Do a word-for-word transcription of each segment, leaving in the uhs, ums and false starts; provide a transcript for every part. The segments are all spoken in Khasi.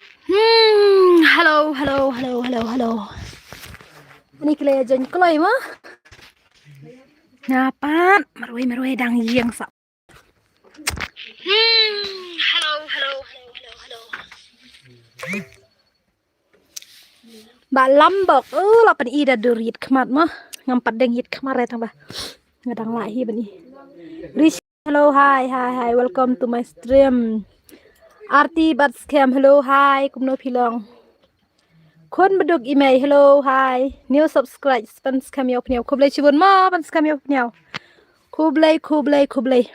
Hmm, hello, hello, hello, hello, hello. Ani ki la ïa join kloi mo? Nga pat, marwei, marwei dang ïeng sa. Hmm, hello, hello, hello, hello, hello. Ba lambok, oh, la pyni da dur ïit khmat mo. Ngam pat deng ïit khmat re tang ba. Nga dang lah hi bani. Rish, hello, hi, hi, hi, welcome to my stream. Arti Bat Scam, hello, hi, kumno phi long? Khun Baduk Imei, hello, hi. New subscribe, Pynskhem Ïew Pynïew. Khublei shibun mo, Pynskhem Ïew Pynïew. Khublei, khublei, khublei.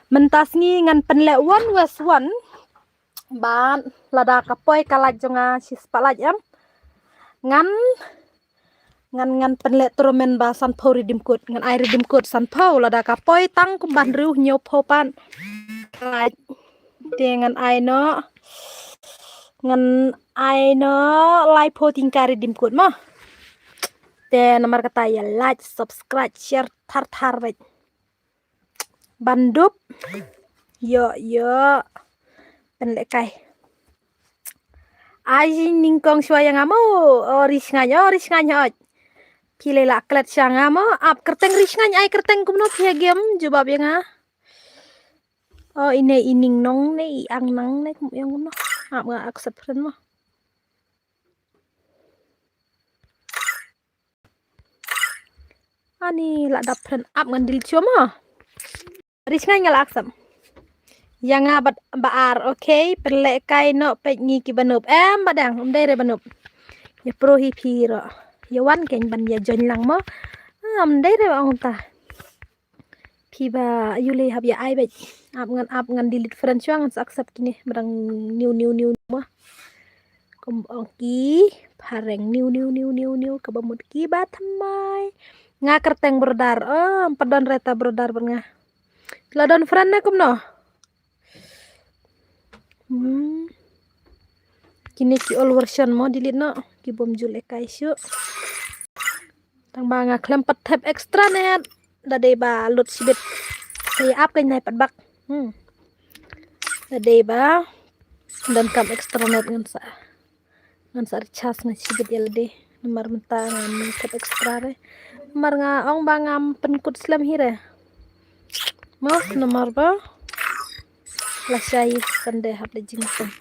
Mynta sngi ngan pynleh one versus one. Bad lada ka poi ka light jong nga shi spah light em. Ngan, ngan, ngan pynleh tournament ba sanphew redeem code. Ngan ai redeem code sanphew, lada ka poi tang kumba hynriew hynñiewphew pat ka light. Te ngan ai noh. Ngan ai noh laiphew tyngka redeem code mo. Te namar kata ïa like, subscribe, share thar thar bad ban dup. Ïoh, ïoh. Pynlehkai. Ai nyngkong shuwa ïa nga mo. Oh, Ri Sngaiñ, oh, Ri Sngaiñ hoi. Phi lei la klet sha nga mo. Ap kyrteng Ri Sngaiñ, ai kyrteng kumno phi ha game, jubab ïa nga. Oh, ine i Ningnong ne i Angnang ne kum ïa kumno. Ap nga accept friend mo. Ani la dap friend, ap ngan delete shuwa mo. Ri Sngaiñ nga la accept. Ïa nga bad ba ar, okay, pynlehkai noh peit ngi ki ba noob. Em ba dang, ym dei re ba noob. Ïa pro hi phi ruh. Ïa wan kein ban ïa join lang mo. Ah, ym dei re ba ong ta. Phi ba ïu lei hap ïa ai bad. Ap ngan, ap ngan delete friend shuwa, ngan sa accept kine. Ba dang new, new, new, new mo. Kum ong ki phareng, new, new, new, new, new, kaba mut ki ba thymmai. Nga kyrteng brother, oh, ym pat don re ta brother bad nga. La don friend ne kumno? Hmm. Kine ki old version mo, delete noh. Ki bym ju lehkai shuh. Tang ba nga khlem pat thep extra net. Da dei ba lut shibit. Te ap kein nai pat bak. Hmm. Da dei ba donkam extra net ngan sa. Ngan sa recharge nga shibit ïa lade. Namar mynta ngam thep extra re. Namar nga ong ba ngam pynkut slem hi re. Mo, namar ba lashai Sunday hap leit jingïaseng.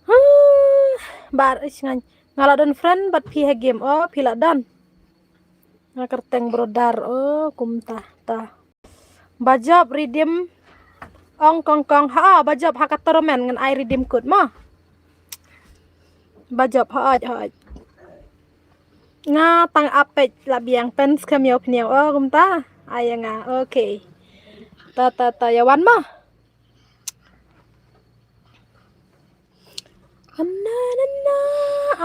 Huh, bar ish ngan. Nga la don friend bad phi ha game. Oh, phi la don. Nga kyrteng brother. Oh, kumta ta. Ba jop redeem. Ong kong kong. Ha, ba jop ha ka tournament ngan ai redeem code mo. Ba jop, ha, ha. Nga tang ap peit la biang, Pynskhem Ïew Pynïew. Oh, kumta. Ai ïa nga. Okay. Ta, ta, ta, ïa wan mo. Ana, ana,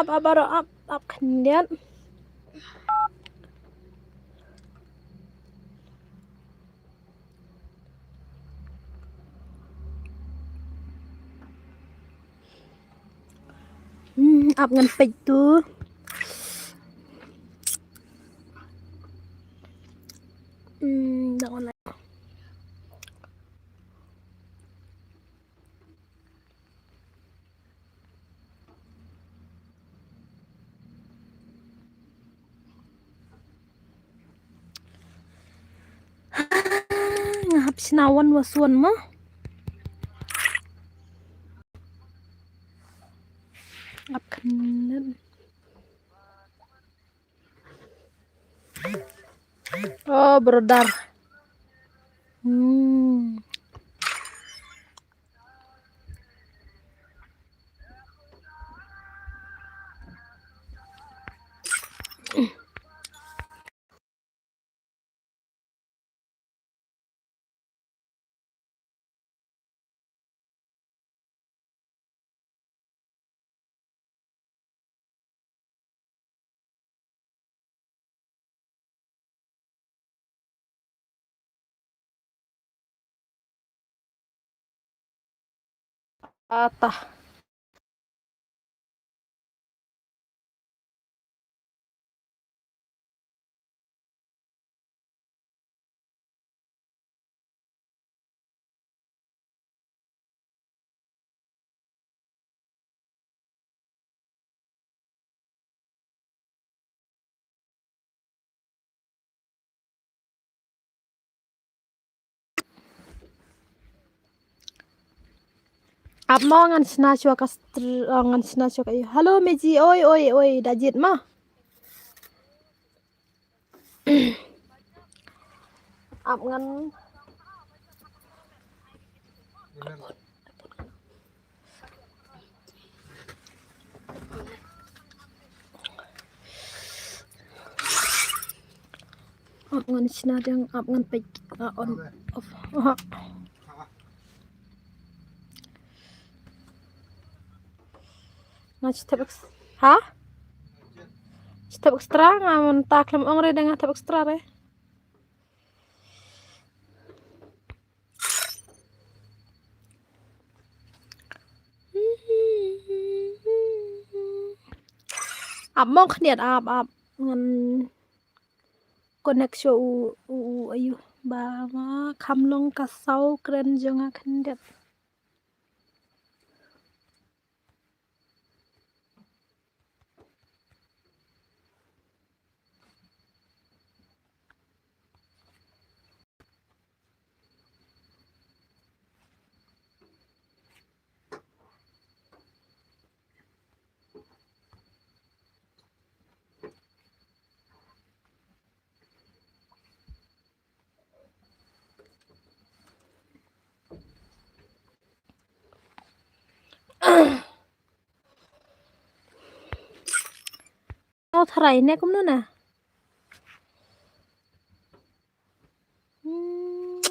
ap, ap, ap, ap, ap, khyndiat. Hmm, ap ngan peit tu. Hmm, dah online. Nga hap shna wan wa suan mo. Ap khnit. Oh, brother. Hmm. Ata. Ap mo ngan shna shuwa ka str-, oh, ngan shna shuwa ka ïa. Hello, Meji, oi, oi, oi, da jied mo. Ap ngan. Ap ngan shna dang, ap ngan peit, ah, on, off. Ah. Nga shi thep ex-, ha? Shi thep extra nga mynta khlem ong re da nga thep extra re. Ap mo khyndiat, ap, ap. Ngan connect shuwa u, u, u, ayu. Ba ma kham long ka saw kren jong nga khyndiat. Tharai ne kumno na? Hmm.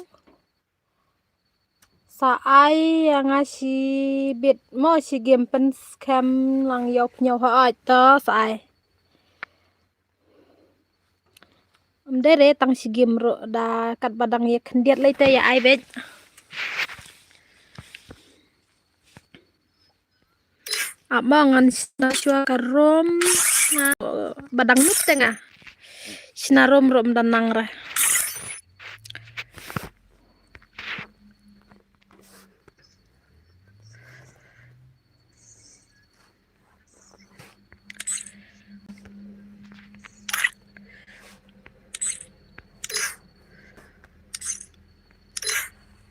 Sa ai ïa nga shi bit mo, shi game pynskhem lang ïa u pynïaw ha ait to sa ai. Ym dei re tang shi game ruh, da katba dang ïa khyndiat lei te ïa ai beit. Ap mo ngan shna shuwa ka rum. Nga, ba dang nup te nga shna rum ruh ym da nang re.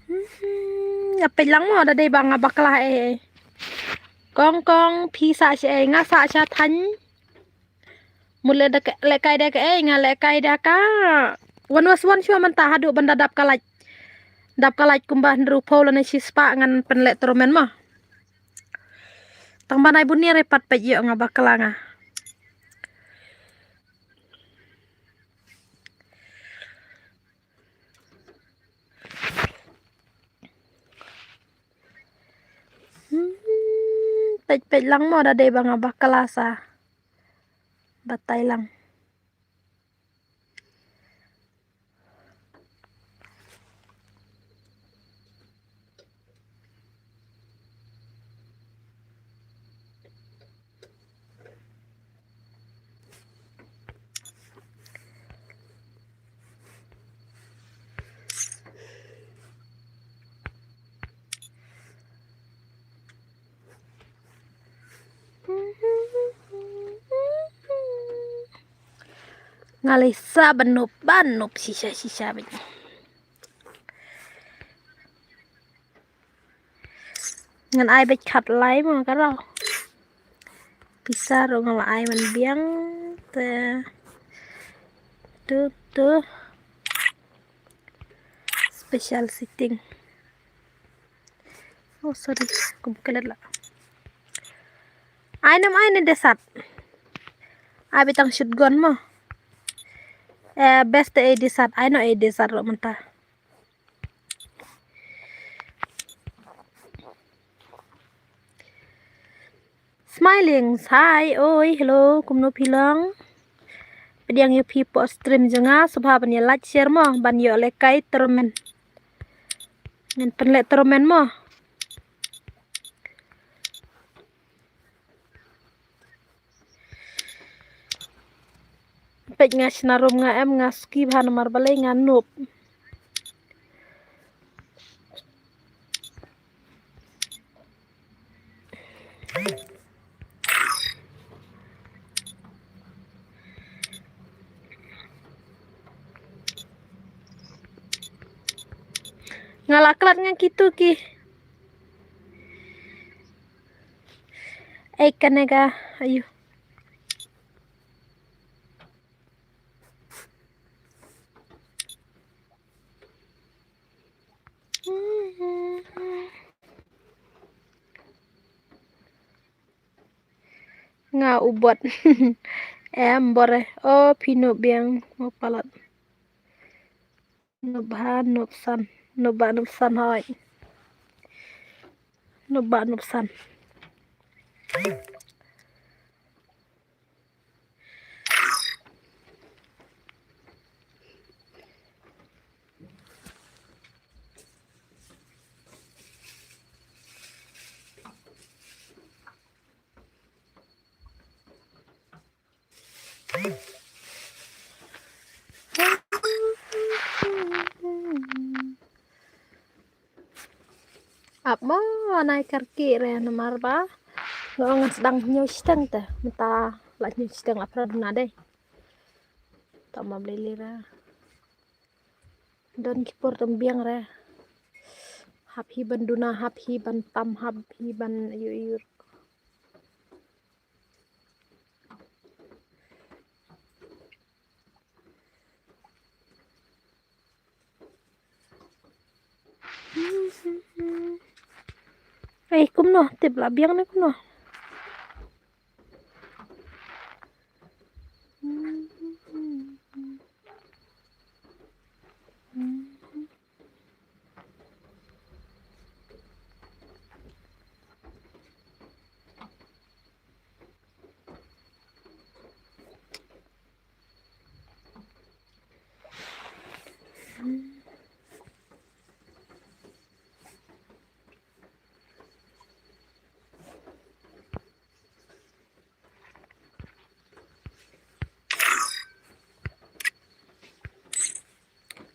Hmm, nga peit lang mo da dei ba nga bakla ei ei. Kong kong phi sah shaei, nga sah sha thaiñ. Mut leh da ka, lehkai da kaei, nga lehkai da ka. Wan was wan shuwa mynta haduh ban da dap ka light. Dap ka light kumba hynriewphew lane shispah ngan pynleh tournament mo. Tang ban ai bun ïa re pat peit ïoh nga bakla nga. Hmm, peit peit lang mo da dei ba nga bakla sa. Batai lang. Nga leh sa ban nup, ban nup shisha shisha beit. Ngan ai beit khatlai mo ka rau. Pisa ruh nga la ai man biang te. Tu tu. Special setting. Oh sorry, kum kelet la. Ai nam ai ne desat. Ai beit tang shotgun mo. Eh, best te ai desat, ai no ai desat ruh mynta. Smiling, hi, oi, hello, kumno phi long? Pdiang ïa phi hapoh stream jong nga, sngewbha ban ïa like share mo, ban ïoh lehkai tournament. Ngan pynleh tournament mo. Peit nga shna rum nga em nga suki bha namar balei nga nup. Nga la klet nga kitu ki. Ei, kane ka, ayu. Nga u bot. Em bore. O phi nop biang mo palat. Nop bha nop san. Nop bha nop san hoi. Nop bha nop san. Ap mo nai karki re namar ba lo ngan sdang hynñiew shiteng te mynta la hynñiew shiteng la phra duna dei. Ta ma blei lei re. Don ki por tam biang re. Hap hi ban duna, hap hi ban tam, hap hi ban ayu ayu. Ei, kumno, tip la biang ne kumno.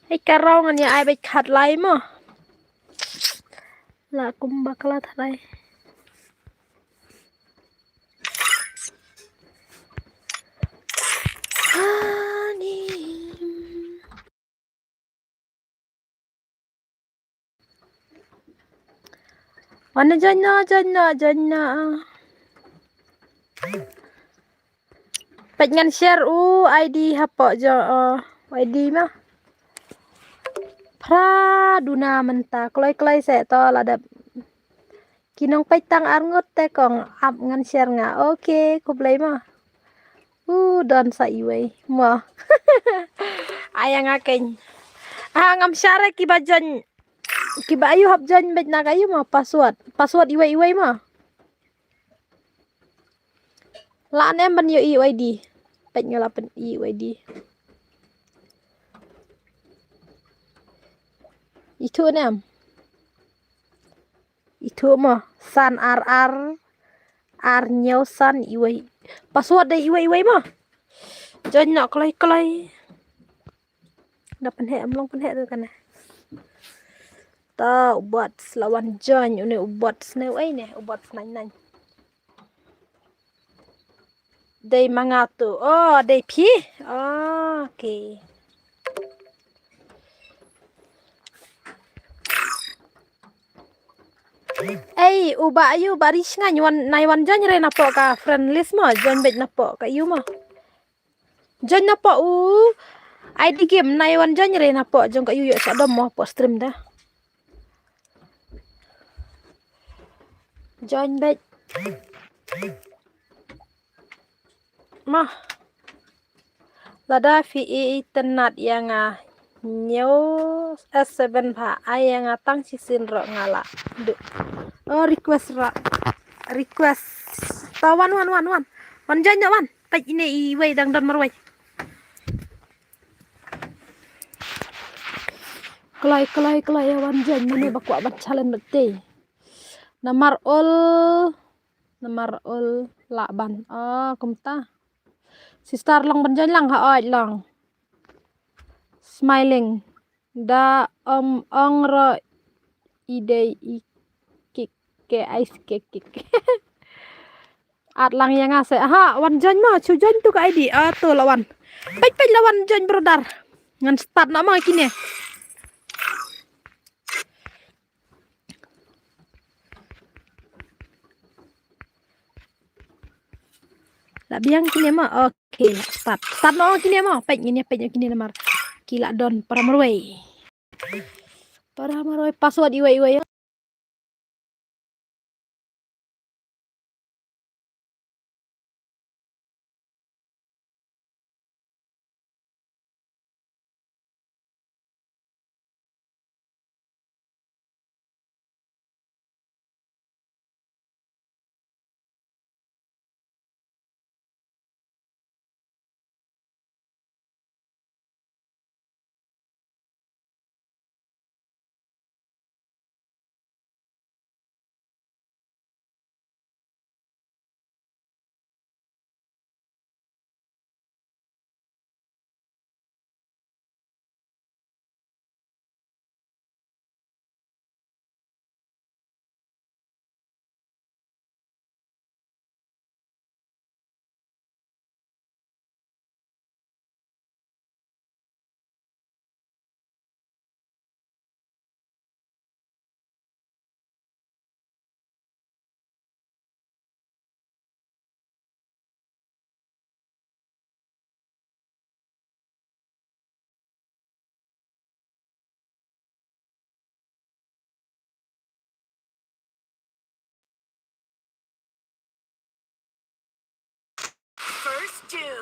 Hei, ka rong ngan ïa ai bad khat lai mo. La kum bakla tharai. Ani. Wan join noh, join noh, join noh. Peit ngan share u I D hapoh jong, uh, I D ma. Phra duna mynta kloi kloi se to la dep. Ki nongpeit tang arngut te kong ap ngan share nga. Okay, khublei ma. U don sa iwei mo. Ai nga keiñ. Ah, ngam share kiba join. Kiba ayu hap join bad na ka ayu mo password. Password iwei iwei mo. La nem ban ïohi I D. Peit nga la pyn-i I D. Itu nem. Itu mo san ar ar ar hynñiew san iwei. Password dei iwei iwei mo. Join noh kloi kloi. Da pynheh, em long pynheh tu kane. Ta u bot la wan join, une u bot ne u ei ne u bot nine nine. Dei ma nga tu. Oh, dei phi. Oh, okay. Ei, u ba ayu ba ri shngain wan nai wan join re napoh ka friend list mo, join bad napoh ka ayu mo. Join napoh u I D game nai wan join re napoh jong ka ayu ïoh sha dom mo poh stream da. Join bad. Mah. Lada phi i tynnat ïa nga hynñiew S seven pha ai ïa nga tang shisien ruh nga la. Du. Oh, request ruh. Request. Ta wan, wan, wan, wan. Wan join noh wan. Peit ine iwei dang don marwei. Kloi, kloi, kloi ïa wan join mane ba kwah ban challenge bad te. Namar ol, namar ol lah ban. Oh, kumta. Sister long ban join lang ha oi long. Smiling. Da ong ong ro i dei i kik ke ais ke kik. At lang ïa nga se. Ha, wan join mo, chu join tu ka I D. Ah, tu la wan. Peit peit la wan join brother. Ngan start na ma kine. Biang kine mo. Okay, start. Start noh kine mo. Peit kine, peit kine namar ki la don para marwei. Para marwei password iwei iwei.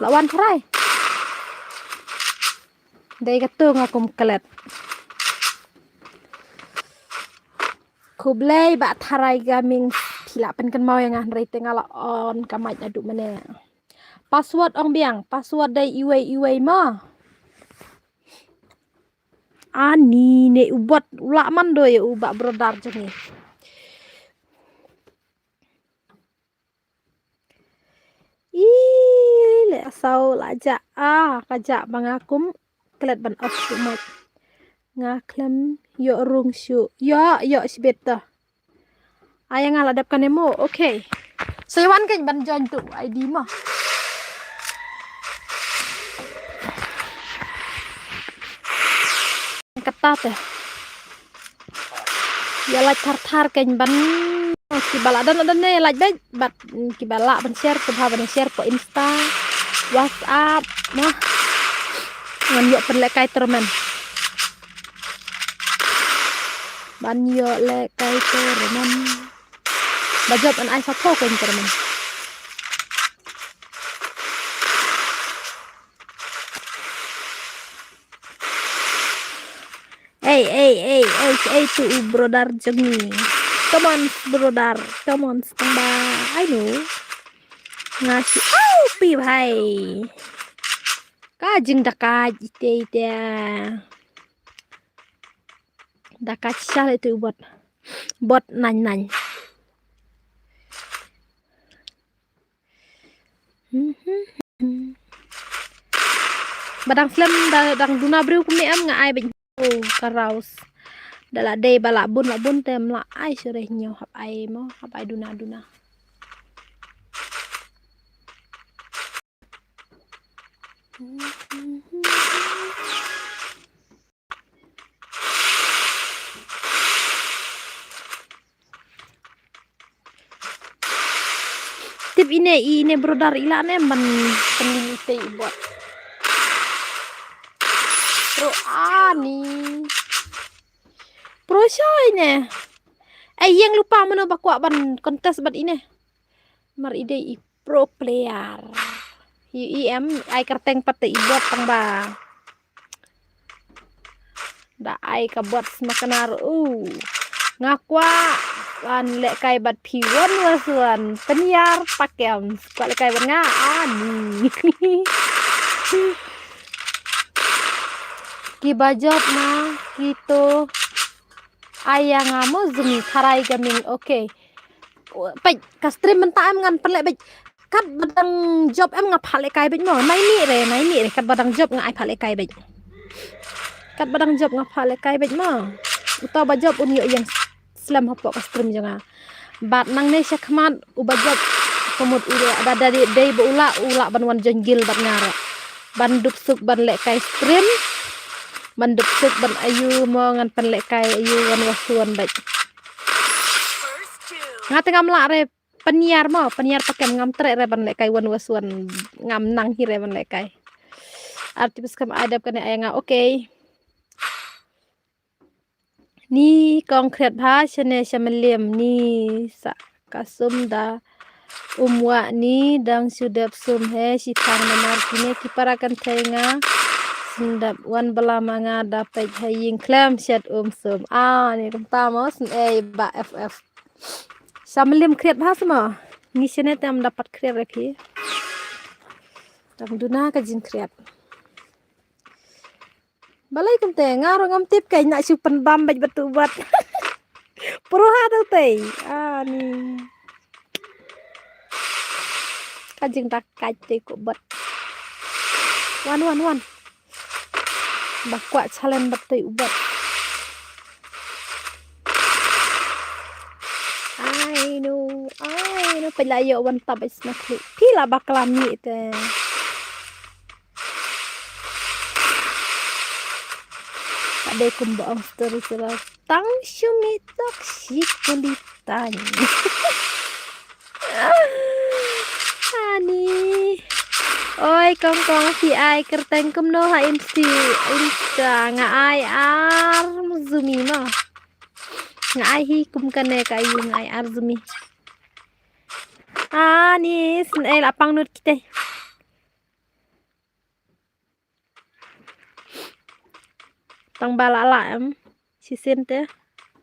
La wan tharai. Dei katu nga kum klet. Khublei Bah Tharai Gaming, phi la pynkynmaw ïa nga hynrei te nga la on ka mic naduh mynne. Password ong biang, password dei iwei iwei mo. Ani ne u bot u la man do ïa u Bah Brother jong ngi. Ih, le asau la ja ah, ka ja ba nga kum klet ban off shu mic. Nga khlem ïoh rung shu. Ïoh, ïoh shibit to. Ai nga la dep kane mo. Okay. So ïa wan kein ban join tu I D mo. Kata te. Ïa like thar thar kein ban kiba la don don ne ïa like beit bad kiba la ban share, kiba ban share ko Insta, WhatsApp, mo. Ngan ïoh pynlehkai tournament. Ban ïoh lehkai tournament. Ba jop an ai sa pho kein tournament. Ei, ei, ei, ei, ei, tu u brother jong ngi. Come on, brother. Come on, standby. I know. Nga shu, au, pi bhai. Ka jingdakait ite, ite. Dakait sha le tu bot. Bot nine nine. Ba dang slem, da dang duna briew kumne em nga ai beit. Oh, ka raus. Da la dei ba la bun, la bun te em la ai shuh re, hynñiew hap ai mo, hap ai duna duna. Tip ine, ine brother, i lah ne man pynlong ite i bot. Pro ani. Pro sha ine. Ai ïeng lypa mano ba kwah ban contest bad ine. Mar i dei i pro player. I, i em ai kyrteng pat te i bot tang ba. Da ai ka bot sma knar u. Nga kwah ban lehkai bad phi one versus one. Pynïar pakem. Kwah lehkai bad nga ani. Kiba jop ma kito. Ai ïa nga mo, Zumi Tharai Gaming. Okay. Peit ka stream mynta em ngan pynleh beit. Katba dang jop em nga phah lehkai beit mo. Nai mih re, nai mih re, katba dang jop nga ai phah lehkai beit. Katba dang jop nga phah lehkai beit mo. Uta ba jop un ïoh ïeng slem hapoh ka stream jong nga. Bad nangne shakhmat uba jop ka mut u da, da, da dei ba u lah, u lah ban wan join guild bad nga ruh. Ban dup suk ban lehkai stream. Ban dup suk ban aiu mo, ngan pynlehkai aiu one versus one beit. Nga te ngam lah re. Pynïar mo, pynïar pakem ngam treh re ban lehkai one versus one. Ngam nang hi re ban lehkai. Arti bas kam adap kane ai nga, okay. Ni kong khriat bha shane sha Mylliem ni sa ka sum da um wah ni dang shu dep sum he shi thang namar kine ki para kan thei nga sndap wan bala ma nga da peit ha ïing khlem shet um sum. Ah, ni kumta mo sngewbha F F. Sha Mylliem khriat bha sma. Ni shane te am dapat khriat re phi. Dang duna ka jingkhriat. Balei kumte nga ruh ngam tip kai na shu pynbam bad batu bat. Pro ha tu tei. Ah, ni. Ka jingdakat tei ko bat. Wan, wan, wan. Ba kwah challenge bad tei ubat. I know, I know. Peit la ïoh wan tap is na klik. Phi la bakla mi te. Ka dei kumba ong story sera tang shu mih tok shi kali tang. Ani. Oi, kong kong, phi ai kyrteng kumno ha Insta, Insta nga ai ar zumi mo. Nga ai hi kum kane ka ïu nga ai ar zumi. Ani, sngewbha la pang nud kita. Tang ba la la em. Shisien te.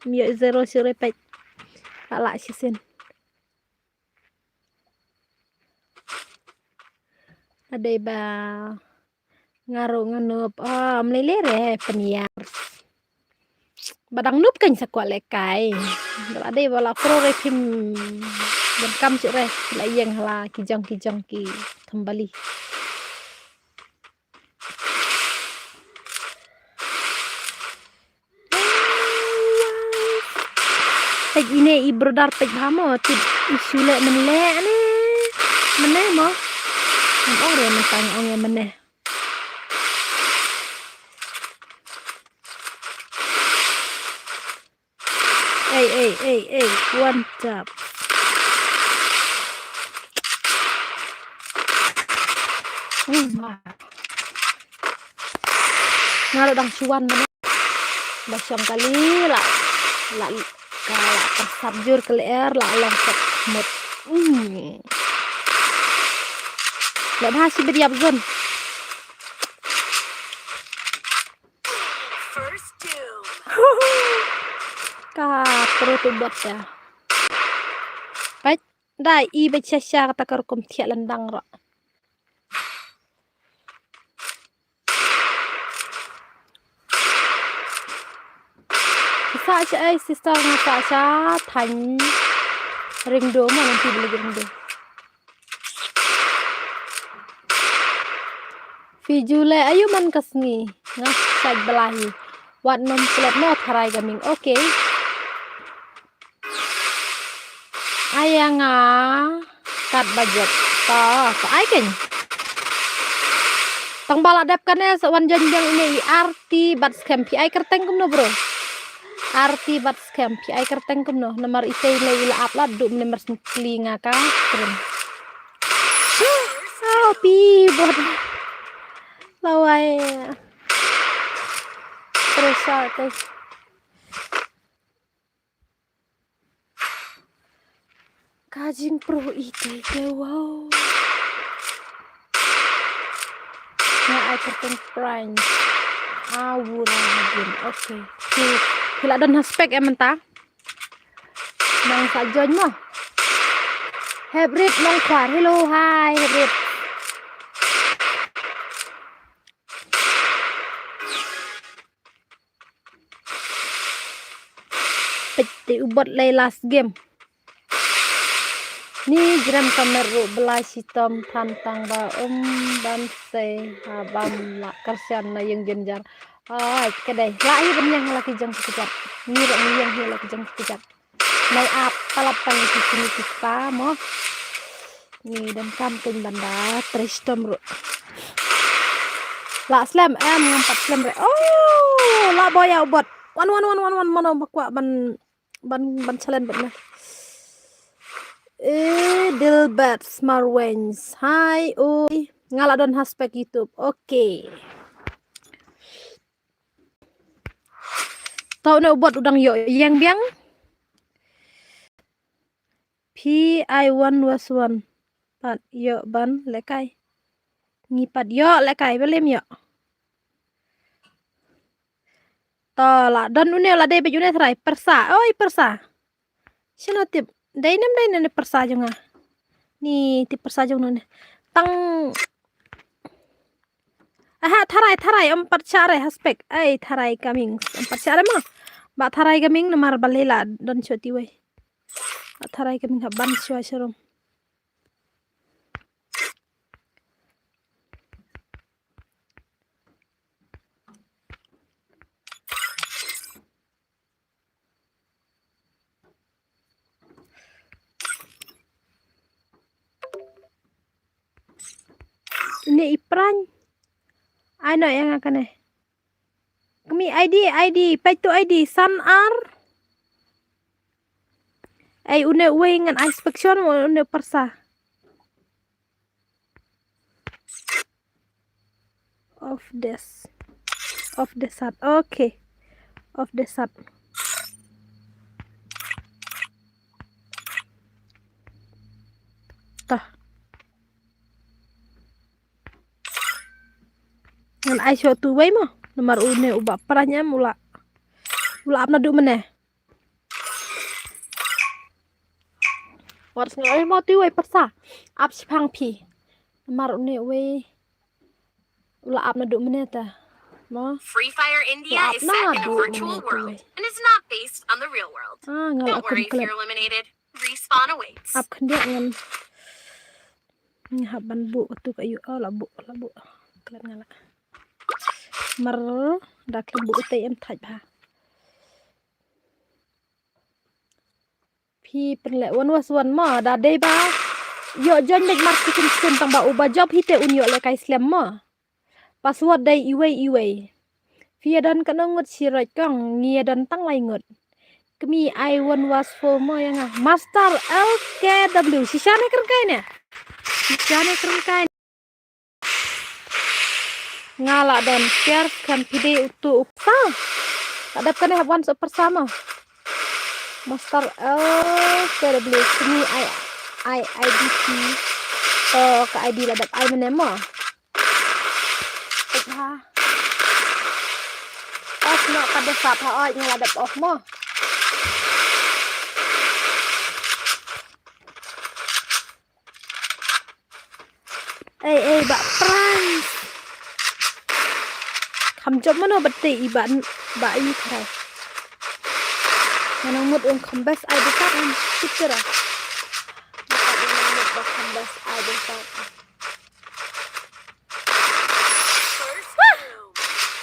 Em ïoh zero shu re peit. La la shisien. Adei ba nga ruh nga nup. Ah, mlei le re pynïar. Ba dang nup kan sa kwah lehkai. Ba la dei ba la pro re phim. Ban kam shu re la ïeng hala ki jong ki jong ki thambali. Peit ine i brother peit bha mo tip i shu leh men leh ne. Men ne mo. Ong re men tang ong e men ne. Ei, ei, ei, ei, one tap. Nga ruh dang shu wan mane. Ba shong kali la la ka la ka sap jur ka leer la long sap mut. Hmm. La bha shi bit ïap zon. Ka pro tu bot ya. Peit dai i beit sha sha kata ka rukom thiah lendang ro. Sa sha ai sister nga sa sha thaiñ ringdo ma nanti beli ringdo. Phi ju leh ayu man ka sngi nga sait balahi. Wat nom klet mo tharai gaming. Okay. Aya nga kat budget. Ta sa ai ken. Tang bala dep kane sa wan jan biang ine i arti bat scam phi ai kerteng kumno bro. Arti bat scam phi ai kerteng kumno namar i tei le i la ap la du mne mer sngkli nga ka kren. Au pi bot. Lawai. Terus sa tei. Ka jingpro ite ke wow. Nga ai kerteng prank. Awur hagin. Okay. Ki ki la don haspek em menta. Nang sa join mo. Hebrit nang kwar. Hello, hi Hebrit. Peit te u bot lei last game. Ni jrem kamer ruh blai shitom than tang ba um ban sei ha bam la karshan na yung jynjar. Ai ka dei la hi ban yang la ki jong ki kjat. Ni ruh ni yang hi la ki jong ki kjat. Nai ap talap tang ki sini ki spa mo. Ni donkam kein ban da trei shitom ruh. La slem em ngam pat slem re. Oh, la boya u bot. Wan wan wan wan wan mano ba kwah ban ban ban challenge bad me. Eh, Dilbert Smarwens. Hi, oi. Nga la don ha spek YouTube. Okay. Tau ne u bot u dang ïoh ïeng biang. P I one was one. Pat ïoh ban lehkai. Ngi pat ïoh lehkai, balei ym ïoh. To la don une, la dei bad une trai. Pyrsa. Oi, pyrsa. Shano tip? Dei ne ym dei ne pyrsa jong nga. Ni tip pyrsa jong nga ne. Tang. Aha, tharai, tharai, ym pat shah re ha spek. Ai, tharai coming. Ym pat shah re mo. Ba tharai coming namar balei la don shuh ti wei. Ba tharai coming hap ban shuwa sharum. Ini i pran. Ai no ïa nga kane. Kmie I D, I D, peit tu I D, san ar. Ai une uwei ngan ai spek shon mo une pyrsa. Off this. Off the sat. Okay. Off the sat. Tah. Ngan ai shuwa tu wei mo. Namar une u Bah Pranyam u la, u la ap naduh mynne. Wat sngew ai mo tu wei pyrsa. Ap shipang phi. Namar une wei u la ap naduh mynne ta. Mo. Free Fire India is set in a virtual world and is not based on the real world. Ah, nga la ap khlem. Don't worry if you're eliminated. Respawn awaits. Ap khyndiat ngan. Nga hap ban buh katu ka yu, oh, la buh, la buh. Klet nga la. Mar da khlem buh te em thait bha. Phi pynleh one was one mo, da dei ba. Ïoh join bad mar ki kin kin tang ba u ba jop hi te un ïoh lehkai slem mo. Password dei iwei iwei. Phi ïa don katno ngut shi roit kong, ngi ïa don tang lai ngut. Kmie I one was four mo ïa nga. Master L K W. Shisha ne kren kai ne. Shisha ne kren kai. Nga la don share kan phi dei utu u pyrsa. La dep kane hap wan sa pyrsa mo. Master L K W kmie I, I, I D P. To ka I D la dep ai mynne mo. Off ha. Off noh ka dei sap ha, oi, nga la dep off mo. Ei, ei, Bah Prans. Kham jop mano bad te i Bah, Bah i khrai. Nga nang mut ong kham best ai best am. Picture ah. Nga nang mut ba kham best ai best am.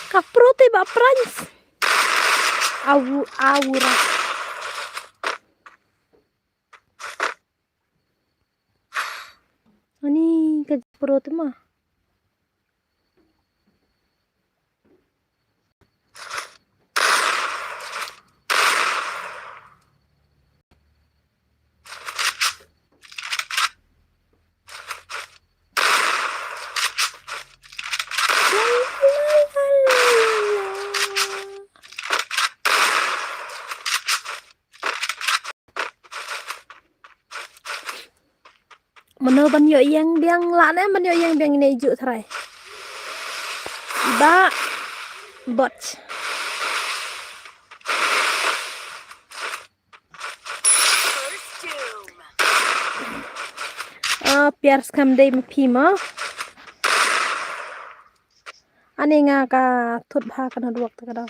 Ka pro te Bah Prans. Awu, awu ra. Ani ka pro te ma. Mano ban ïoh ïeng biang la ne, ban ïoh ïeng biang ine i ju trai. Ba bot. Ah, piar skam dei ma phi ma. Ani nga ka thut bha ka na duak ta ka dau.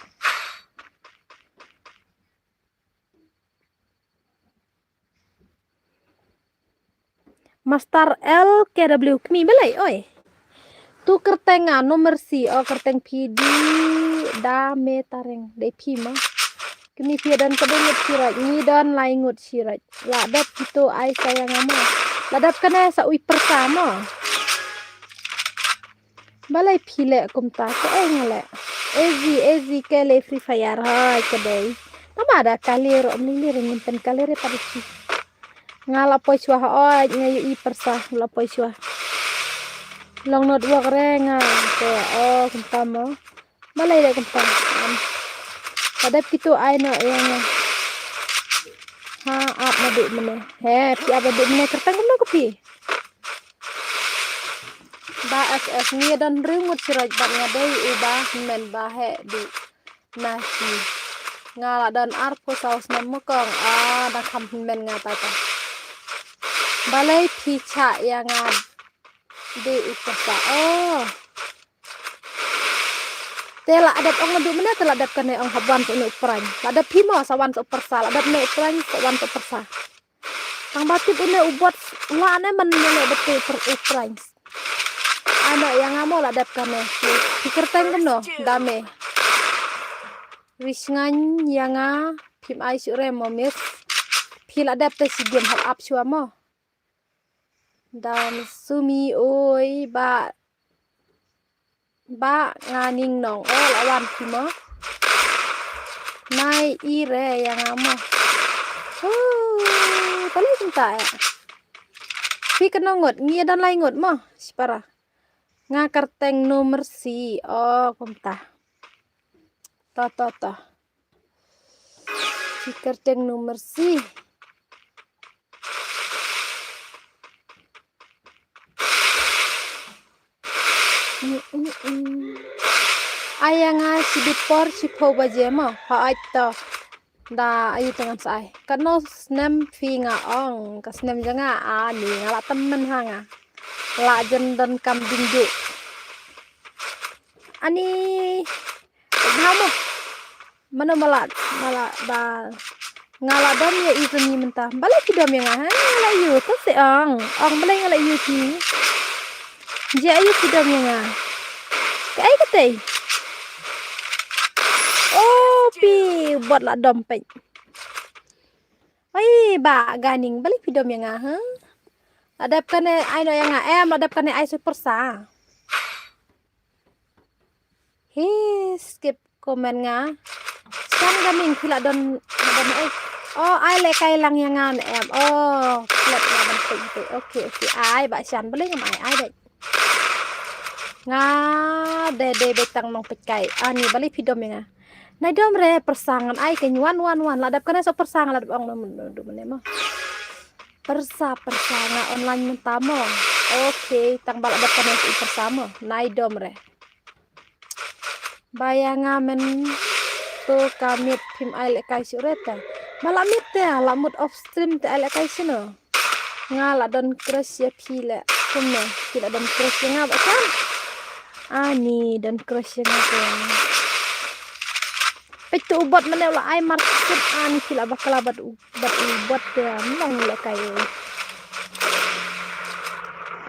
Master L K W kmie balei, oi. Tu kyrteng nga, no mercy, o kyrteng phi dei da me tareng, dei phi ma. Kmie phi don ka dei ngut shirat, ngi don lai ngut shirat. La dep kito ai sa ïa nga ma. La dep kane sa ui pyrsa ma. Balei phi leh kumta, kaei nga leh. Easy, easy ka leh Free Fire, hoi ka dei. Tama da ka leh ro mli leh ro ngin pen ka leh re pa dei. Nga la poi shuwa hooid, nga ïohi pyrsa, la poi shuwa. Long network re nga te, oh, kumta mo. Balei de kumta. Am. Ka dep kito ai noh ïa nga. Ha, ap naduh mynne. He, phi ap naduh mynne kyrteng kumno ka phi. Ba F F ngi don hynriew ngut shiroh bad nga dei uba hynmen ba heh dih na ki. Nga la don arphew saw snem mo kong. Ah, dang kham hynmen nga ta ta. Balei phi chah ïa nga dih i pyrsa. Oh. Te la dep ong naduh mynne te la dep kane ong hap wan sa une u pyrsa. La dep phi mo sa wan sa u pyrsa, la dep une u pyrsa, sa wan sa u pyrsa. Tang ba tip une u bot la ne man ne dep te u pyrsa. Ano ïa nga mo la dep kane. Phi kyrteng kumno, dame. Ri Shngain ïa nga, phim ai shuh re mo miss. Phi la dep te shi game hap ap shuwa mo. Dam Sumi oi ba, ba nga ning nong. Oh, la wan phi mo. Nai i re ïa nga mo. Huh, balei kumta eh. Phi katno ngut, ngi don lai ngut mo. Shipara. Nga kyrteng No Mercy. Oh, kumta. To, to, to. Phi kyrteng No Mercy. Mm, mm, mm. Ai ïa nga shibit por shiphew baje mo. Hooid to. Da ayu te ngan sa ai. Katno snem phi nga ong. Ka snem jong nga ani nga la tymmen ha nga. La jan don kam dingdu. Ani Bha mo. Mano mala, mala ba. Nga la dom ïa i jong i mynta. Balei phi dom ïa nga ha? Nga la ïoh to se ong. Ong balei nga la ïoh phi. Jia ïoh phi dom ïa nga. Kaei katei. Oh phi bot la dom peit. Oi ba ganing balei phi dom ïa nga ha? La dep kane ai no ïa nga em, la dep kane ai sa pyrsa. Hi skip comment nga. Shan gaming phi la don, la don eh. Oh, ai lehkai lang ïa nga ne em. Oh, klet nga ban peit peit. Okay, okay. Ai ba shan balei ngam ai, ai dei. Nga dei dei beit tang nong peit kai. Ani balei phi dom ïa nga. Nai dom re pyrsa ngan ai kein wan wan wan. La dep kane sa pyrsa nga la dep ong no du mane mo. Pyrsa, pyrsa nga online mynta mo. Okay, tang ba la dep kane sa pyrsa mo. Nai dom re. Ba ïa nga men to ka miet phim ai lehkai shuh re ta. Ba la miet ta, la mut off stream te ai lehkai shuh no. Nga la don crush ïa phi le. Kumne, phi la don crush ïa nga ba kan. Ani don crush ïa nga te. Peit tu u bot mane u la ai mar kit ani phi la bakla bad u Bad i bot te mlong lehkai.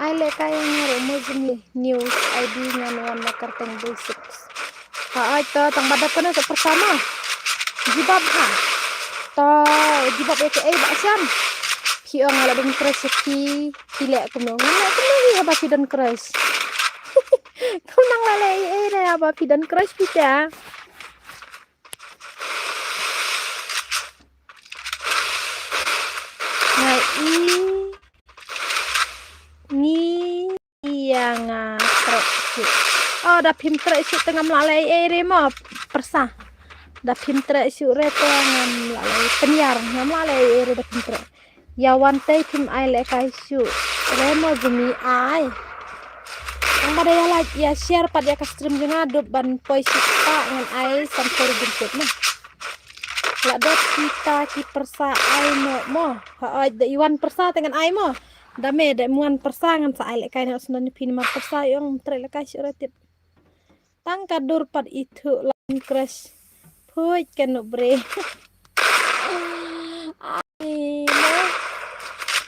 Ai lehkai nga ruh mo jingli news I D ngan wan na kyrteng basics. Ha ai to tang ba dep kane sa pyrsa mo. Jibab ha. To jibab ïa kaei ba shan. Phi ong nga la don crush ïa phi. Phi leh kumno ngan leh kumno hi haba phi don crush. Kumno nga leh ei ei re haba phi don crush phi te. Nga i ngi ïa nga treh shuh. Oh, da phim treh shuh te ngam lah leh ei ei re mo pyrsa. Da phim treh shuh re te ngam lah leh pynïar ngam lah leh ei ei re da phim treh. Ïa wan tei phim ai lehkai shuh. Re mo jong i ai. Tang ba da ïa like ïa share pat ïa ka stream jong nga dup ban poi shuh pat ngan ai san kori jingkut mo. La dep kita ki pyrsa ai mo mo. Ha ai da i wan pyrsa te ngan ai mo. Da me da i wan pyrsa ngan sa ai lehkai na snon phi namar pyrsa i ong treh lehkai shuh re tip. Tang ka dur pat ithuh la crush. Phuit ka nuh bre. Ai no.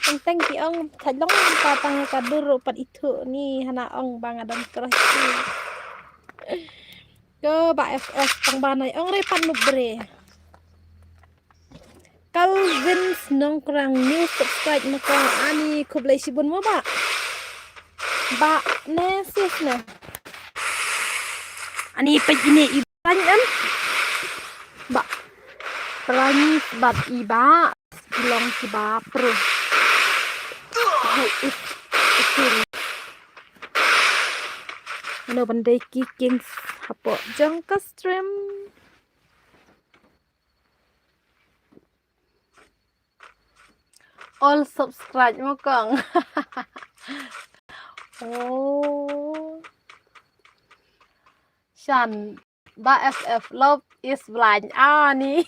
Teng teng ki ong thaj long pa tang ka dur pat ithuh ni hana ong ba nga don crush ni. Ko ba F F tang ba nai ong re pat nuh bre. Calvin Nongkrang new subscribe ma kong ani khublei shibun mo ba. Ba ne sis ne. Ani peit ine i bang em. Ba. Pelangi bad i ba. Long ki ba pro. Who is the king? Mano ban dei ki kings hapoh jong ka stream? All subscribe mo kong. Oh. Shan ba F F love is blind. Ah, ni.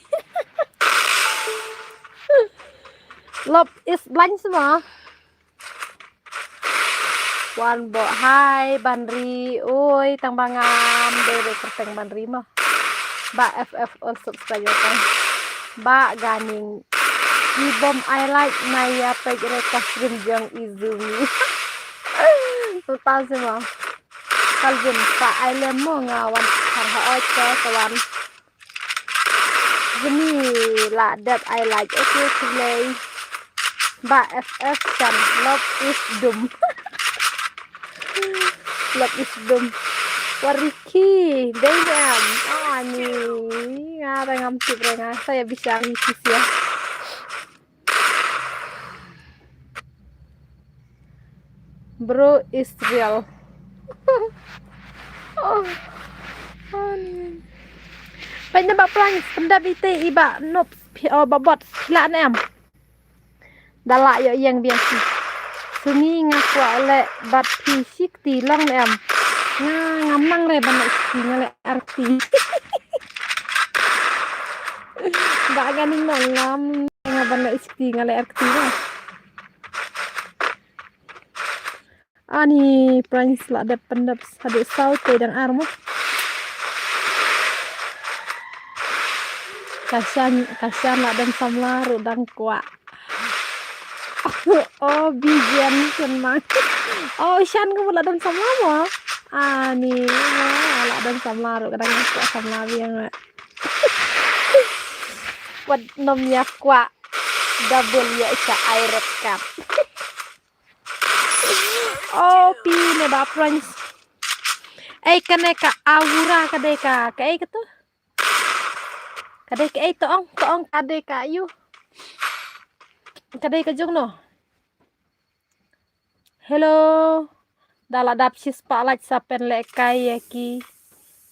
Love is blind semua. Wan bo hai ban ri, oi, tang ba ngam dei re kerteng ban ri mo. Ba F F all subscriber kan. Ba ganing. I bom I like na ya page re ka stream jong Izumi. Tuta semua. Kalvin pa I lem mo nga wan har ha oi ka wan. Jimmy la dep I like. Okay, khublei. Ba F F Shan. Love is doom. Love is doom. Wariki, dei em. Ah, ni. Nga da ngam tip re nga. Saya bisa Riki sia. Bro Israel. Oh. Oh, ni. Pai na ba plan pendap ite iba nop pi-, oh, babot pila ne em. Da la ïoh ïeng biang si. Sumi nga kwah leh bad phi shi kti long ne em. Nga ngam nang re ban leh shi kti nga leh arti. Ba nga ning nang ngam nga ban leh shi kti nga leh arti ne. Ani Prince la dep pyndep haduh saw te dang ar mo. Ka Shan, ka Shan la dang samla ruh dang kwah. Oh, Bijen Shan mang. Oh, Shan ka la dang samla mo. Ani, la dang samla ruh ka dang kwah samla biang. Wat nom ïa kwah double ïa ka ai rep kat. Oh, phi ne ba Prince. Ei, kane ka Aura ka dei ka, ka ei ka tu? Ka dei ka ei to ong, to ong ka dei ka yu. Ka dei ka jong no. Hello. Da la dap shi spah like sa pynlehkai ïa ki.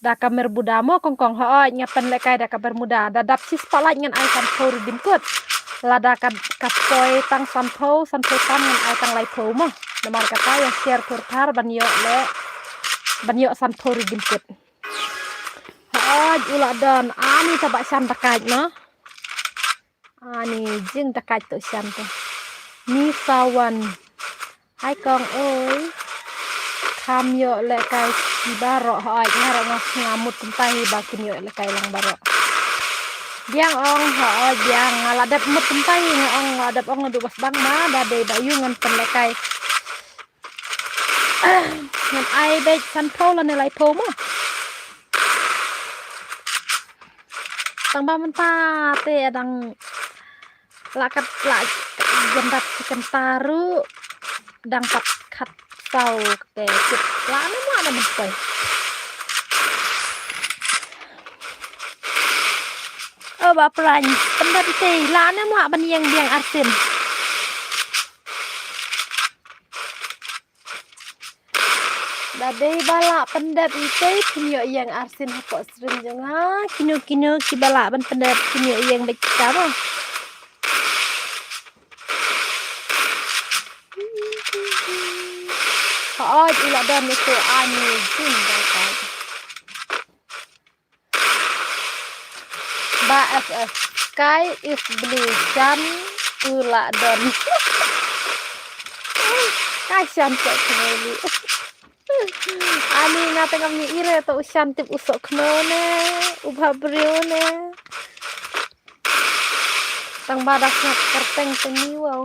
Da ka Bermuda mo kong kong, hooid nga pynlehkai da ka Bermuda. Da dap shi spah like ngan ai sanphew redeem code. Lada ka, ka poi tang sanphew, sanphew tam ngan ai tang laiphew mo. Namar kata ïa share thurthar ban ïoh leh, ban ïoh sanphew redeem code. Hooid u la don, ani ta ba Shan ta kait mo. Ani jing ta kait to Shan to. Ni sawan. Hai kong oi. Kham ïoh lehkai ki baroh, hooid nga ruh nga, nga mut kumta hi ba kin ïoh lehkai lang baroh. Biang ong, hooid biang, nga la dep mut kumta hi nga ong, nga la dep ong naduh ba sdang ma, ba dei ba ïoh ngan pynlehkai. Ngan ai beit sanphew lane laiphew mo. Tang ba mynta te dang la kat la jembat chicken taru dang pat khat saw te kit la na ma na mynta. Oh ba Prince, pyndat ite la ne ma ban ïeng biang arsien. Da dei ba la pyndep ite phin ïoh ïeng arsien hapoh stream jong nga. Kino kino kiba lah ban pyndep phin ïoh ïeng bad kita mo. Hooid u la don ito ani jin da ka. Ba F F sky is blue, Shan u la don. Ka Shan ka kmeli. Ani nga te ngam ïohi re to u Shan tip u soh khno ne u bha briew ne. Tang ba da sngap kyrteng te ni wow.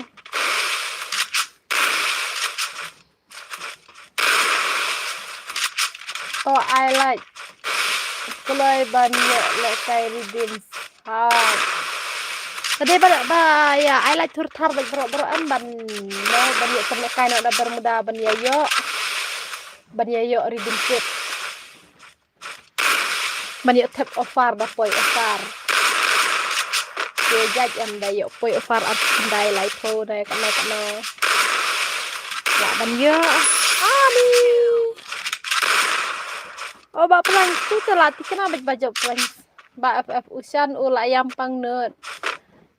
To ai lait kloi ban ïoh lehkai redeem. Ha. Ka dei ba, ba ïa ai lait thurthar bad baroh baroh em ban, no, ban ïoh pynlehkai noh na Bermuda ban ïa ïoh. Ban ïa ïoh redeem code. Ban ïoh thep offer da poi offer. Te jait em da ïoh poi offer ap dai laiphew dai kano kano. Kwah ban ïa. Ani. Oh, ba plan tu te la tikna baj bajop plan. Ba F F u Shan u la ïam pang nut.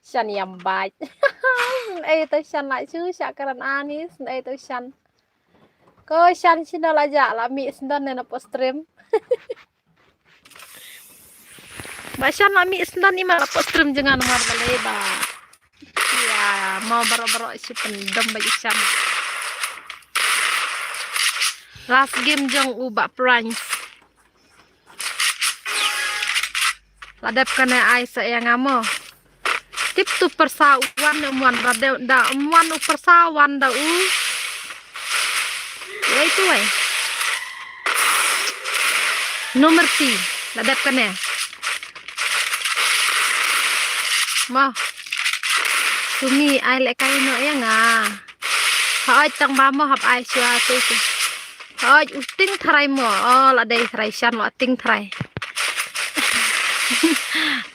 Shan ïam baj. Ei to Shan la chu sha karan Ani, ei to Shan. Ko Shan shin la ja la mi sndon ne na post stream. Ba Shan la mi sndon i ma la post stream jngan mar balei ba. Ya, mo baro baro si pendom ba Shan. Last game jong u ba Prince. La dep kane ai sa ïa nga mo. Tip tu persa wan ne wan da de, da wan u persa wan da u. Wei tu wei. Number ti. La dep kane. Mo. Sumi ai le kai no ïa nga. Ha ai tang ba mo hap ai sua tu tu. Oj, u ting tharai mo. Oh, la dei tharai Shan, la ting tharai.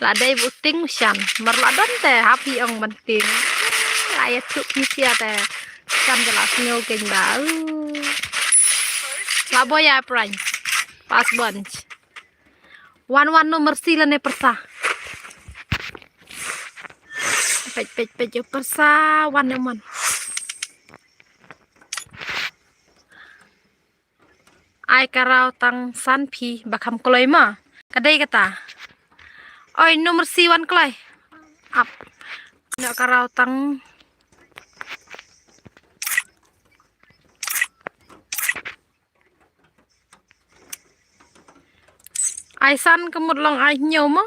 La dei u ting Shan. Mar la don te hap hi ong ban ting. La ïa thuk ni sia te. Shan te la sngew keng da. Uh. La boya Prince. Pas bunch. Wan wan no mercy la ne persa. Pej pej pej persa wan ne man. Ai karaw tang san phi ba kham kloi ma. Ka dei kata. Oi, number si wan kloi. Ap. Ino karaw tang. Ai san ka mut long ai hynñiew ma.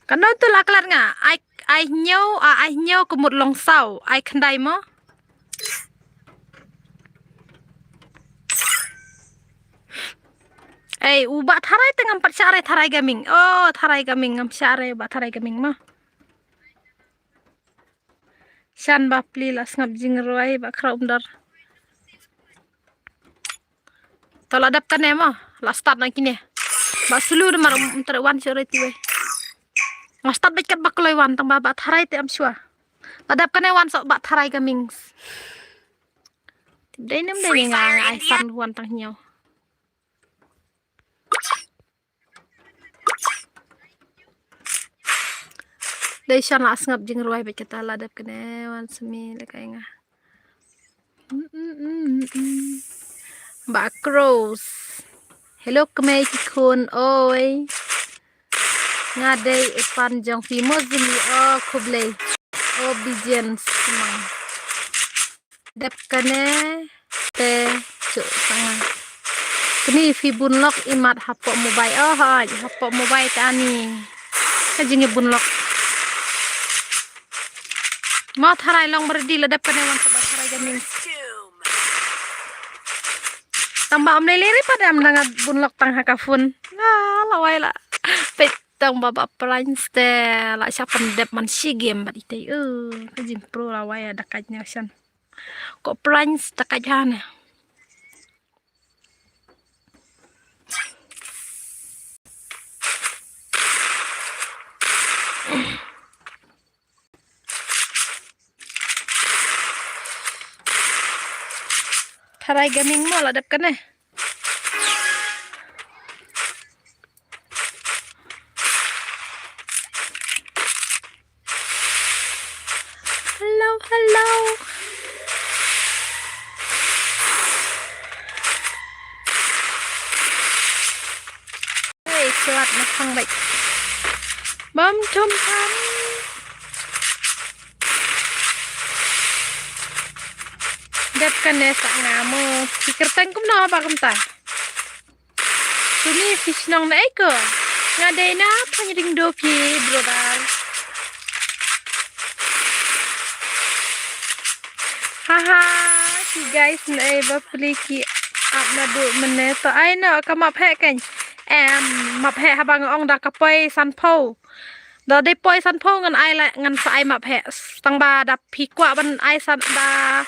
Kano tu la klet nga, ai, ai hynñiew, a, ai hynñiew ka mut long saw, ai khyndai mo. Ei, u ba tharai te ngam pat share tharai gaming. Oh, tharai gaming ngam share ba tharai gaming mo. Shan ba pli la sngap jingrwai ba khraw umdar. To la dep kane mo, la start na kine. Ba sulu de mar um tare wan sore tiwe. Nga start bej kat ba kloi wan tang ba ba tharai te am shua. La dep kane wan so ba tharai gaming. Dei nem dei nga nga ai san wan tang hynñiew. Dei Shan la sngap jingrwai bad kata la dep kane wan semi le kai nga. Ba Cross. Hello kmei ki khun oi. Nga dei ipan jong phi mo zimi o khublei. Obedience mang. Dep kane te chu sanga. Kni phi bun lok imat hapoh mobile. Oh hai, hapoh mobile te ani. Ka jingïabun lok. Mo tharai long ready la dep kane wan sa ba tharai gaming. Tang ba am lele ri pa dam nang bun lok tang ha ka phone. La la wai la. Pet tang ba ba Prince te la sha pan dep man shi game ba ite. Uh, ka jing pro la wai da kaj ne shan. Ko Prince da kaj ha ne. Tharai gaming mo la dep kane. Hello, hello. Hey, slat na khang bai. Bam chum pam. Dep kane sa nga mo. Ki kyrteng kumno ba kumta. Tuni fish nong na eko. Nga dei na phan ring do ki brother. Haha, ki guys na ei ba pli ki ap na du mene to ai no ka map he kan. Em, map he haba nga ong da ka poi san pho. Da dei poi san pho ngan ai la ngan sa ai map he. Tang ba da phi kwah ban ai san da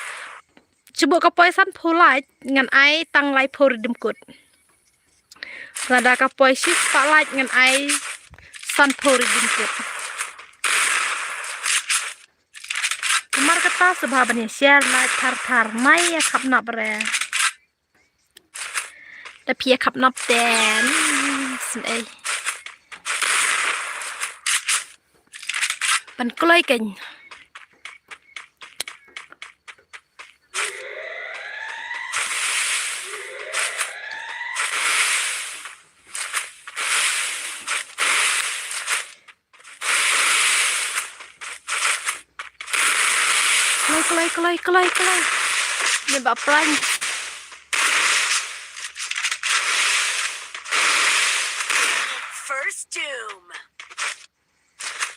chibu ka poi san pho lait ngan ai tang lai pho ri dim kut. Lada ka poi shi spah lait ngan ai san pho ri dim kut. Mar kata sngewbha ban ïa share, like thar thar, nai ïa khapnap re. Da phi ïa khapnap te. Sngewbha ban kloi kein. Kloi, kloi, kloi, kloi, kloi. Ïa ba prank. First doom.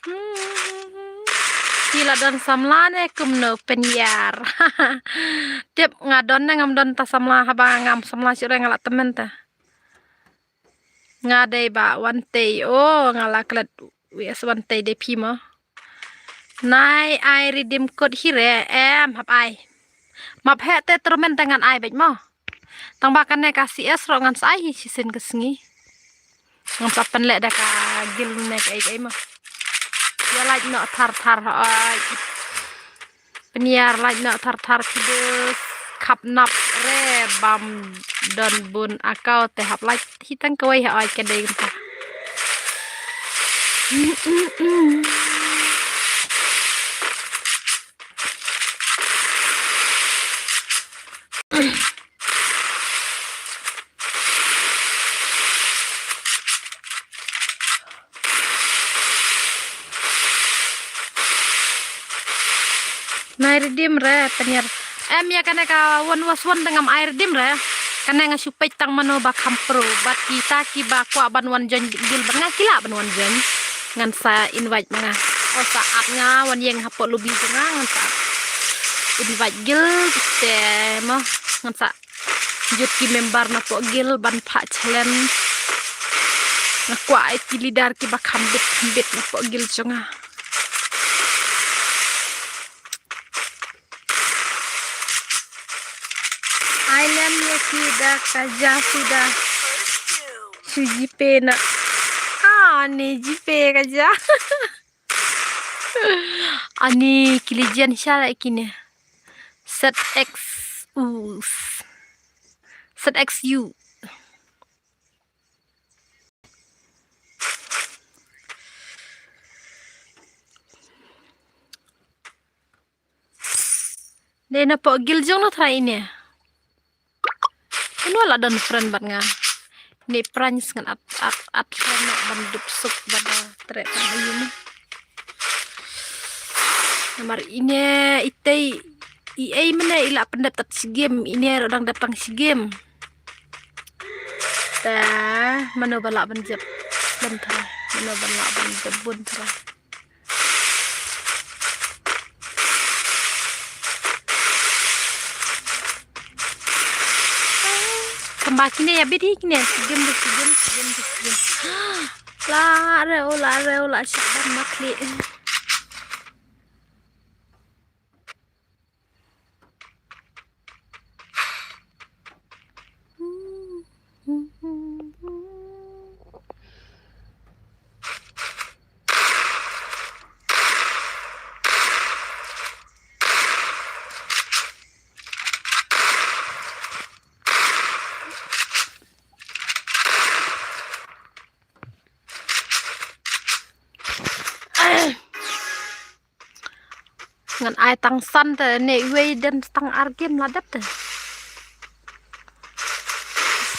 Hmm. Ki la don samla ne kumno pynïar. Tip nga don ne ngam don ta samla, haba ngam samla shuh re nga la tymmen ta. Nga dei ba wan tei, oh, nga la klet wias wan tei de phi mo. Nai ai redeem code hi re, em hap ai. Map heh te termen te ngan ai beit mo. Tang ba kane ka C S ruh ngan sa ai hi shisien ka sngi. Ngan sa pynleh da ka guild ne ka ei ka ei mo. Ïa like noh thar thar hoi. Pynïar like noh thar thar kidus. Khapnap re bam don bun account te hap like hi tang kawei ha oi ka dei kumta. Nai redeem re pynïar. Em ïa kane ka one was one da ngam ai redeem re. Kane nga shu peit tang mano ba kham pro. Bad kita kiba kwah ban wan join guild bad nga ki lah ban wan join. Ngan sa invite ma nga. O sa add nga wan ïeng hapoh lobby jong nga ngan sa invite guild te mo ngan sa jut ki member napoh guild ban phah challenge. Nga kwah ai ki leader kiba kham bit kham bit napoh guild jong nga. Ai lem ïa ki da ka ja suda. Shu jipe na. Ah, ne jipe ka ja. Ani ki legion shala kine. Z X U. Z X U. Dei napoh guild jong no trai ine. Uno la don friend bad nga. Ni prank ngan at at at friend no ban dup suk ban, ah, treh ban ayu ni. Namar ine itei i ei mene i la pyndep tat shi game ine ro dang dep tang shi game. Ta mano ba la ban jep bun trai, mano ba la ban jep bun trai. Kamba kine ya bidi kine sigim de sigim sigim de sigim. La re o la re o la shaban makli. Ngan ai tang san te ne wei den tang ar game la dep te.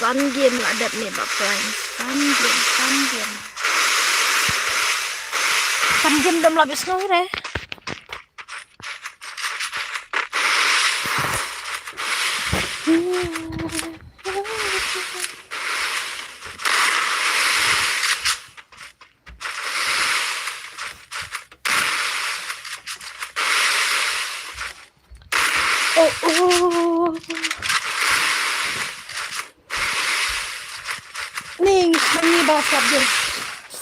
San game la dep ne ba prank. San game, san game. San game dem la bis ngau re. Oh, oh. Ning, nang ni ba slap jin.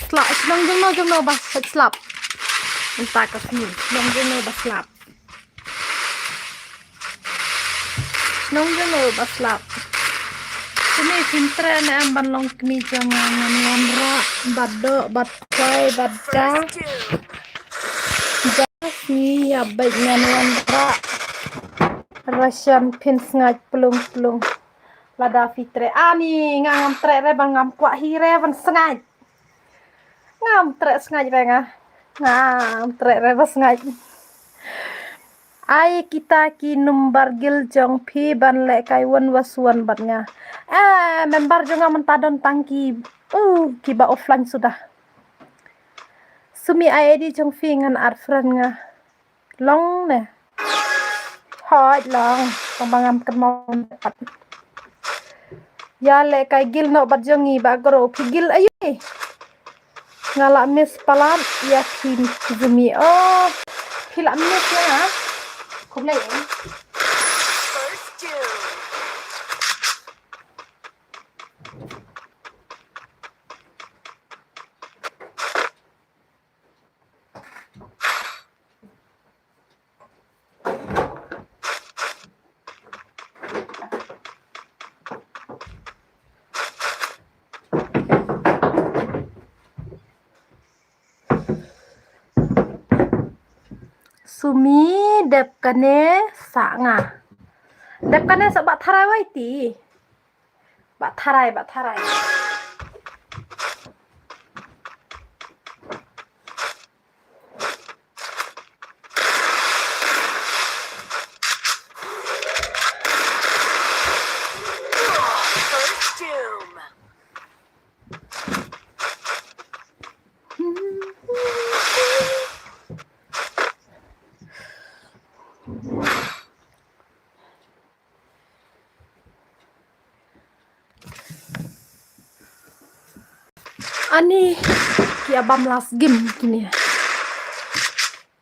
Slap, nang jin no, jin no ba slap. Entah ka sini, nang jin no ba slap. Nong jong no ba slap. Kini sintren em ban long kini jong nga ngan wanrah bad doh bad kwai bad da. Just Ïa bad ngan wan rah. Rashan phin sngaid plung plung. Lada phi treh. Ani nga ngam treh re ban ngam kwah hi re ban sngaid. Ngam treh sngaid re nga. Ngam treh re ban sngaid. Ai kita ki number gil jong phi ban leh kai wan was wan bad nga. Eh, member jong nga mynta don tang ki. Uh, ki ba offline suda. Sumi ai I D jong phi ngan add friend nga. Long ne. Hoi long. Tang ba ngam kynmaw pat. Ïa leh kai gil noh bad jong ngi ba gro phi gil ayu. Nga la miss palat ïa phi Sumi. Oh. Phi la miss ïa nga. Khublei. Sumi dep kane sa nga. Dep kane sa ba tharai wai ti. Ba tharai, ba tharai. Ani ki abam last game kine.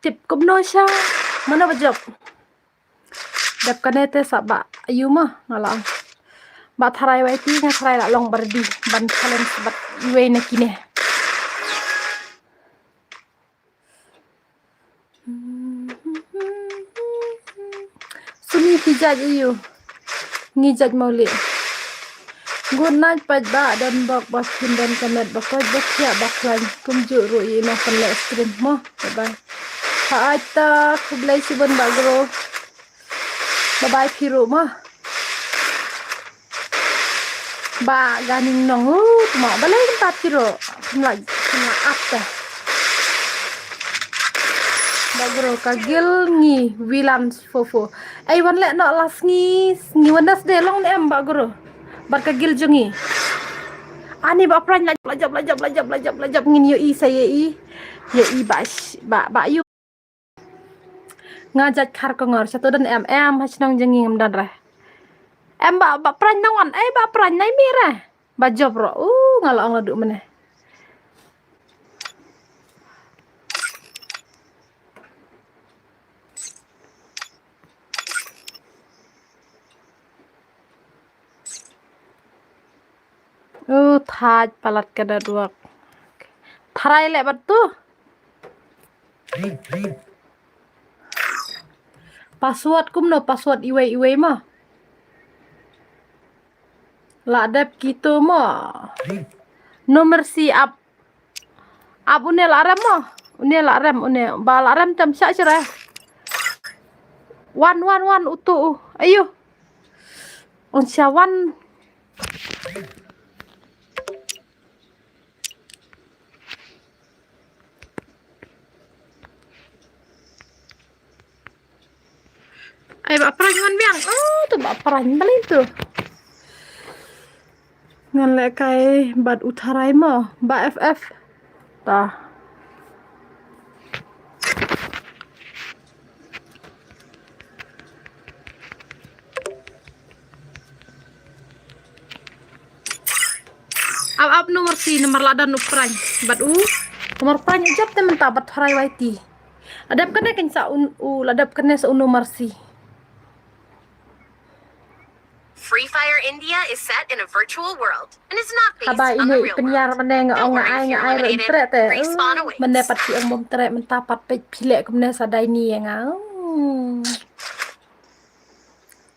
Tip kumno sha mana ba jop. Dep kane te sa ba ayu ma nga la. Ba tharai wai ti nga tharai la long bardi ban challenge bat iwei na kine. Sumi ki judge ayu. Ngi judge mauli. Good night paj ba dan bok ba kin dan kamet ba koj ba kia ba klan. Kum ju ru i na kan le stream mo. Bye bye. Ha aita khublei sibun ba gro. Bye bye phi ru mo. Ba ganing nong u ma balai kan tat phi ru. Kum la kum la ap ta. Ba gro ka gil ngi wilans fofo. Ai wan leh noh la sngi sngi Wednesday long ne em ba gro. Bad ka gil jong ngi. Ani ba pran la jop la jop la jop la jop la jop ngin ïohi sa ïohi. Ïohi ba ba ba ïohi. Nga jait khar kongor sha to don em em ha shnong jong ngi ngam don re. Em ba ba pran nang wan ai ba pran nai mi re. Ba jop ro u nga la ong la du mene. U thaj palat ka da duak. Tharai le bat tu. Password kumno password iwei iwei ma. La dep kito ma. No mercy up. Ap une la rem mo. Une la rem une ba la rem tem sha shere. Wan wan wan utu u. Ayu. Un sha wan. Ai ba pran ngan biang. Oh tu ba pran balik tu. Ngan leh kai bad u tharai mo ba F F. Ta. Ap ap nomor si nomor ladan u pran bad u nomor pran u jap te mynta bad tharai wai ti. Adep kane kan sa un u ladep kane sa u nomor si. Free Fire India is set in a virtual world and is not based on the real world. Haba inu i pynïar mane nga ong nga ai nga ai ro intre te. Mane pat ki ong bom tre mynta pat peit phi leh kumne sa dai ni nga.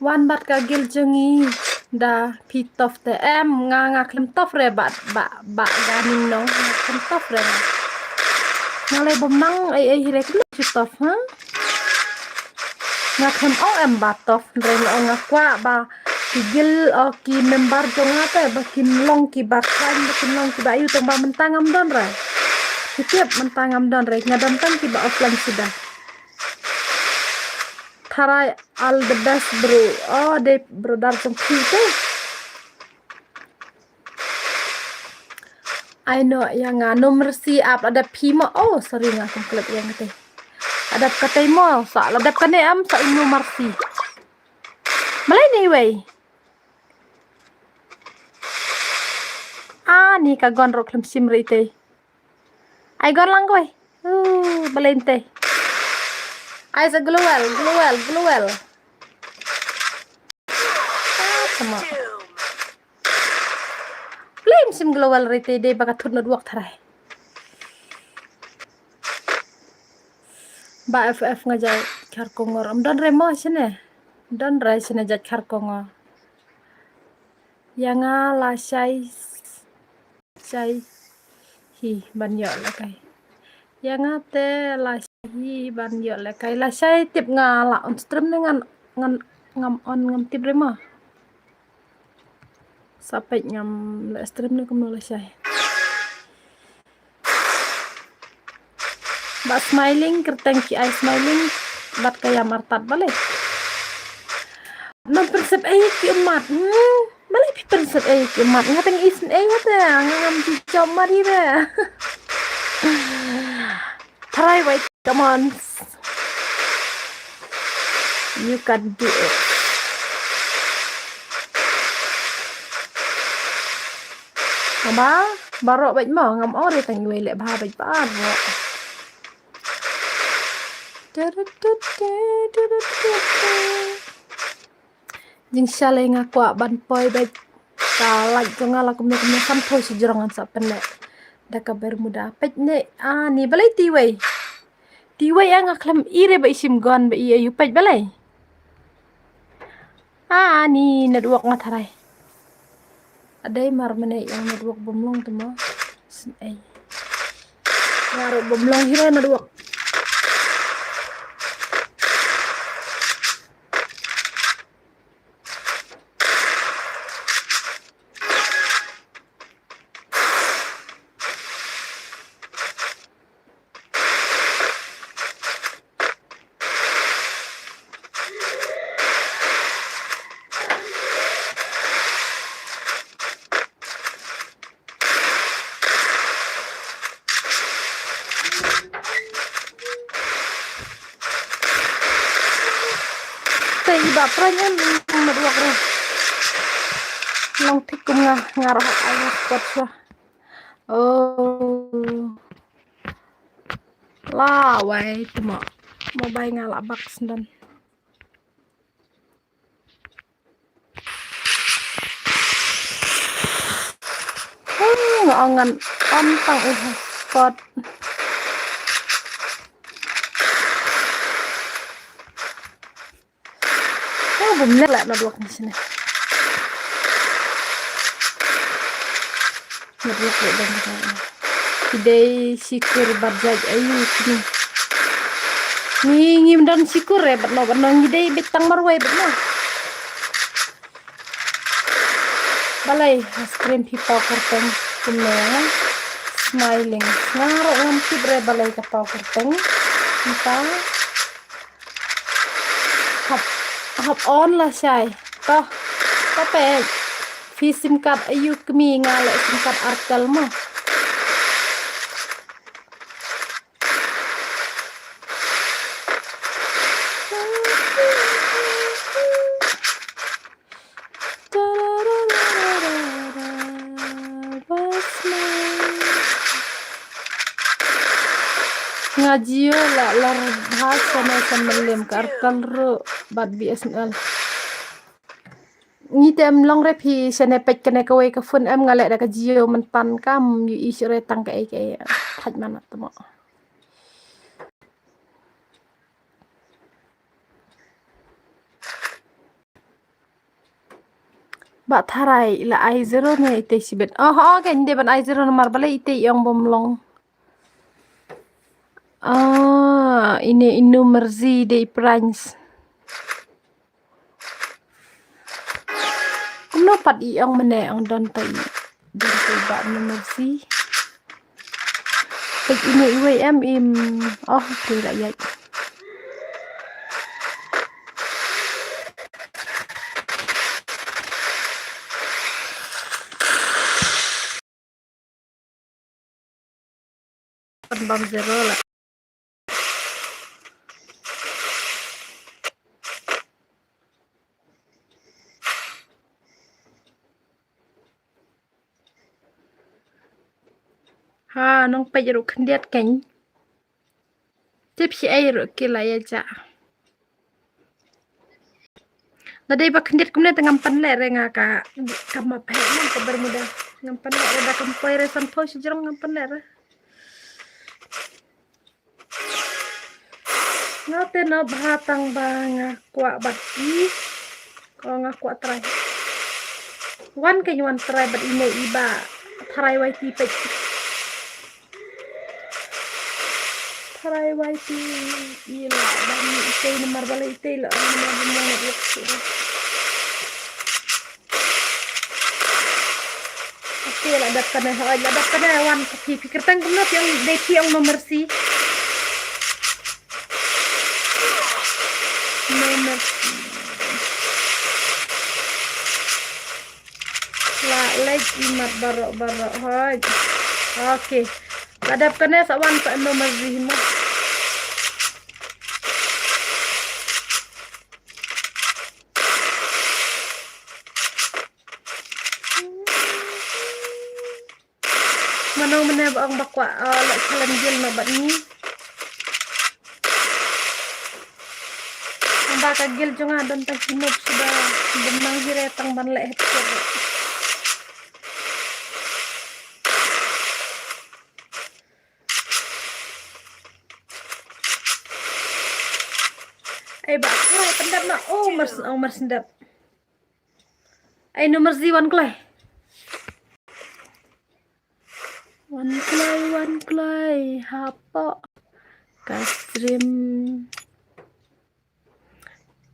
Wan bad ka gil jong i da phi tof te em nga nga khlem tof re bad ba ba ga ning nong nga khlem tof re nga. Nga leh bym nang ei ei hi re, khlem shu tough, ha? Nga khlem ong em ba tough, hynrei nga ong nga kwah ba ki guild, o ki member jong nga te ba kin long kiba khlaiñ, ba kin long kiba ïoh, tang ba mynta ngam don re. Ki tip mynta ngam don re, nga don tang kiba offline sida. Tharai, all the best, bro. Oh, dei brother jong phi te. Ai no, ïa nga, no mercy, ap la dep phi mo. Oh, sorry, nga kum klet ïa nga te. La dep katei mo, sa la dep kane em, sa i no mercy. Malai ni wei. Ah, ni ka gon rok lem sim ri te. Ai gon lang koi. Uh, balai te. Ai sa glowel, glowel, glowel. Ah, sama. Blame sim glowal rite dei ba ka thut network tharai. Ba F F nga jait khar kongor. Am don re mo sene. Don re sene jait khar kongor. Ïa nga la shai, shai hi ban ïoh lekai. Ïa nga te la shai hi ban ïoh lekai. La shai tip nga la on stream ne ngan, ngan, ngam on, ngam tip re mo. Sa peit ngam leh stream ne kumno la shai. Ba smiling, kyrteng ki ai smiling, bad ka ïam artat balei. Nang prinsip ei ki umat. Hmm, balei phi prinsip ei ki umat. Nga teng isn ei hate, nga ngam ji jom mari re. Try wait, come on. You can do it. Ba, baroh bad mo, ngam ong re tang iwei leh ba bad baroh. Jingshai nga kwah ban poi bad ka light jong nga la kumne kumne, sam poi shi jrong ngan sa pynleh da ka Bermuda. Peit ne, ah, ni balei tiwei. Tiwei nga khlem i re ba i shim gun ba i ayu, peit balei. Ah, ni network nga tharai. Adei mar mene ïa network bym long te mo. Sngewsih. Nga ruh bym long hi re network. Te i ba pranyan network re. Long thik kum nga, nga roh ai nga spot shuwa. Oh. La wai tuma. Mobile nga la bak sendon. Hmm, nga ong ngan on tang i hotspot. Oh, bym leh la network ni sini. Network leh dang dang. Ki dei shikur bad jait ayu kini. Ngi ngim don shikur re bad no bad no ngi dei bit tang marwei bad no. Balei ha stream phi paw kyrteng kumne. Smiling. Nga ruh ngam tip re balei ka paw kyrteng. Nta. Hap, hap on la shai. Toh, toh peit. Phi sim card ayu kmie, nga leh sim card artel mo. Nga Jio la lar bha shane sha Mylliem ka Airtel ruh bad B S N L. Ngi te em long re phi shane peit kane kawei ka phone em nga leh da ka Jio mynta kam ïohi shuh re tang kaei kaei. Thait manat te mo. Ba tharai la ai zero ne ite shibit. Oh, oh, kan de ban ai zero namar balei ite ïong bym long. Ah, ine i Nomerzi dei i Prince. Kumno pat i ong mynne, ong don pat i, don pat i Bah Nomerzi. Peit ine iwei em im. Oh, okay, la ïaid. Pynbam zero la. Ha, nong peit ruh khyndiat kein. Tip shi ei ruh ki la ïa ja. Lada dei ba khyndiat kumne te ngam pynleh re nga ka, ka map heh ne ka Bermuda. Ngam pynleh re, da kam poi re sanphew shi jrong ngam pynleh re. Nga te nop bha tang ba nga kwah bad i. Ko nga kwah try. Wan kein wan try bad ine i Bah Tharai Y T peit. Tharai Y T i la ban itei namar ba la itei la namar ba mo network. Okay, la dep kane, hooid, la dep kane, wan ka phi, phi kyrteng kumno, phi ong, dei phi ong Nomerzi. Nomerzi. La leit i mat baroh baroh, hooid. Okay. La dep kane sa wan sa Nomerzi mo. Mano mynne ba ong ba kwah, uh, leh challenge guild noh bad ngi. Ong ba ka guild jong nga don tang ki noob suda, bym nang hi re tang ban leh headshot. Ei Bah Tharai pyndep noh, oh, mar syn-, oh, mar syn dep. Ei Nomerzi wan kloi. Wan kloi, wan kloi hapoh ka stream.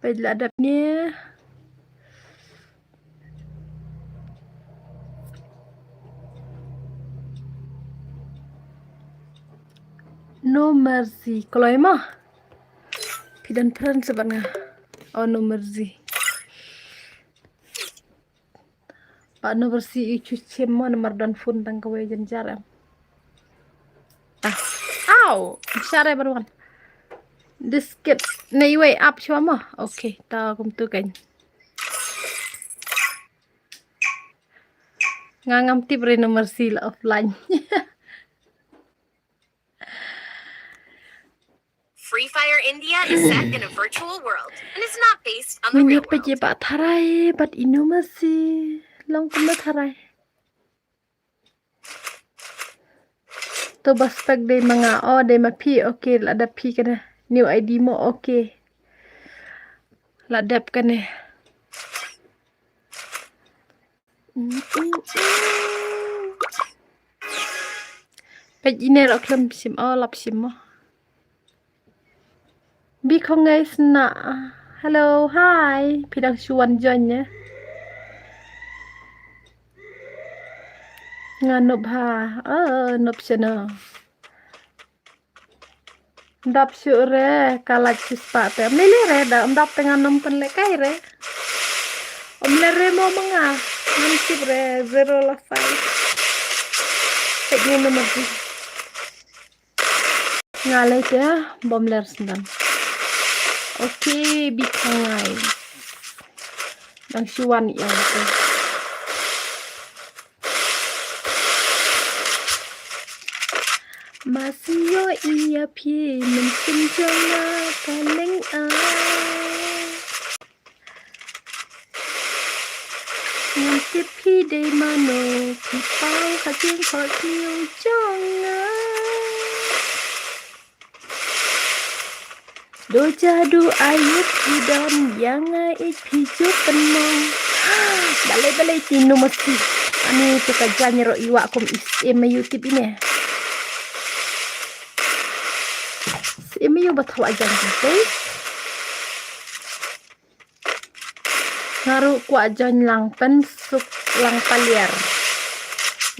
Peit la dep ne. Nomerzi kloi mo. Phi don friend sa bad nga. Oh, Nomerzi. Bah Nomerzi i shu shim mo namar don phone tang kawei, jynjar em. Ah. Aw, share baroh. This kit na iwei app shuwa mo. Okay, ta kumtu kein. Nga ngam tip re Nomerzi la offline. Free Fire India is set in a virtual world and is not based on the real world. Mynne peit ïa Bah Tharai bad i Nomerzi. Long kumno Tharai. To ba spek dei ma nga, oh, dei ma phi, okay, la dep phi kane. New I D mo, okay. La dep kane. Peit ine ruh khlem shim, oh, lap shim mo. Bi khong guys na. Hello, hi. Phi dang shu wan join ne? Nga nop ha. Oh, nop channel. Dap shu re, ka lait shu spah te. Ym lei lei re, da ym dap te ngan ym pynlehkai re. Ym lei re mo ma nga. Ngam tip re, zero la five. Peit ne number three. Nga lei te, bym ler sendang. Okay, bi khong ngai. Dang shu wan ïa te. Masih ïohi ïa phi mynsiem jong nga ka leng ah. Ngam tip phi dei mano, phi pang ha jingkhot jong nga. Doja du ayu phi don ïa nga ïeit phi ju pynmong. Balei balei ti nu mesti. Ani tu ka jan ro iwa kum is em ayu tip ine. Imi yu ba thawa jang te. Nga ruh kwah join lang pynsuk lang paliar.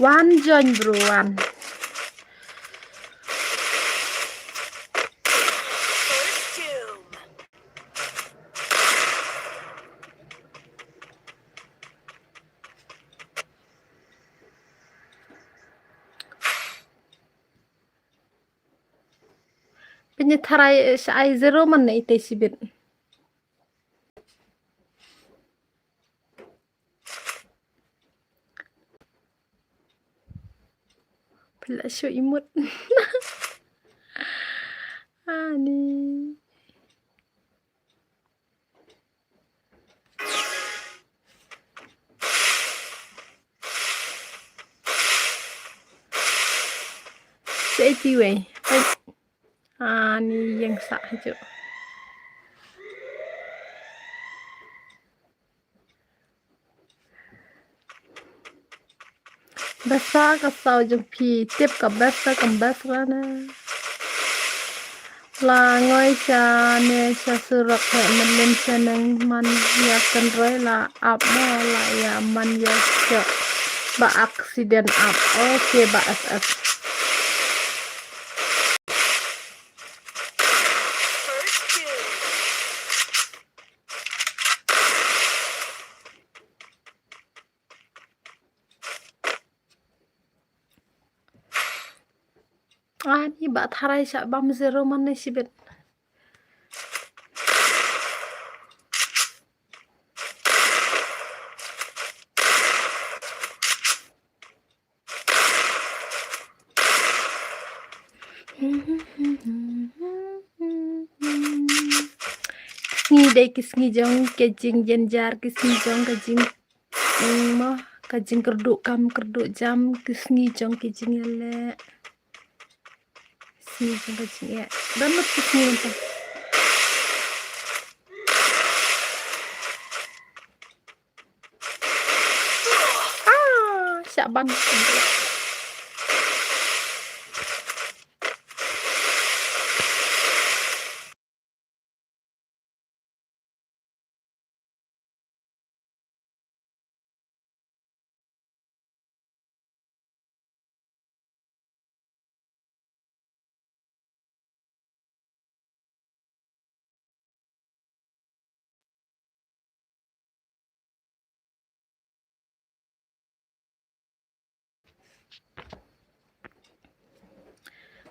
Wan join bro wan. Pynïatharai, eh, sha ai zero man na ite shibit. Pynlah shu imut. Ani. Sa iti wei. Ai. Ani ïeng sah hajuh. Besa ka saw jong phi, tip ka besa ka besa na. La ngoi sha ne sha surok he, mynnin sha neng man ïa kynroi la ap mo la ïa man ïa shok. Ba accident ap. Okay, ba S S. Ani ba tharai sha bam zero man ne shibit. Ki sngi dei ki sngi jong ka jingjynjar, ki sngi jong ka jing, mm, mo, ka jingkyrduh kam kyrduh jam, ki sngi jong ki jingïaleh. Sngi jong ka jingeh. Don lut ki sngi mynta. Ah, shah ban.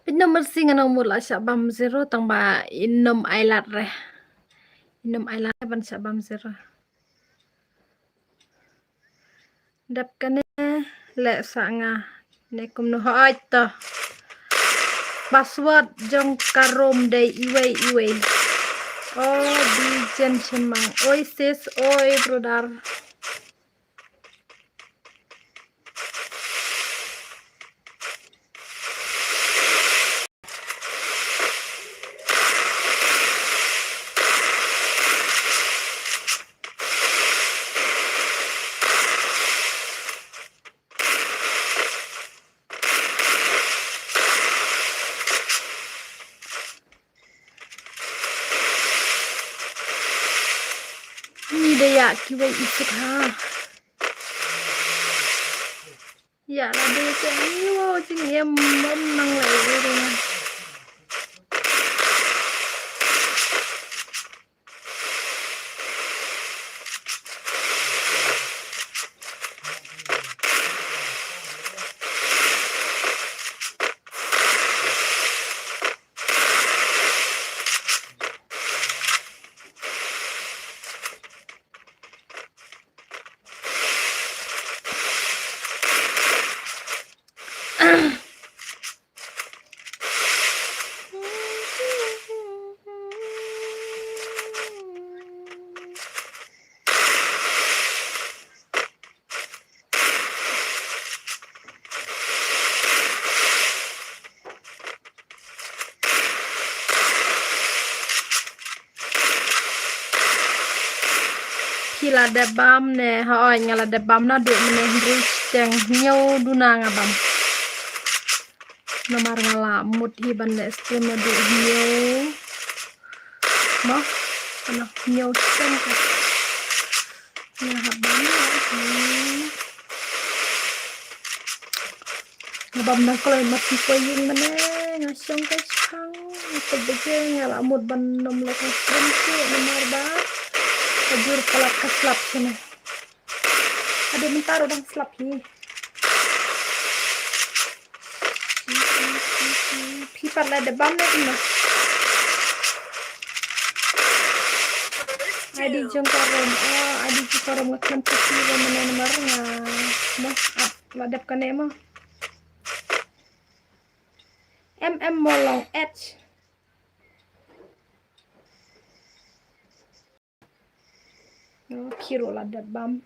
Pynnom mersi nga nang mut la shah bam zero tang ba in nym ai lad re. In nym ai lad re ban shah bam zero. Dep kane leh sa nga ne kumno hooid to. Password jong ka room dei iwei iwei. Oh, Bijen Shemang. Oi sis, oi brother. Ngi da ïa kiwei i suk ha. Ïa la dei te ngi wow jingim bym nang lei ïa dei. Phi la dep bam ne? Hooid, nga la dep bam naduh mynne hynriew shiteng, hynñiew duna nga bam. namar nga la mut hi ban leh stream naduh hynñiew. Mo, kane hynñiew sien ka. Nga hap bam hi. Nga bam nang kloi mat ki poi ïing mane, nga shong ka shang. Nga tip ba je nga la mut ban nym leh ka stream shuh namar ba ka jur palat ka slap shane. Haduh mynta ruh dang slap hi. Phi pat la dep bam ne kumno? Ai di jong ka rum, ah, ai di jong ka rum nga khlem phi ba mynne namar nga, mo, ah, la dep kane mo. M M Molong H. Oh, phi ruh la dep bam.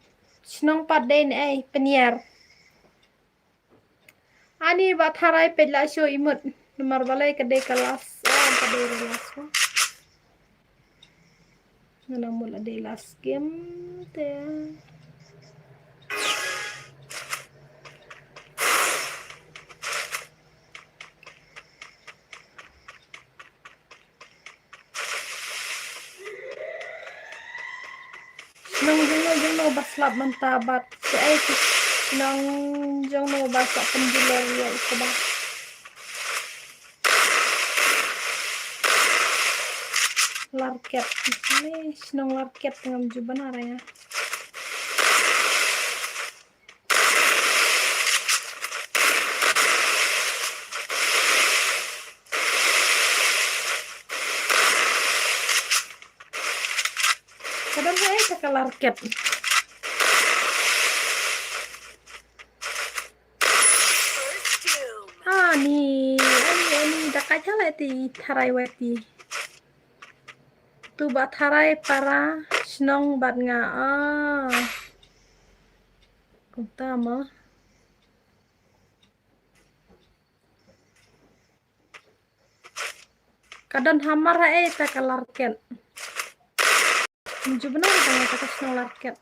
Shnong pat dei ne ei, Pynïar. Ani Bah Tharai peit la show i mut. Namar balei ka dei ka last, oh, ka dei ka last ko. Nga nang mut la dei last game te. Shnong jong no jong no ba slap mynta bad shaei ki shnong jong no ba sa pynjulor ïa u kba. Larket. Ni shnong Larket ngam ju bna ra ïa. Ka don ha ei ka Larket? Ani, ani, ani, da ka jala ti Tharai Waiti. Tu Bah Tharai para shnong bad nga, ah. Kumta mo. Ka don hamar ha ei ta ka Larket. Ju bna ka ta ka shnong Larket.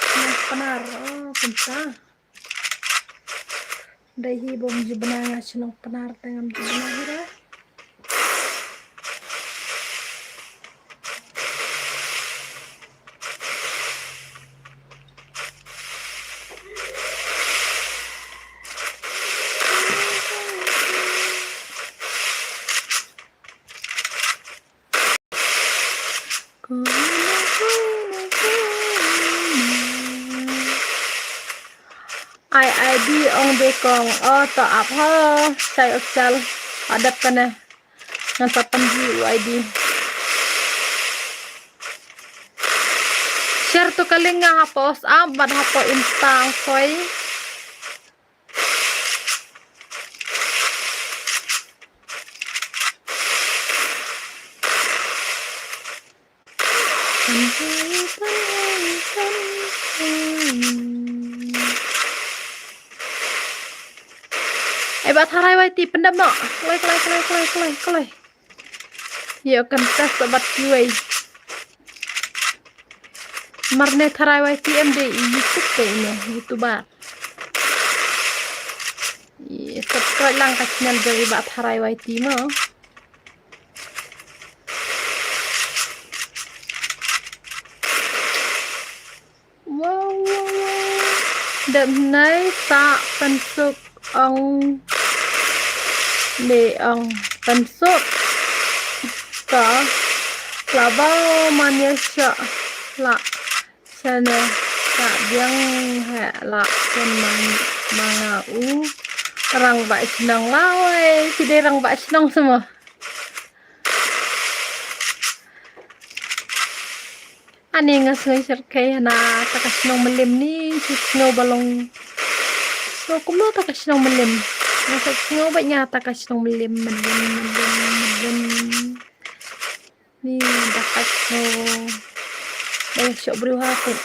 Shnong Pnar, oh, kumta. Dei hi bym ju bna nga shnong Pnar te ngam ju bna hi ra. Ai ai di ong de kong. Oh, to ap ho. Sai ok sal. Adap kane. Ngan sa pynji u ai di. Share to ka link nga hapoh WhatsApp bad hapoh Insta ong soi. Ai Bah Tharai Waiti pyndap noh. Kloi, kloi, kloi, kloi, kloi, kloi. Ïoh kan test bad kiwei. Mar ne Tharai Waiti em dei i YouTube te ine, YouTuber. Ïa, subscribe lang ka channel jong i Bah Tharai Waiti mo. Wow, wow, wow. Dep nai sa pynsuk ong. Dei ong pynsuk. Ka la ba man ïa sha la. Sha ne ka biang ha la ken mang manga u. Rangbah shnong lawei. Ki dei rangbah shnong semua. Ani nga sngew syrkhei hana ta ka shnong Mylliem ni, ki sngew ba long. Sngew kumno ta ka shnong Mylliem. Nga sa sngew ba nga ta ka shnong Mylliem, Mylliem, Mylliem, Mylliem. Ni da ka sngew. Ba shoh briew ha kut.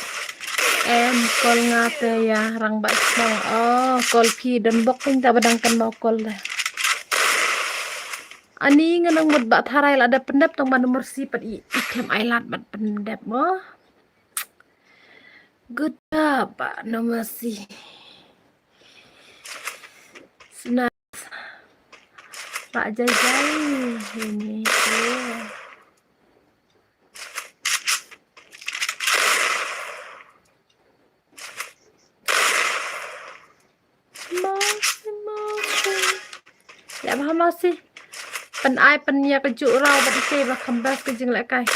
Em, call nga te ïa rangbah shnong. Oh, call phi don bok pun ta ba dang kan mau call da. Ani nga nang mut Bah Tharai la dep pyndep tang ba number si pat i, i khlem ai lad bad pyndep mo. Good job, Bah number si. Nice. Ba jai jai ini. Oh. Masi, masi. Ïa ba masi. Pynai pynïa ka juk raw bad ite ba kham bas ka jinglehkai.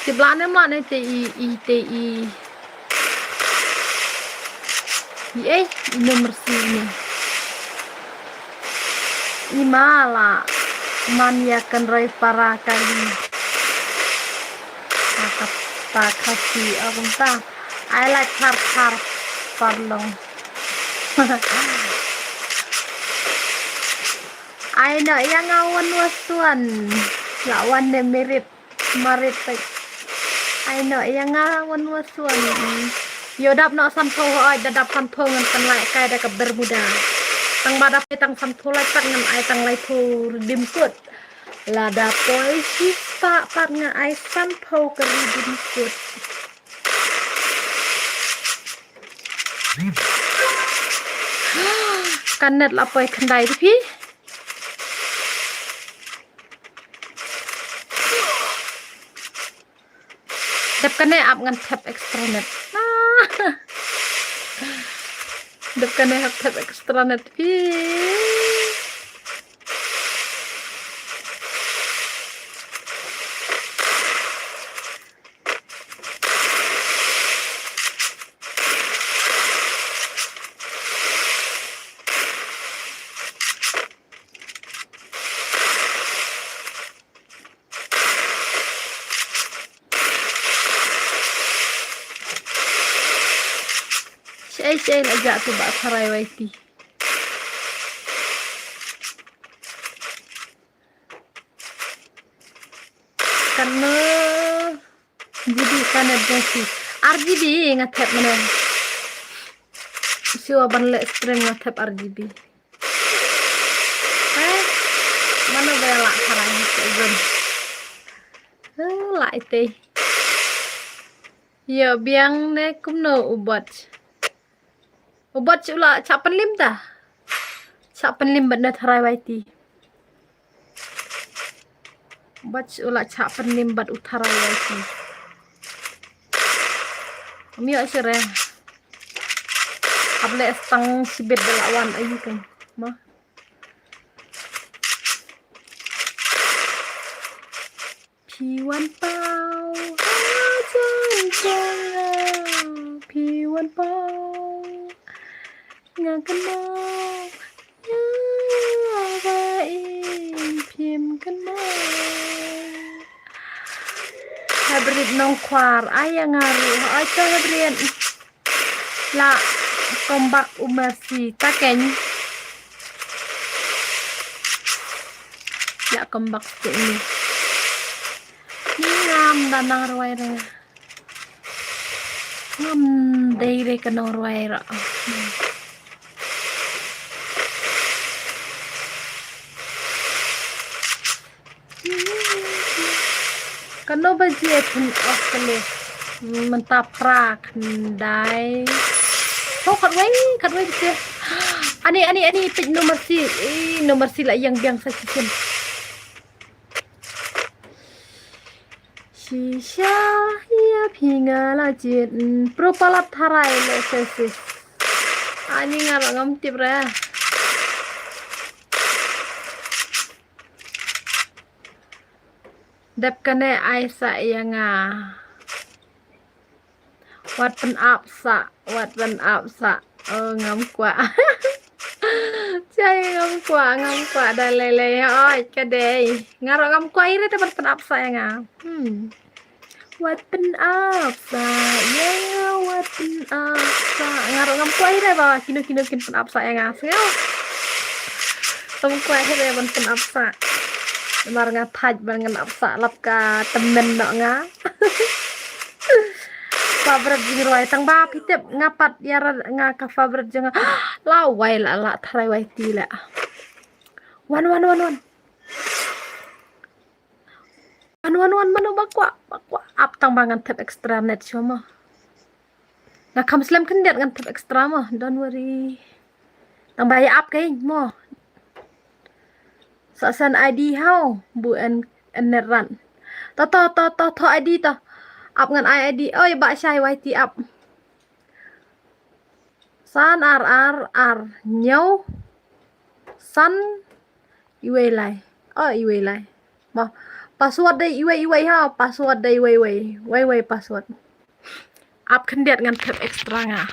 Te bla ne ma ne te i, i te i. I ei, i number si ne. I ma la man ïa kan roi para kali. Kata Khasi, oh, kumta. I like thar thar parlong. Ai no ïa nga wan wa suan. La wan ne merit. Marit peit. Ai no ïa nga wan wa suan. Ïoh dap noh sanphew, hooid da dap sanphew ngan pynlait kai da ka Bermuda. Tang ba da poi tang sanphew lait pat ngan ai tang laiphew redeem code. Lada poi shispah pat nga ai sanphew ka redeem code. Ka net la poi khyndai te phi. Dep kane ap ngan thep extra net. Ah. Dep kane hap thep extra net phi. Shei shei la ja tu ba tharai wai ti. Kano G B kane besi. R G B nga thep mane. Shuwa ban leh stream nga thep R G B. Eh, mano ba la tharai ni se gun. Eh, la ite. Ïa biang ne kumno u bot. U bot u la chah pynlim ta. Chah pynlim bad na tharai wai ti. Bad u la chah pynlim bad u tharai wai ti. Ym ïoh shuh re. Hap leh stang shibit da la wan ayu kan. Ma. Phi wan paw ha jan jong nga, phi wan paw. Nga kynmaw ïa ba in phim kynmaw. Hybrid Nongkhwar, ai ïa nga ruh, ai to Hybrid. La comeback u Mercy, ta keiñ. La comeback stik ni. Ni ngam da nang rwai re. Ngam dei re ka nang rwai ra. Kano ba jia phin off kali. Mynta phra khyndai. Ho khatwei, khatwei ba jia. Ani, ani, ani, peit No Mercy. Ih, No Mercy la ïeng biang sa shisien. Shisha ïa phi nga la jied. Pro palat tharai le sesis. Ani nga ruh ngam tip re. Dep kane ai sa ïa nga. Wat pynap sa, wat pynap sa. Oh, ngam kwah. Chai ngam kwah, ngam kwah da lei lei. Oi, ka dei. Nga ruh ngam kwah ire te wat pynap sa ïa nga. Hmm. Wat pynap sa ïa nga, wat pynap sa. Nga ruh ngam kwah ire ba kino kino kin pynap sa ïa nga. Sngew. Tang kwah hi re ban pynap sah. Namar nga thait ban ngan ap sah lap ka tymmen noh nga. Favorite jingrwai tang ba phi tip nga pat ïa nga ka favorite jong nga. La wai la la tharai wai ti la. Wan wan wan wan. Wan wan wan mano ba kwah ba kwah ap tang ba ngan thep extra net shuwa mo. Nga kham slem khyndiat ngan thep extra mo. Don't worry. Tang ba ïa ap kein mo. Sa send I D hau bu en en net ran. To to to to to I D to. Ap ngan ai I D. Oi ba shai wai ti ap. San ar ar ar ñiew san iwei lai. Oh iwei lai. Mo password dei iwei iwei ha, password dei iwei iwei. Iwei iwei password. Ap khyndiat ngan thep extra nga.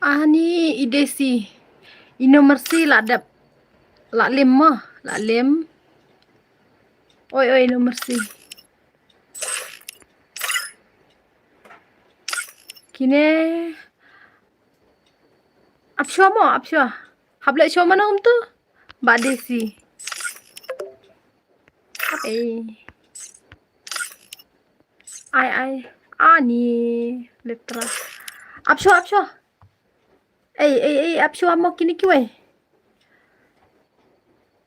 Ani i Desi. Ino Mercy la dep. La lim mo, la lim. Oi oi ino Mercy. Kine. Ap shuwa mo, ap shuwa. Hap leh shuwa mano kumtu. Ba Desi. Ei. Ai ai. Ani letra. Ap shuwa, ap shuwa. Ei ei ei ap shuwa mo kine kiwei.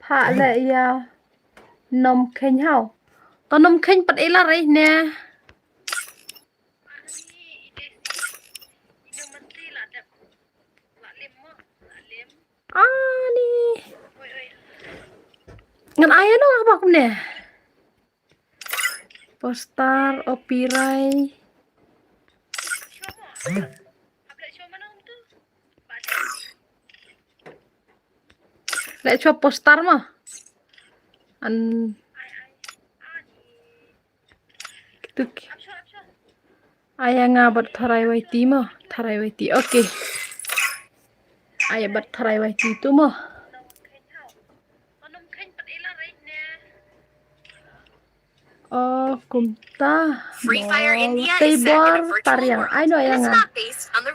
Pha leh ïa Nom Kheiñ hau. To Nom Kheiñ pat ei la rei ne. Ani. Ngan ai ano ba kumne. Poster, opirai. Leh shuwa poster mo. An. Kitu ki. Aya nga bat tharai waiti mo. Tharai waiti. Okay. Aya bat tharai waiti tu mo. Oh, kumta. Free Fire India is set in a virtual world. Ai no aya nga.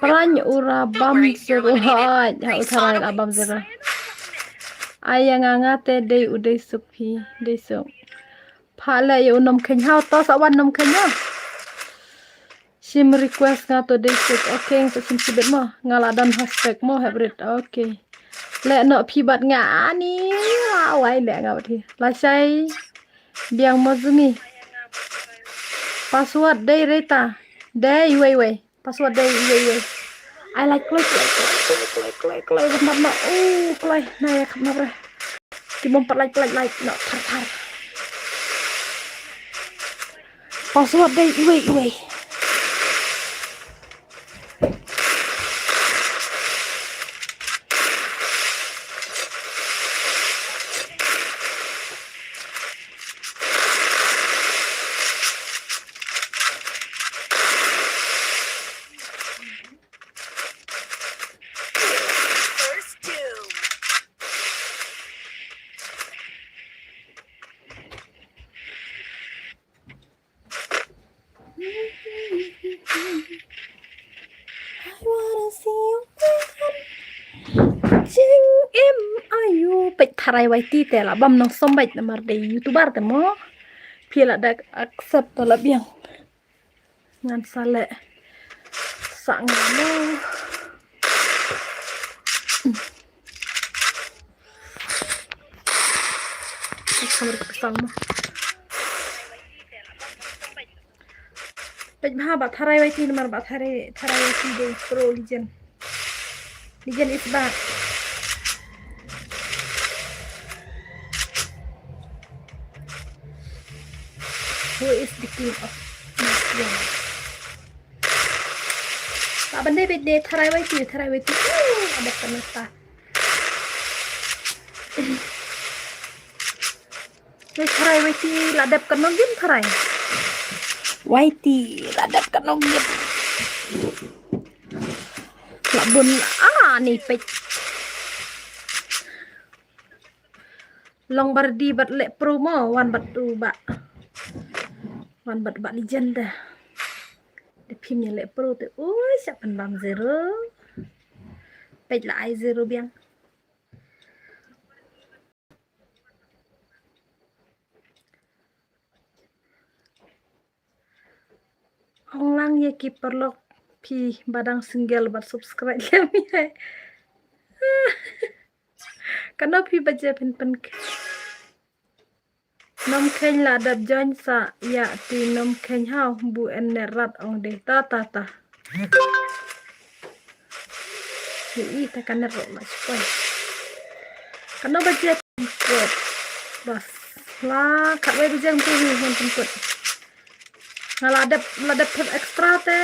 Prany ura bam zero. Ha u tharai la bam zero. Aya nga nga te dei u dei suk phi. Dei suk. Pha leh ïa u Nom Kheiñ hau to sa wan Nom Kheiñ hau. Shim request nga to dei suk. Okay, nga sa shim shibit mo. Nga la don hashtag mo hybrid. Okay. Leh noh phi bad nga ani. Wai leh nga bad hi. Lashai. Biang mo zumi. Password dei reta. Dei wei wei. Password dei wei wei. Ai lai kloi kloi kloi kloi kloi kloi kloi ban nap na. Uh kloi na ïa kham nap re. Ki bym pat lai kloi lai no thar thar. Password dei iwei iwei. I wanna see you run. Jingim ayu. Peit tharai waiti te la bam nongsom beit namar dei YouTuber te mo. Phi la da accept te la biang. Ngan sa leh. Sa ngan mo. Kamar ka salma. Peit bha ba Tharai Waiti namar ba Tharai, Tharai Waiti dei pro legend. Legend is back. Who is the king of Muslim? Ba ban dei beit dei Tharai Waiti, Tharai Waiti. Uh, ada penata. Ni Tharai Waiti la dep ka nongin Tharai. Waiti la dep ka nongin. La bun ani peit. Long bardi bat leh pro mo wan bat u ba. Wan bat ba legend dah. Dei phim ïa leh pro te. Ui, siap pynbam zero. Peit la ai zero biang. Ong lang ïa ki paralok phi ba dang single bad subscribe lem ïa. Kano phi ba je phin pyn. Nongkheiñ la dep join sa ïa ti nongkheiñ haw bu en ne rat ong de ta ta ta. Hi i ta ka net rok ma sipoi. Kano ba je pynput. Bas. La khat wei ba je pynput hi ngan pynput. Nga la dep, la dep thep extra te.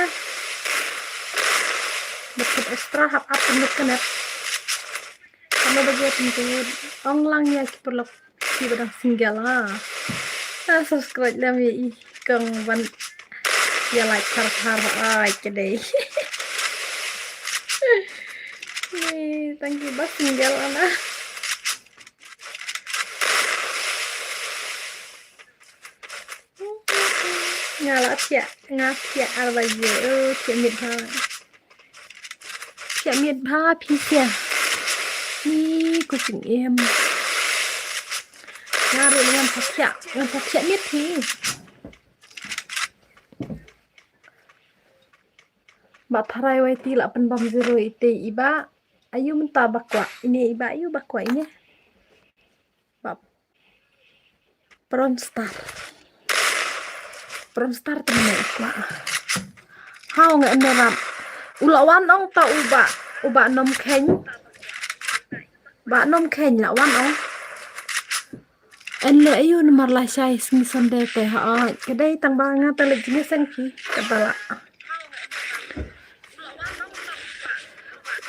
Dep thep extra hap ap pynput ka net. Kano ba je pynput. Ong lang ïa ki paralok. Ki ba dang single ha. Ah, subscribe lem ïa i kong ban ïa like thar thar ai ka dei. Ni tang ki ba single ana. Nga la thiah, nga thiah ar baje. Oh, thiah miet bha. Thiah miet bha phi thiah. Ni ko jingim. Nga ruh ngan sa thiah, ngan sa thiah miet phi. Ba Tharai Waiti la pynbam zero ite i ba. Ayu mynta ba kwah ine i ba, ayu ba kwah ine. Ba Prawn Star. Prawn Star te mynne i kwah. Haw nga em ne ram. U la wan ong ta u ba, u ba nongkheiñ. Ba nongkheiñ la wan ong. En le ayu namar la shai sngi Sunday te ha. Ka dei tang ba nga te leit jingïaseng phi kata la.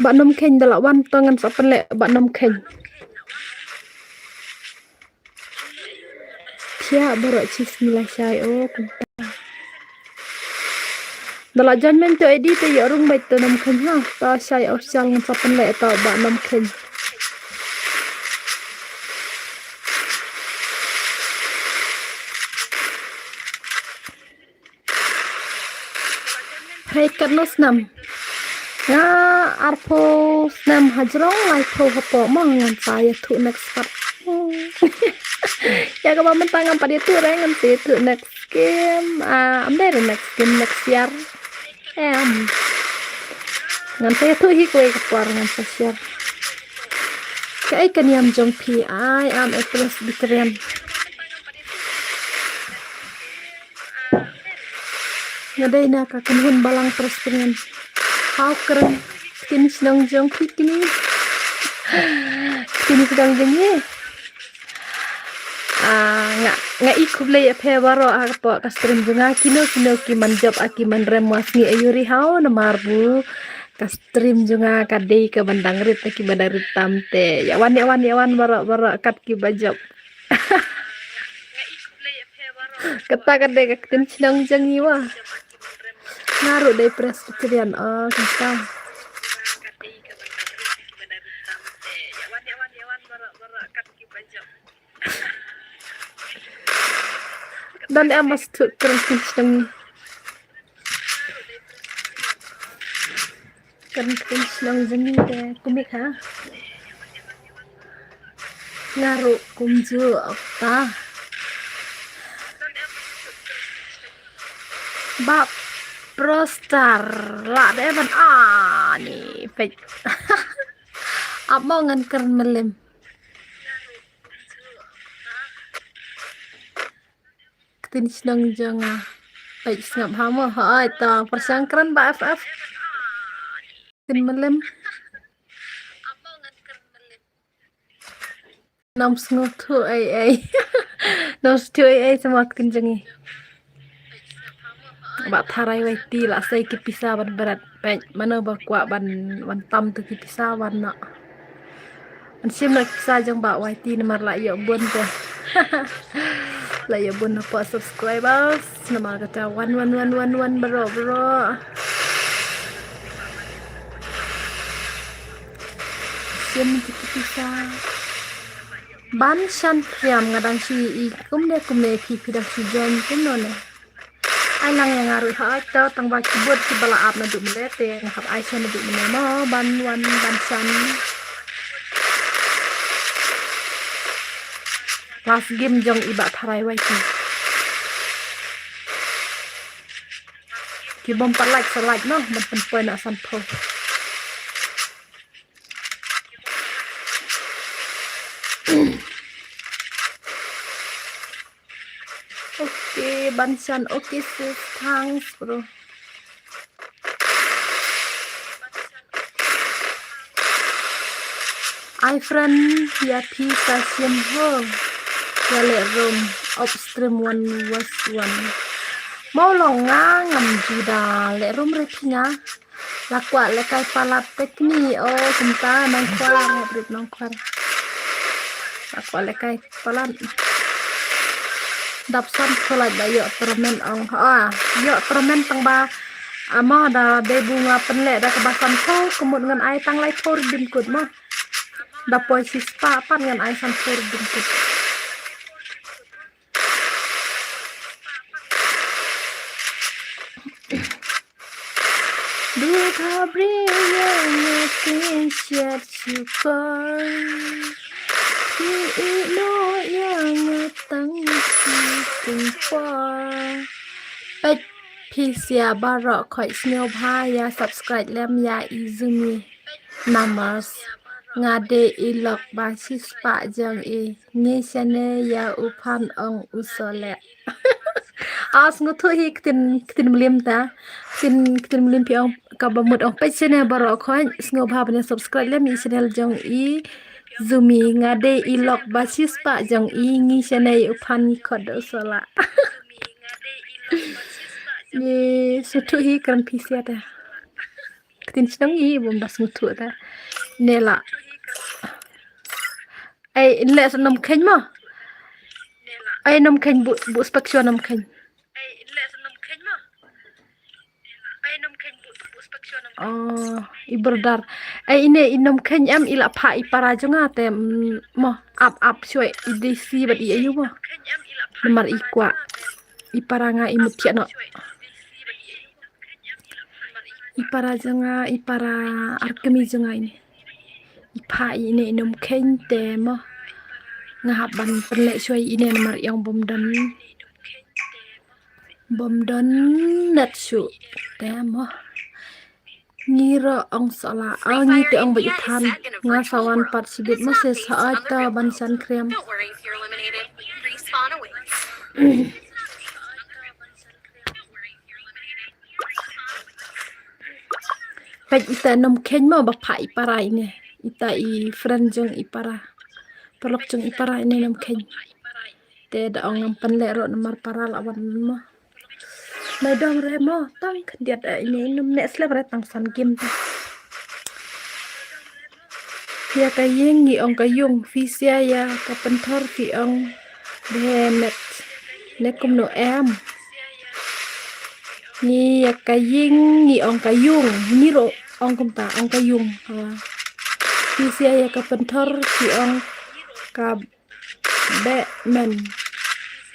Ba nongkheiñ da la wan to ngan sa pynleh ba nongkheiñ. Thiah baroh shi sngi la shai o kumta. Da la join mynta edi te ïoh rung beit te nongkheiñ ha. Ta shai official ngan sa pynleh ta ba nongkheiñ. Hei katno snem? Nga arphew snem hajrong, laiphew hapoh mo ngan sa ïathuh next part. Ïa kaba mynta ngam pat ïathuh re ngan sa ïathuh next game. Ah, am dei re next game, next year. Em. Ngan sa ïathuh hi kawei ka por ngan sa share. Kaei ka niam jong phi? I am a Presbyterian. Nga dei na ka kynhun balang Presbyterian. Haw kren ktien shnong jong phi kine. Ktien shnong jong ngi. Ah, nga, nga i khublei ïa phi baroh ha ka por ka stream jong nga kino kino ki man jop ha ki man rem wa sngi ayu ri haw namar bu ka stream jong nga ka dei ka ban dang rit ki ban dang rit tam te. Ïa wan ïa wan ïa wan baroh baroh kat ki ba jop. Kata ka dei ka ktien shnong jong ngi wa. Nga ruh dei Presbyterian o kata. Don em mas tu kren ktien shnong. Kren ktien shnong jong ngi te kumne ha. Nga ruh kumjuh okta. Ba Prawn Star la dei ban ani peit. Ap mo ngan kren mylliem. Ktien shnong jong nga. Peit sngap ha mo. Hoi to pyrshang kren ba F F. Ktien Mylliem. Nam sngewthuh ei ei. Nam sngewthuh ei ei sa ma ktien jong ngi. Bah Tharai wai ti la sei ki pisa ban bret. Peit mano ba kwah ban, ban tam tu ki pisa wan noh. Ban shim noh ki pisa jong bah wai ti namar la ïoh bun tu. La ïoh bun hapoh subscribers namar kata wan wan wan wan wan baroh baroh. Shim ki pisa. Ban shan priam nga dang shu i kumne kumne phi phi dang shu join kumno ne. Ai lang ïa nga ruh ha to tang ba keyboard ki ba la ap naduh mynne te nga hap ai shan naduh mynne mo ban wan ban shan. Last game jong i Bah Tharai wai ti. Ki bym pat like sa like noh ban pynpoi na sanphew. Okay, ban shan. Okay sis, thanks bro. Ai friend, ïa phi sa shim ho. Ïa leh room upstream one was one. Mo long nga ngam juda leh room re phi nga. La kwah lehkai palat te kni o kumta Nongkhwar, hap rit Nongkhwar. La kwah lehkai palat. Dap san pulai da ïoh permen ong. Ah, ïoh permen tang ba. Ama da dei bu nga pynleh da kaba san phew kumut ngan ai tang lai phew rit dim kut ma. Da poi shispah pat ngan ai san phew rit dim kut. Duh ha briew ïa nga te shet shukor. Phi ïeh noh ïa nga tang shi tyngpor. Peit phi sia baroh khoit sngewbha ïa subscribe lem ïa i Zumi. Namar nga dei i lok ba shispah jong i. Ngi shane ïa u phan ong u soleh. Ah, sngewthuh hi ktien, ktien Mylliem ta. Ktien, ktien Mylliem phi ong kaba mut ong peit shane baroh khoit sngewbha ban ïa subscribe lem i channel jong i Zumi nga dei i lok ba shispah jong i ngi shane ïa u phan ngi khot da u soleh. Ngi sngewthuh hi kren phi sia ta. Ktien shnong i bym da sngewthuh ta. Ne la. Ai in leh sa Nongkheiñ mo. Ai Nongkheiñ bu, bu spek shuwa Nongkheiñ. Oh, i brother. Ai ine i Nongkheiñ em i la phah i para jong nga te, mm, mo ap ap shuwa i dei si bad i ayu mo. Namar i kwah i para nga i mut thiah noh. I para jong nga, i para arkmi jong nga ine. I phah ine i Nongkheiñ te mo. Nga hap ban pynleh shuwa ine namar i ong bym don. Bym don net shuh te mo. Ngi ruh ong sala, ah, ngi te ong ba i phan. Nga sa wan pat shibit mo se sa ai ta ban san krem. Peit ita Nongkheiñ mo ba phah i para ine. Ita i friend jong i para. Paralok jong i para ine Nongkheiñ. Te da ong ngam pynleh ruh namar para la wan mo. Mai dom re mo tang khyndiat ine num ne slem re tang san game ta. Ïa ka ïing ngi ong ka yung, phi sia ïa ka pynthor phi ong behemoth. Ne kumno em. Ngi ïa ka ïing ngi ong ka yung, ngi ruh ong kumta ong ka yung. Ha. Phi sia ïa ka pynthor phi ong ka behmen.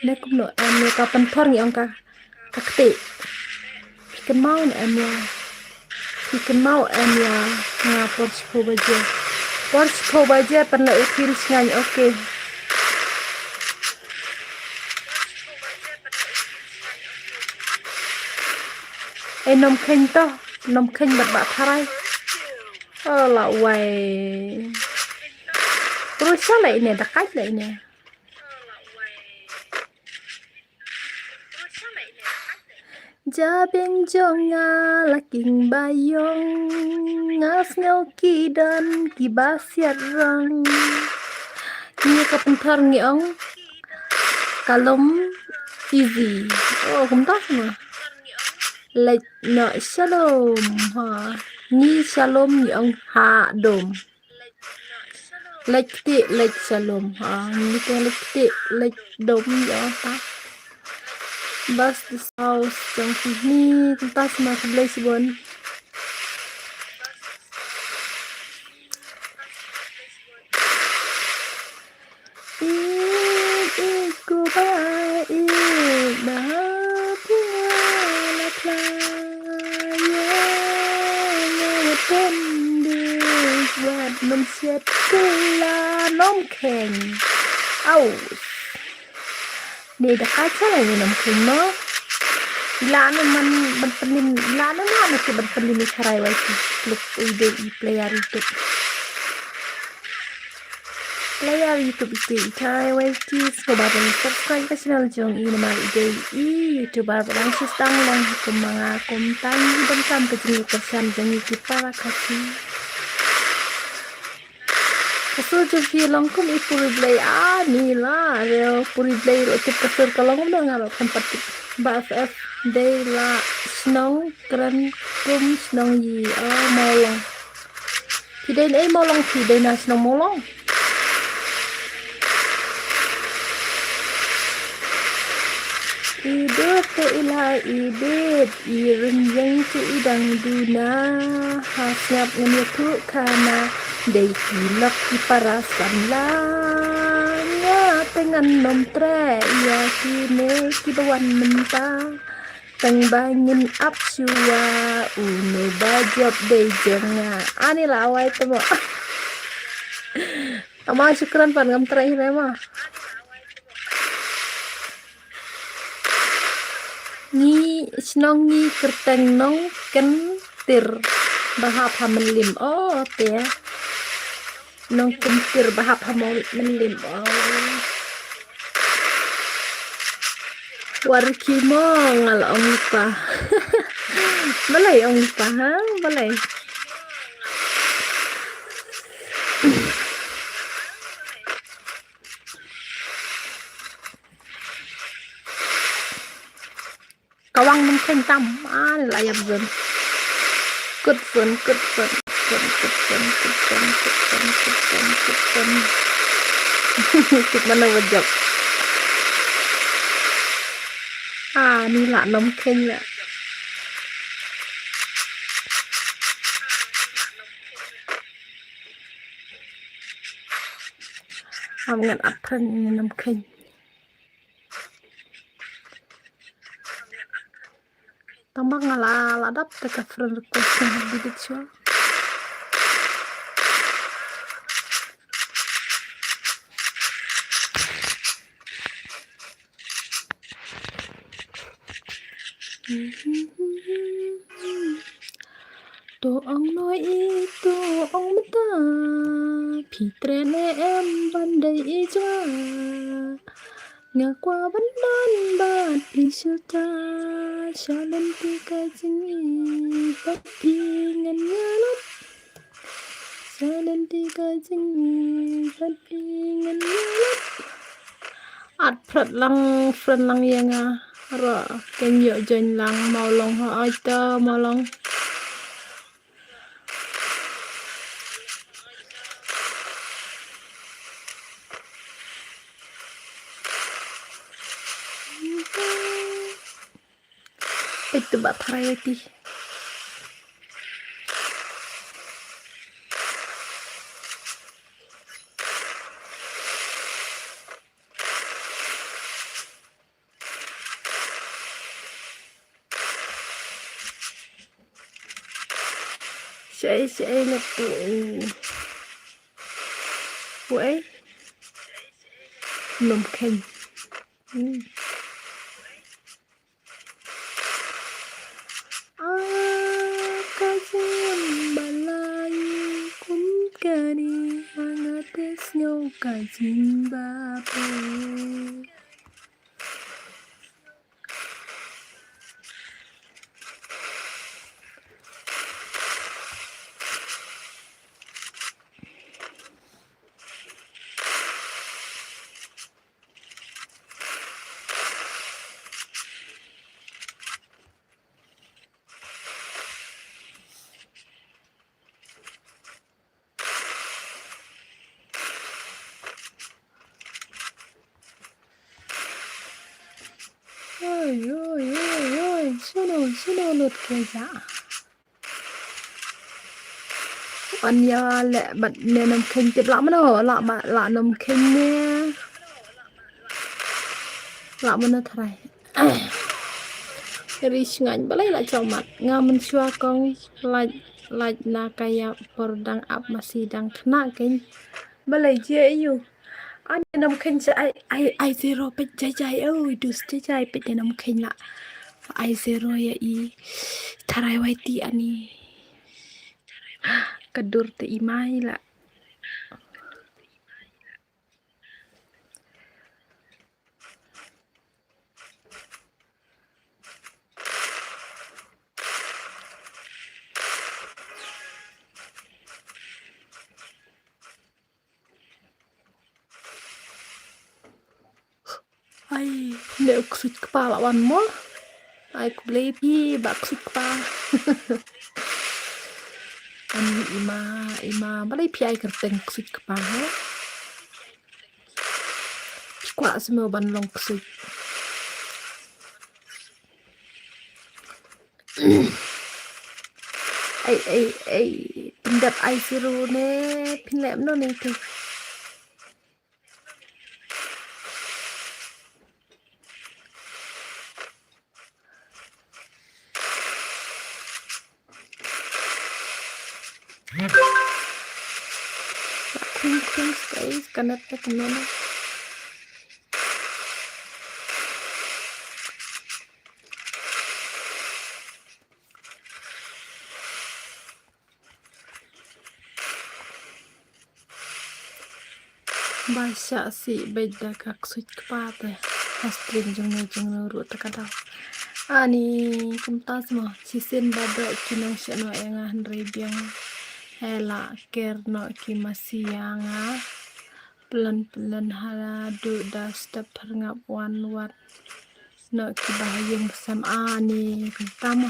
Ne kumno em ïa ka pynthor ngi ong ka, ka kti. Phi kynmaw ne em ïa. Phi kynmaw em ïa nga por shiphew baje. Por shiphew baje pynleh u thir sngaiñ, okay. Ei Nongkheiñ to, Nongkheiñ bad Bah Tharai. Oh la wai. Russia la ine, da kait la ine. Jabieng jong nga la king ba ïong, nga sngew ki don kiba siat rong. Ngi ka pynthor ngi ong ka lum easy. Oh, kumta sma. Leit noh shalom. Ha. Ngi shalom ngi ong ha dom. Leit kti leit shalom. Ha, ngi te leit kti leit dom ïa ta. Bas the house jong sini kumta sma khublei shibun. Ïeit ïeit ko ba ïeit ba ha phi nga la phla ïa nga wat pynbeit wat nym shet ko la nym kheiñ. Au. Dei da ka cha la ïa nym kheiñ mo. La ne man ban pynlin la ne man ne ki ban pynlin i tharai wai ki kluk u dei i player YouTube. Player YouTube iti i tharai wai ki sngewbha ban subscribe ka channel jong i namar i dei i YouTuber ba dang shu sdang long kum ma nga kum tang i ban sam ka jingïakyrshan jong i ki para Khasi. Ka sur jong phi long kum i puri blei a ni la reo puri blei ruh tip ka sur ka long kumno nga ruh khlem pat tip. Ba F F dei la shnong kren kum shnong yi o Mawlong. Phi dei na ei Mawlong phi dei na shnong Mawlong. I dut te i la i bit i rynjeng te i dang duna ha sngap ngan ïathuh khana dei ki lok ki para samla nga te ngan nym treh ïa kine kiba wan mynta. Tang ba ngin ap shuwa uno ba jop dei jong nga. Ani la wai te mo. Ama shukran pan ngam treh hi mo. Ngi shnong ngi kyrteng Nongkyntir ba hap ha Mylliem. Oh te. Nongkyntir ba hap ha Mylliem. Oh. War ki mo nga la ong pa. Balei ong pa ha? Balei? Kawang nang keng tam an la yap zon. Kut zon kut zon kut zon kut zon kut zon kut zon kut zon kut zon. Kut mana wajak. Ah ni la nom keng la. Am ngan apren ni nom keng. Tang ba nga la la dap te ka friend request nga didit shuwa. To ong noi i to ong mynta. Phi treh ne em ban dei i jong nga. Nga kwah ban don bad phi shuh ta. Sha lynti ka jingim bad phi ngan ïalap. Sha lynti ka jingim bad phi ngan ïalap. At pret lang friend lang ïa nga. Ro ken ïoh join lang Mawlong ha ai ta Mawlong. Itu ba priority. Shaei shaei nga pu. Pu ei. Nom keng. Hmm. Ah, ka jingim ba lai kum kane, nga te sngew ka jingim ba pher. Oi, oi, oi, oi. Shuno, shuno lut ke ja. An ïa leh bad ne Nongkheiñ tip lah mano, lah ba-, lah Nongkheiñ ne. Lah mano tharai. Ri shngain balei lah chong mat. Nga mynshuwa kong lait, lait na ka ïa por dang ap masi dang khynnah keiñ. Balei je ïu. Ani Nongkheiñ sa ai, ai, ai zero peit jai jai. Oh, dus jai jai peit ne Nongkheiñ lah. Ai zero ïa i. Tharai wai ti ani. Ka dur te i mai lah. Ai, ne u ksuid kpa la wan mo. Ai, khublei phi ba ksuid kpa. Ani ima, ima, balei phi ai kyrteng ksuid kpa, he? Phi kwah simo ban long ksuid. Ei, ei, ei, pyndep ai zero ne, pynlep no ne tu. Kring, kring, guys, ka net te kumno ne. Ba shah sih beit da ka ksuid kpa te. Ha stream jong no jong no ruh te ka daw. Ani kumta sma shisien ba beit ki nongshah noh ïa nga hynrei biang. Hela ker noh ki masi ïa nga. Plan plan hala du da step pyrngap wan wat. Noh ki ba ha ïing sem ani kumta mo.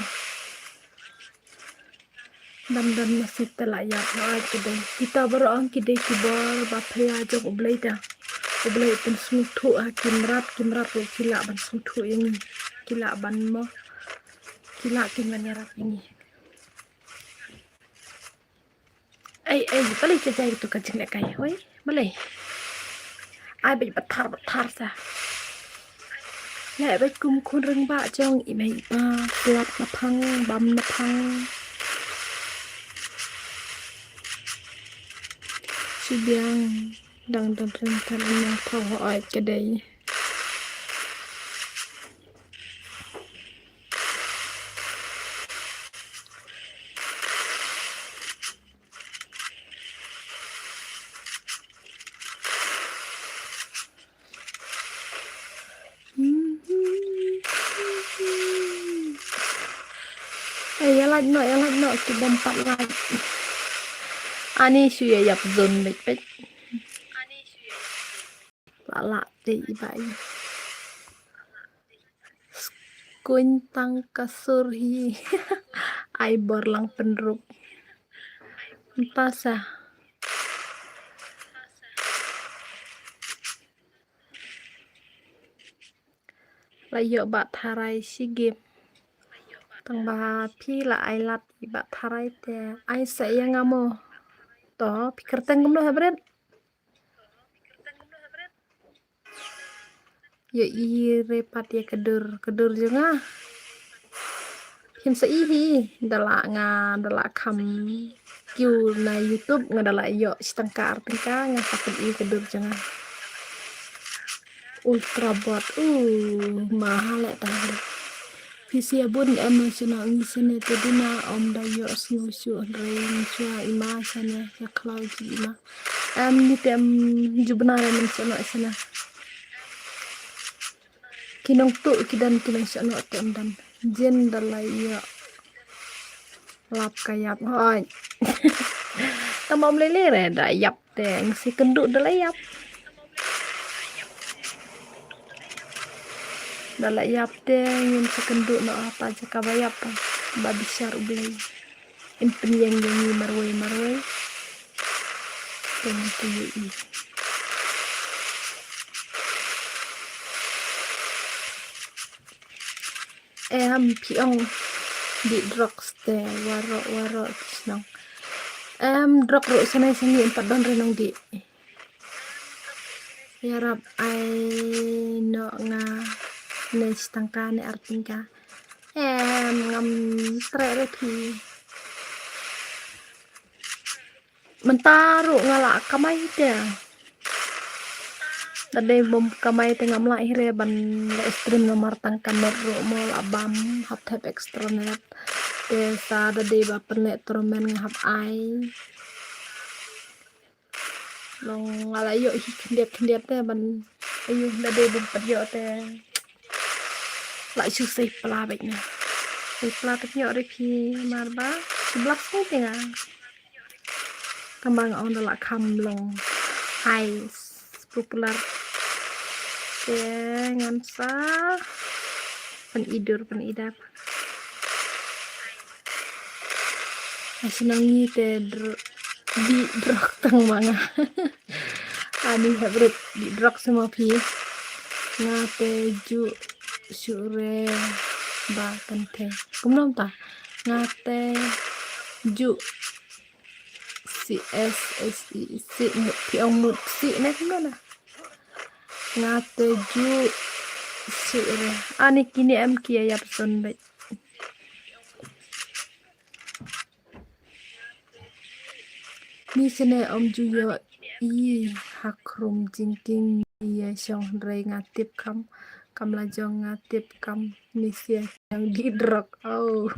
Dang don masi te la ïap ha ki dei. Kita baroh ang ki dei ki bor ba pha ïa jong U Blei ta. U Blei u pynsngewthuh ha ki mrad, ki mrad ruh ki lah ban sngewthuh ïa ngi. Ki lah ban mo. Ki lah kin ban ïarap ïa ngi. Ei, ei, balei ka jai tu ka jingleh kai, hoi? Balei? Ai, beit pathar, pathar sa. Leh beit kum khun ring ba jong i mei ba, slap na phang, bam na phang. Shu biang, dang dang ring kan na thau hoi ka dei. Ei, ïa lait noh, ïa lait noh, ki bym pat lait. Ani shu ïa ïap zone beit beit. La la te i ba i. Skuin tang ka sur hi. Ai bor lang pynrup. Mpasa. La ïoh ba tharai shi game. Tang ba phi la ai lad i ba tharai te. Ai sa ïa nga mo. To, phi kyrteng kumno ha bret? Ïa i re pat ïa ka dur, ka dur jong nga. Phim sa i hi, da la nga, da la kham kiew na YouTube, nga da la ïoh shi tyngka ar tyngka, nga sa pyn i ka dur jong nga. Ultra bot, uh, mahal eh ta. Phi sa ïa bun em nongshong ngi sene te duna ym da ïoh sngew shuh hynrei shuwa i ma sene ïa khlaw ji i ma. Em ni te em jubna re nongshong sene. Ki nongtuh ki don ki nongshong te em don. Jin da la ïoh. Lap ka ïap hoi. Tang ba ym lei lei re da ïap te ngi sa kynduh da la ïap. Da la ïap te ngin sa kynduh noh ha ta jaka ba ïap ba bishar U Blei. In pynïeng ïa ngi marwei marwei. Te ngi sa ïohi. Em phi ong dih drok ste waroh waroh ki shnong. Em drok ruh shane shane em pat don re nong dih. Ïarap ai noh nga ne shi tyngka ne ar tyngka. Em ngam treh re phi. Mynta ruh nga la kamai te. Da dei bym kamai te ngam lah hi re ban leh stream namar tang ka net ruh mo la bam, hap thep extra net. Te sa da dei ba pynleh tournament nga hap ai. Long nga la ïoh hi khyndiat khyndiat te ban, ayu, da dei bym pat ïoh te. La shu sei pla beit nga. Sei pla te ïoh re phi mar ba. Shu blak sei te nga. Tang ba nga ong da la kham long ai popular. Te ngan sa pynidur pynidap. Nga shu nang ngi te dr-, dih drok tang ma nga. Ani hep ruh dih drok sha ma phi. Nga te ju shu re ba kynthei. Kumno mynta? Nga te ju si es es i si mut phi ong mut si ne kumno na? Nga te ju shu re. Ani kine em ki ïa ïap son beit. Ni shane ym ju ïoh i ha khrum jingkieng ïa shong hynrei nga tip kam, kam la jong nga tip kam ni sia kiang dih drok. Oh.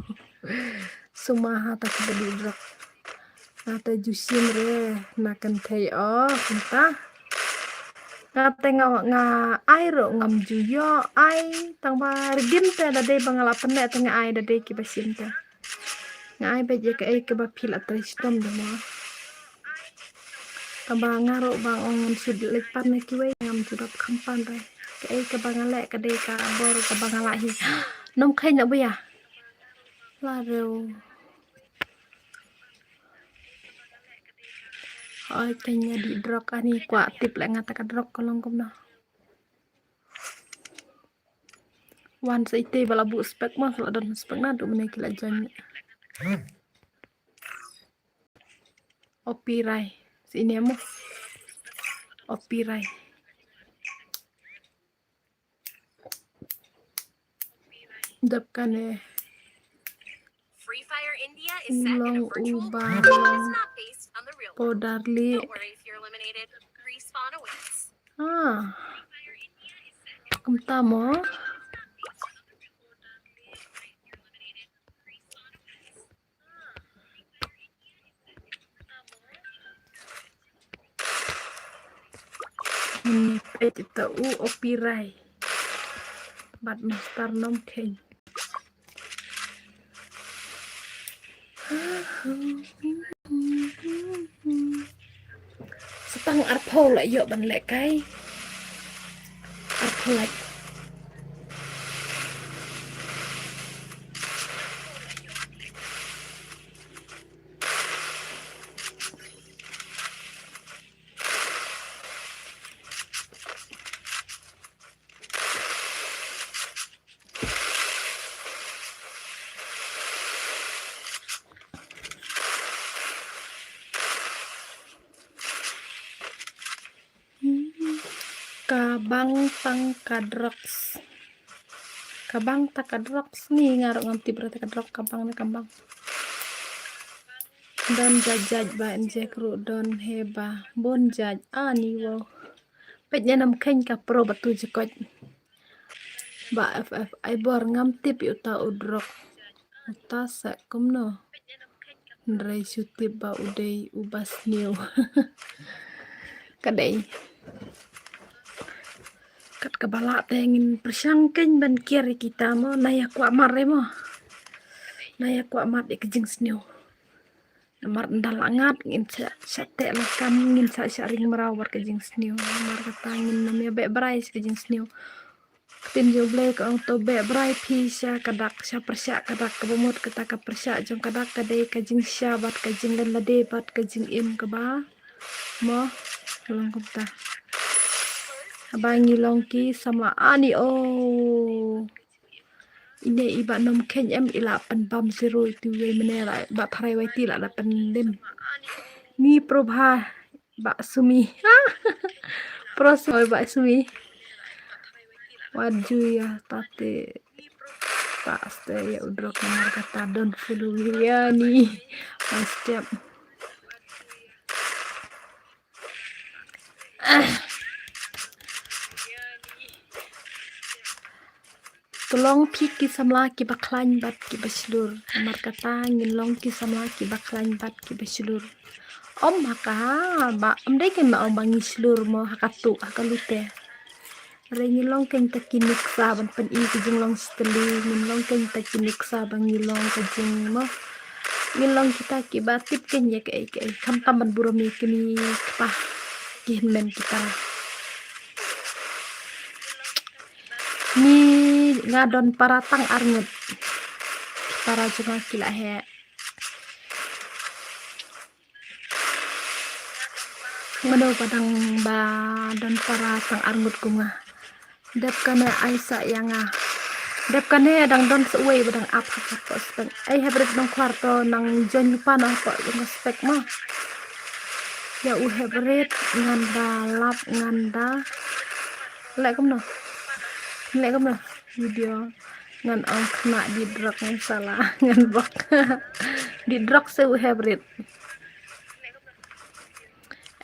Suma ha ta kiba dih drok. Nga te ju shim re na kynthei o kumta. Nga te nga, nga ai ruh ngam ju ïoh ai tang ba redeem te da dei ba nga la pynleh te nga ai da dei kiba shim te. Nga ai beit ïa kaei kaba phi la trei shitom da mo. Kaba nga ruh ba ong ngam shu leit pan na kiwei ngam shu dap kham pan re. Kaei kaba nga leh ka dei ka bor kaba nga lah hi. Nong kheiñ na buya. La rew. Oi, keiñ nga dih drok ani kwah tip leh nga ta ka drok ka long kumno. Wan sa ite ba la buh spek ma sa la don spek na du mene ki la join. Opirai. Si ine mo. Opirai. Dap kane. Free Fire India is set in a long virtual uba world that is long not based on the real world. Podarli. Don't worry if you're eliminated. Respawn awaits. Ah. Kumta mo. Ni peit ita u Opirai. Bad Master Nongkheiñ. Sa tang arphew la ïoh ban lehkai. Arphew lak. Ka bang tang ka drugs. Ka bang tang ka drugs ni nga ruh ngam tip re te ka drug ka bang ne ka bang. Don jait jait ba en je kru don he ba bun jait ani wow. Peit ne nam kheiñ ka pro ba tu je koit. Ba F F ai bor ngam tip ïa uta u drok. Uta sa kumno. Hynrei shu tip ba u dei uba sniew. Ka dei. Kat kaba lah te ngin pyrshang kein ban kiar ïa kita mo, na ïa kwah mar re mo. Na ïa kwah mar ïa ka jingsniew. Namar ynda la ngat ngin sa, sa teh lakam ngin sa, sa ring mraw bad ka jingsniew. Namar kata ngin nym ïa beh brai sa ka jingsniew. Ka ktien jong U Blei ka ong to beh brai phi sha ka dak, sha pyrshah ka dak, kaba mut kata ka pyrshah jong ka dak ka dei ka jingshisha bad ka jingleh lade bad ka jingim kaba mo. Ka long kumta. Haba ngi long ki samla ani o. ine i Bah Nomkheiñ em i la pynbam zero iti wei mane la Bah Phrai Waiti la da pynlim. Ni Probha Bah Sumi. Pro Sumi Bah Sumi. Wat ju ïa tate. Paste ïa u drok namar kata don follow ïa ni. One step. To long phi ki samla kiba khlaiñ bad kiba shlur. Namar kata ngin long ki samla kiba khlaiñ bad kiba shlur. Ym ha ka ba ym dei kein ba ym ba ngi shlur mo ha ka tuh ha ka lute. Re ngi long kein ta ki nuksa ban pyn-i ka jinglong steli, ngin long kein ta ki nuksa ba ngi long ka jing mo. Ngin long kita kiba tip kein ïa kaei kaei khamtam ban burom ïa kine ki kpa ki hynmen ki para. Ni nga don para tang ar ngut. Para jong nga ki la heh. Mano ba dang ba don para tang ar ngut kum nga. Dep kane ai sa ïa nga. Dep kane dang don sa uwei ba dang ap ha ka spek. Ai hybrid nongkhwar to nang join lypa na hapoh jong ka spek mo. Ïa u hybrid ngan da lap ngan da. Leh kumno? Leh kumno? Video ngan ong khynnah dih drok ngan sala ngan bok. Dih drok se u hybrid.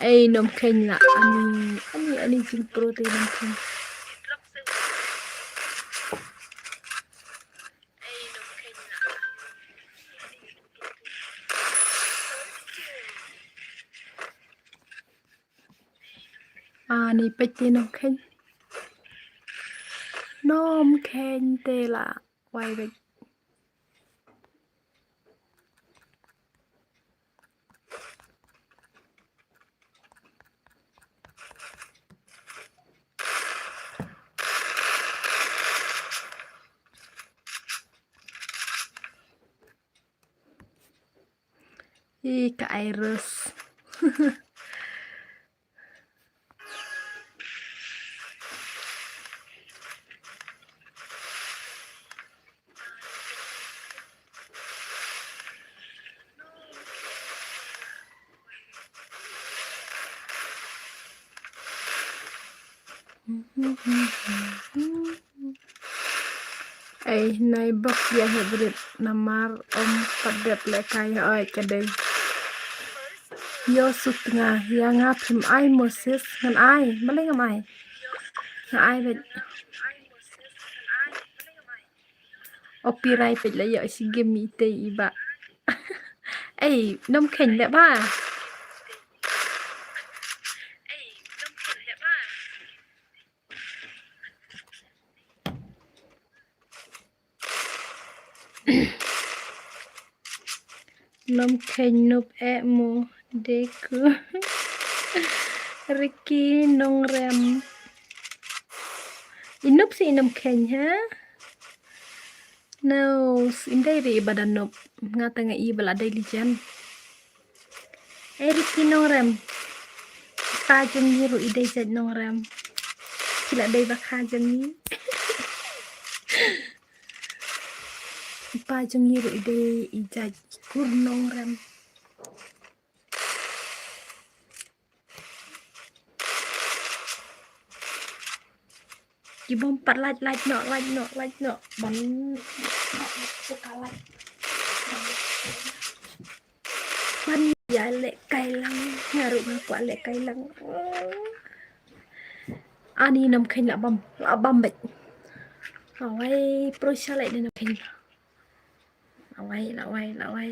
Ei Nomkheiñ la ani ani ani jingpro te Nomkheiñ. Ani peit te Nomkheiñ. Nomkheiñ te la wai beit. Ih, ka Iris. Ei, nai bok ïa hybrid namar ym pat dep lehkai oi ka dei. Ïo suk nga, ïa nga phim ai Moses, ngan ai, balei ngam ai? Nga ai beit. O Pirai peit la ïoh shi gim ite i Bah. Ei, Nomkheiñ leh ba. Nomkheiñ Nup eh mo dei ku. Ricky Nongrem. I Nup si i Nomkheiñ ha? No, ym dei ri i ba da Nup. Nga tang i ba la dei Lijan. Ei Ricky Nongrem. Pa jong ngi ruh i dei jait Nongrem. Ki la dei ba kha jong ngi. Pa jong ngi ruh i dei i jait kur Nongrem. Ki bom pat lait lait noh lait noh lait noh ban ban ïa leh kai lang nga ruh nga kwah leh kai lang. Ani Nomkheiñ la bam la bam beit. Awai pro sha leh ni Nomkheiñ. Lawai, lawai, lawai.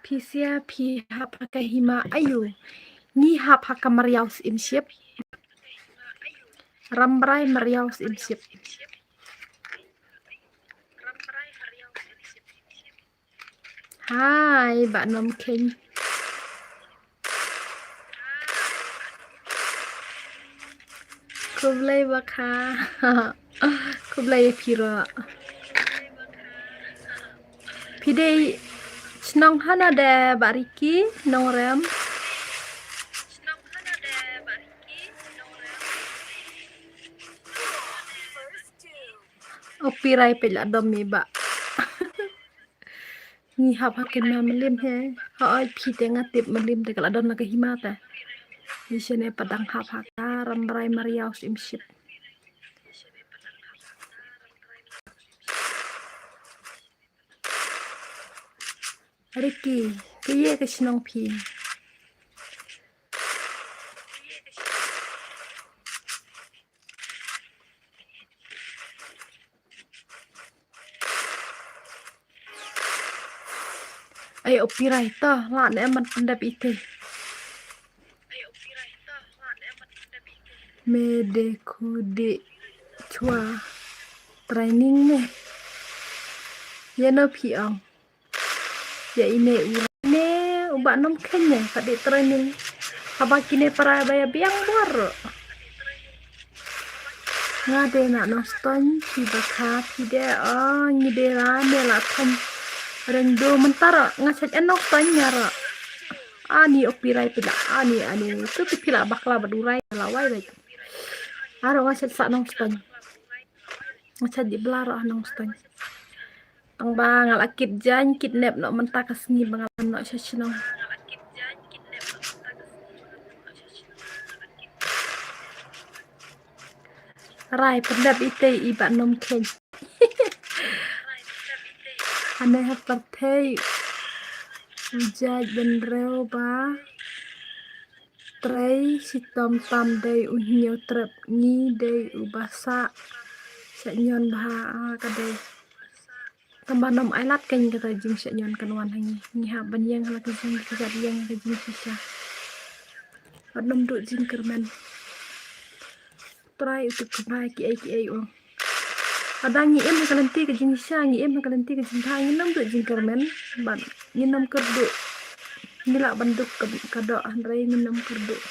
Phi sia, phi hap ha ka hima ayu. Ngi hap ha ka mariaw sim sip. Rambrai mariaw sim sip. Hai, Bah Nomkheiñ. Khublei ba kha. Khublei ïa phi ruh. Phi dei shnong hana de Bah Ricky Nongrem? O Pirai peit la dom i ba. Ngi hap ha kine mlim he. Hooid phi te nga tip mlim te ka la don la ka hima te. Ngi shane pat dang hap ha ka Rambrai Mariaw Syiemship. Ricky, kaei ka shnong phi? Ai, o Pirai to, la ne man pyndep ite. Me de khu de chwa training me. Ye no phi ong. Ya ine u ne u Bah Nomkheiñ ne ka dei training. Haba kine para ba ya biang bor. Nga dei na Nongstoiñ, phi ba kha phi de, o ngi dei ra ne la thom. Reng do mynta ro nga chait en Nongstoiñ nga ro. Ani o Pirai phi la ani ani tu tu phi la bakla ba durai la wai bai. Aro nga chait sa Nongstoiñ. Nga chait di bla ro Nongstoiñ. Tang ba nga la kit jaiñ kit nep noh mynta ka sngi ba nga la noh sha shnong. Rai pyndep ite i Bah Nomkheiñ. Ane ha pyrthei u jait bynriew ba trei shitom tam dei u hynñiew trep ngi dei u ba sah shah ñion bha, ah, ka dei. Tang ba nym ailad keiñ kata jingshah ñion kan wan ha ngi. Ngi hap ban ïeng ha la ka jingkjat ïeng ha ka jingshisha. Bad nym duh jingkyrmen. Trai u tip kynthai kiei kiei u. Lada ngi im ha ka lynti ka jingshisha, ngi im ha ka lynti ka jingtha, ngi nym duh jingkyrmen bad ngi nym kyrduh. Ngi lah ban duk ka, ka doh hynrei ngi nym kyrduh.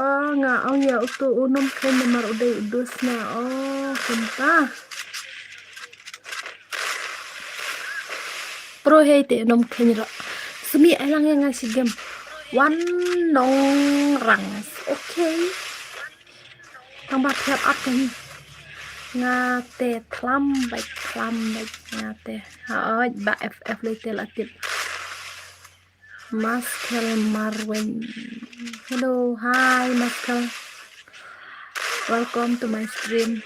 O nga ong ïa uto u Nomkheiñ namar u dei u dus nga, o kumta. Pro hei te Nomkheiñ ro. Sumi ai lang ïa nga shi game. Wan Nongrang. Okay. Tang ba thiap ap ka hi. Nga te thlam bait thlam bait nga te. Hooid ba F F lei te la tip. Maskel Marwein. Hello, hi Maskel. Welcome to my stream.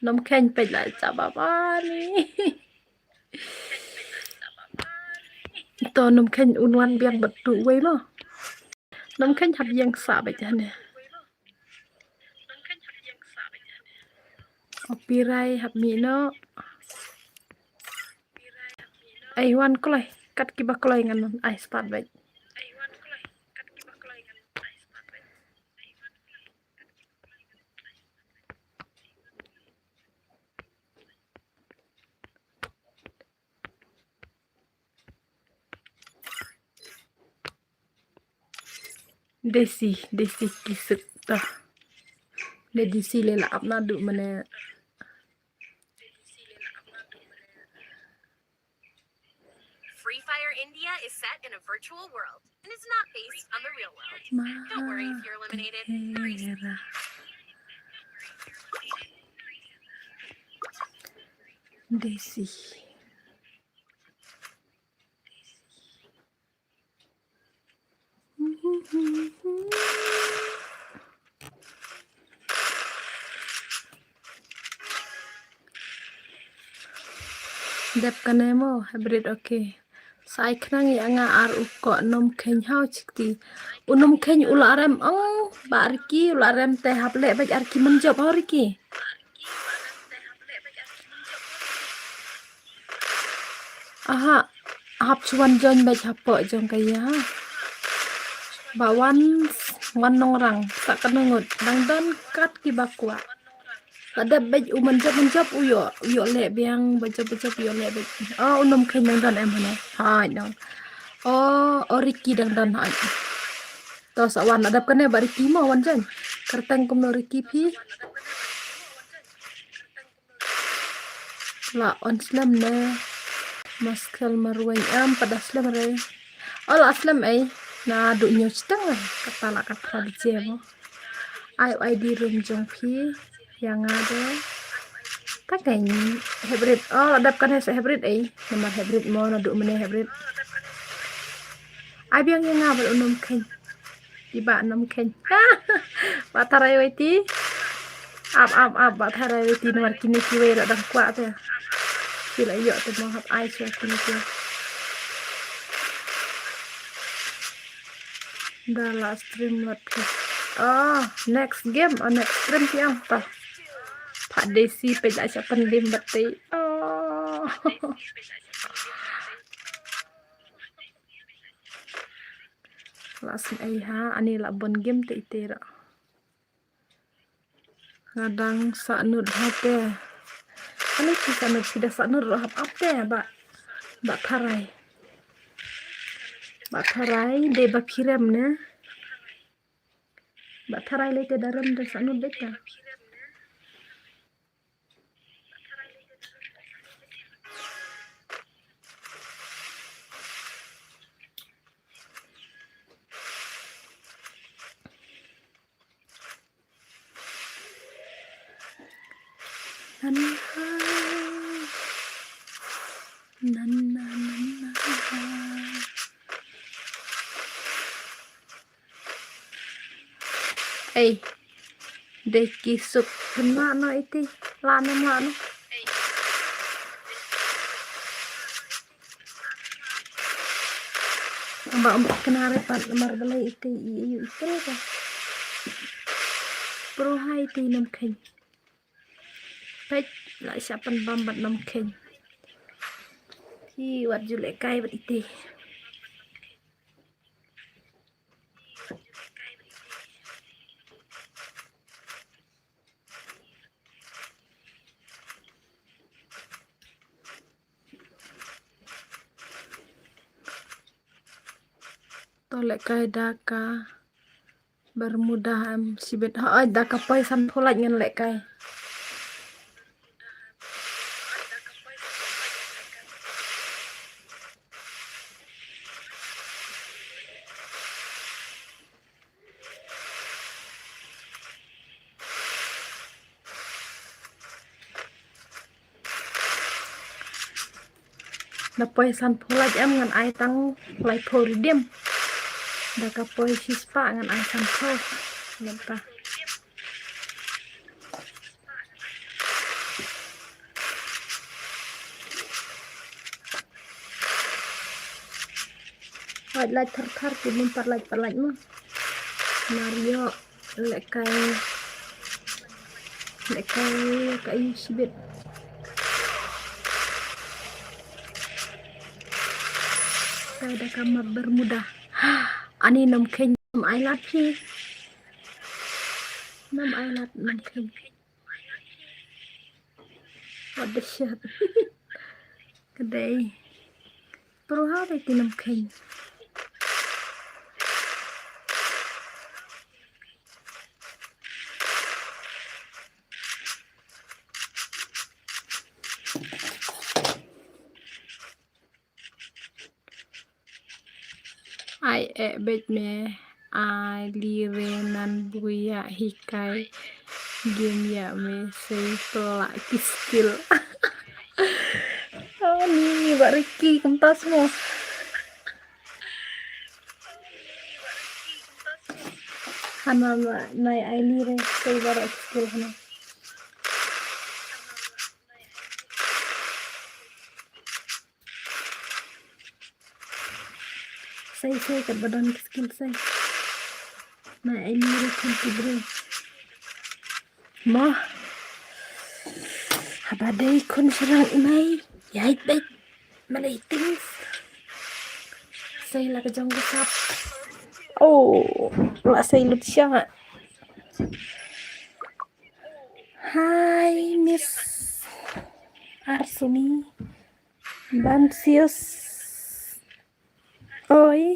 Nomkheiñ peit la cha ba ba ni. To Nomkheiñ un wan biang bad tu wei mo. Nomkheiñ hap ïeng sa beit hane. O Pirai hap mih noh. Ai wan kloi kat kiba kloi ngan ai start beit. Desi, desi ki suk ta. Ne desi le la ap naduh mane. Free Fire India is set in a virtual world and is not based on the real world. Don't worry if you're eliminated. There is Desi. Dep kane mo hybrid, okay. Sai khnang ïa nga ar u koh Nomkheiñ haw chikti. U Nomkheiñ u la rem ong ba Riki u la rem te hap leh bad Riki man jop haw Riki. Aha, hap chuan join bad hapoh jong ka ïa. Ba wan, wan Nongrang, sa ka nungut, dang don kat kiba kwah. La dep bad u man jop man jop u ïoh, u ïoh leh biang, ba jop ba jop u ïoh leh bad. Oh, u Nomkheiñ dang don em hano. Hai dang. Oh, oh Riki dang don hai. To sa wan la dep kane ba Riki mo wan join. Kyrteng kumno Riki phi. La on slem ne. Maskel Marwein am pada slem re. O la slem ei. Naduh ñiew chiteng re. Kata la kata di je mo. Ai ai di room jong phi. Ïa nga de. Ta kein hybrid. Oh, la dep kane sa hybrid ei. Namar hybrid mo naduh mynne hybrid. Ai biang ïa nga bad u nongkheiñ. Iba nongkheiñ. Ba tharai wei ti. Ap ap ap ba tharai wei ti namar kine kiwei la dang kwah te. Ki la ïoh te mo hap ai sha kine kiwei. Da la stream lat phi. Oh, next game, oh, next stream phi ong pa. Pa Desi peit la shah pyndim bad te. Oh. La sngewthuh ha, ani la bun game te ite ra. Nga dang sahnud ha te. Ani phi sahnud, phi da sahnud ruh hap ap te ba. Ba tharai. Ba tharai de ba phi rem ne. Ba tharai lei te da rem da sahnud de ta. Nanha. Nanha, nanha. Ei. Dei ki suk kena no iti. Lano mano. Ba um kena re pat namar balei iti i ayu i kre ba. Pro hai iti nongkheiñ. Peit la shah pynbam bad nongkheiñ. Ki wat ju lehkai bad iti. To lehkai da ka Bermuda em shibit. Hooid, da ka poi sanphew lait ngan lehkai. Da poi sanphew lait em ngan ai tang laiphew redeem. Da ka poi shispah ngan ai sanphew. Ngan ta. Lait lait thar thar ki bym pat lait pat lait mo. Mario lehkai lehkai ka i shibit. Kai da ka map Bermuda. Ani nongkheiñ nam ai lad phi. Nam ai lad nongkheiñ. What the shit? Ka dei. Pro ha dei ki nongkheiñ. Ai eh beit me ai li re nan buya hikai game ya me sei pla ki skill. Oh, ni ni ba Ricky kumtas mo. Hana na nai ai li re sei ba ki skill hana. Sei sei kat ba don ki skill sei. Na ai ni re khun ki bro. Ma. Haba dei khun shrang i mai. Yai dei. Malay things. Sei la ka jong ka sap. Oh, la sei lut sha. Hi, Miss Arsuni. Bansius. Oi.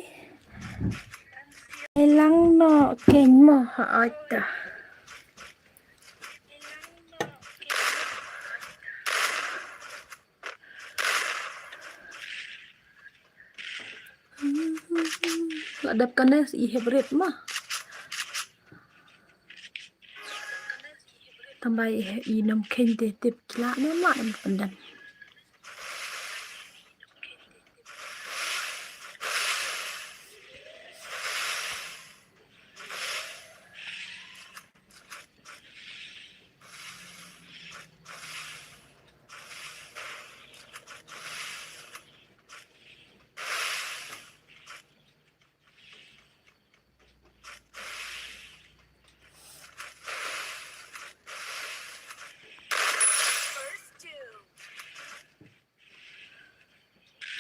Elang no keng mo ha ata. La dep kane i hybrid ma. Tang ba i, i nongkheiñ te tip ki lah ne em lah em pyndan.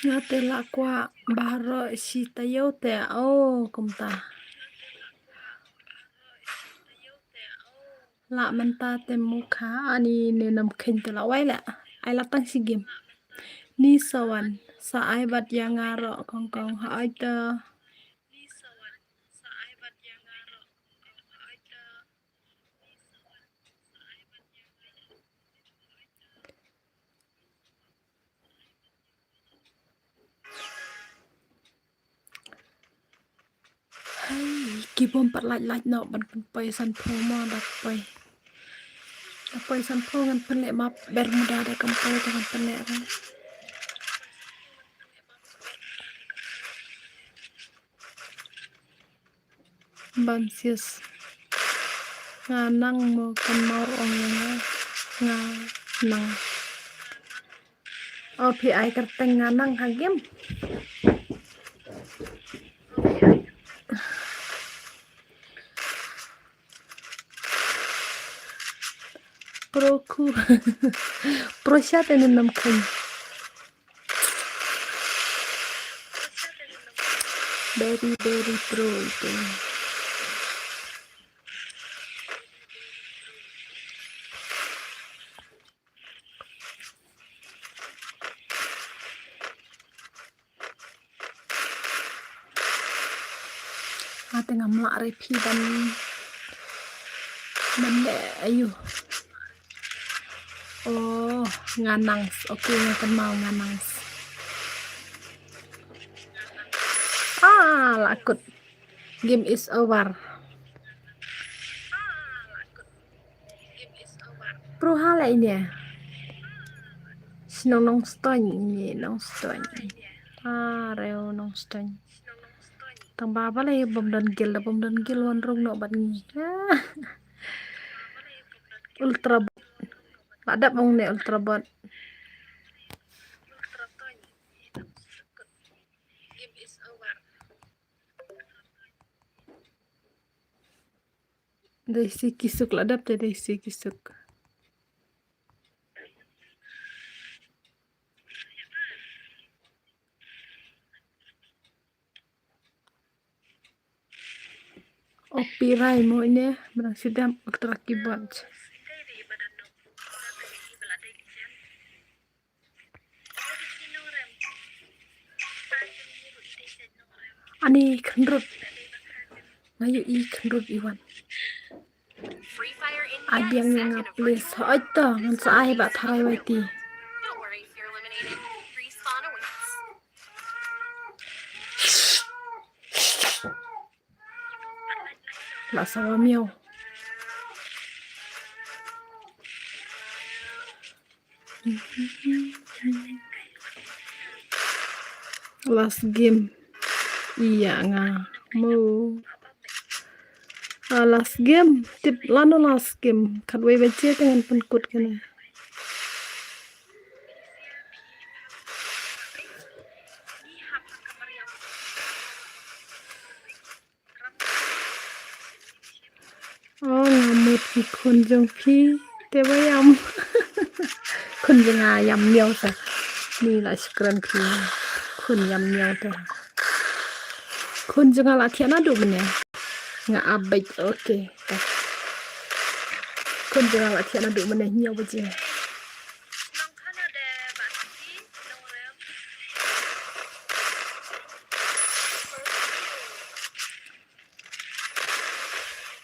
Nga te la kwah baroh shi taïew te, oh, kumta. La mynta te mukha ani ne nongkheiñ te la wai la. Ai la tang shi game. Ni sa wan sa ai bad ïa nga roh kong kong ha ai ta. Hai, ki bym pat lait lait noh ban pynpoi sanphew mo, da poi. Da poi sanphew ngan pynleh map Bermuda, da kam poi da ngan pynleh re. Bam sias. Nga nang mo kan mau ong nga. Nga nang. O phi ai kyrteng nga nang ha game. Pro khu. Pro sha te ne nongkheiñ. Very, very pro ito. Ate ngam lah re phi ban, ban leh ayu. Oh, nga nang. Okay, nga kynmaw nga nang. Ah, la kut. Game is over. Pruha la ine. Shnong Nongstoiñ ine, Nongstoiñ. Ah, reo Nongstoiñ. Tang ba balei bym don gil, da bym don gil wan rung noh bad ngi. Ultra bot. Ba dap ong ne ultra bot. Dei si ki suk la dap te dei si ki suk. Opirai mo ine, menang sidam ultra keyboard. Ani khynrut. Nga ïohi khynrut i wan. Ai biang ïa nga please. Hooid to, ngan sa ai ba tharai wai ti. La sawa miaw. Last game. Ïa nga mo. Ah, last game. Tip lano last game. Khatwei baje te ngan pynkut kane. Oh, nga mut ki khun jong phi te ba ïam. Khun jong nga ïam miaw sa. Ni la shukran phi. Khun ïam miaw te. Khun jong nga la thiah naduh mynne. Nga ap beit, okay. Khun jong nga la thiah naduh mynne hynñiew baje.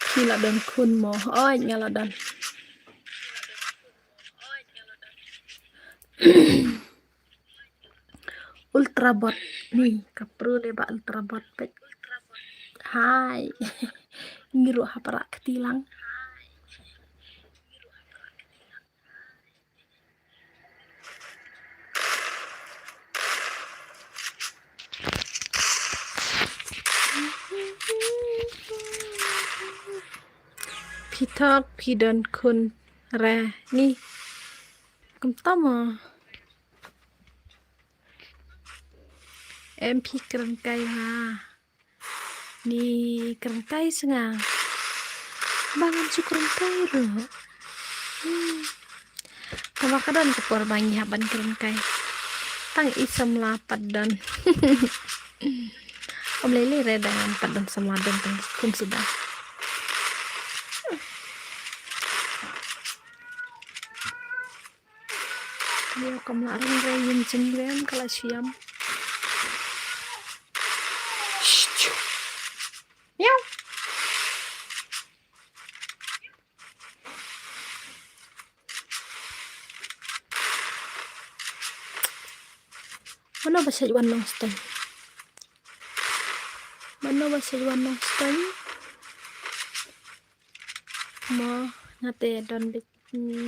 Phi la don khun mo? Hooid nga la don. Ultra bot ni ka pro de ba ultra bot pek. Hai. Ngi ruh ha para kti lang. Phi thok phi don khun re ni. Kumta mo. Em phi kren kai ma. Ni kren kai snga. Ba ngan shu kren kai ruh. Hmm. Tangba ka don ka por ba ngi hap ban kren kai. Tang i samla pat don. Ym lei lei re da ngan pat don samla don tang kum sdang. Ïa, kam lah ring re, ïa jinglen ka la shu ïam. Shh, shh. Miau. Mano ba shait wan Nongstoiñ? Mano ba shait wan Nongstoiñ? Mo, nga te don beit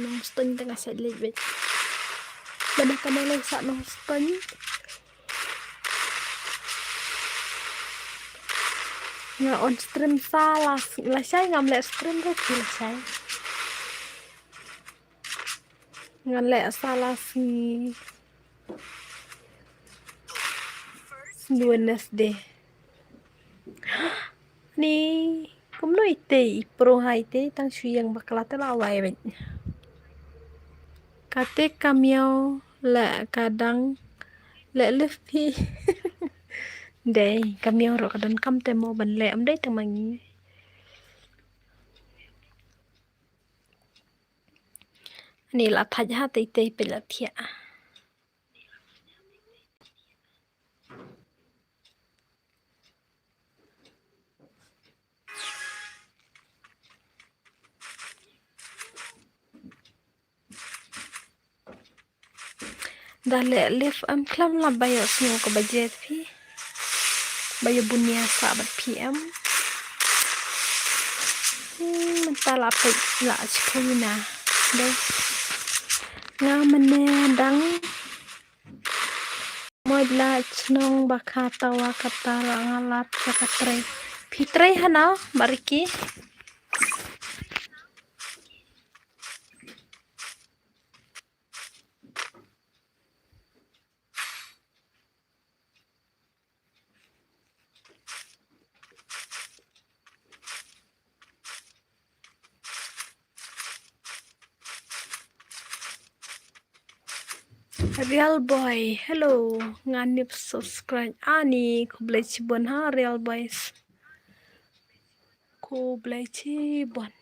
Nongstoiñ te nga shait leit beit. Ba da kane leit sah Nongstoiñ. Nga on stream sa la, lashai ngam leh stream ruh phi lashai. Ngan leh sa la sngi Wednesday. Ni kumno ite i pro ha ite tang shu ïeng bakla te la wai beit. Kate ka miaw leh ka dang leh leh phi. Dei ka miaw ruh ka don kam te mo ban leh, ym dei tang ma ngi. Ani la thait ha tei tei peit la thiah. Da leh live em khlem la ba ïoh sngew ka ba je phi. Ba ïoh bun ïa sa bad phi em. Hmm, mynta la peit la shkul na. Dei. Nga mane dang. Moi la chnong ba kha tawa kata la nga lap sa ka trei. Phi trei hana ba Riki. Real boy, hello. Nga nip subscribe ani, khublei chibun ha Real boys. Khublei chibun.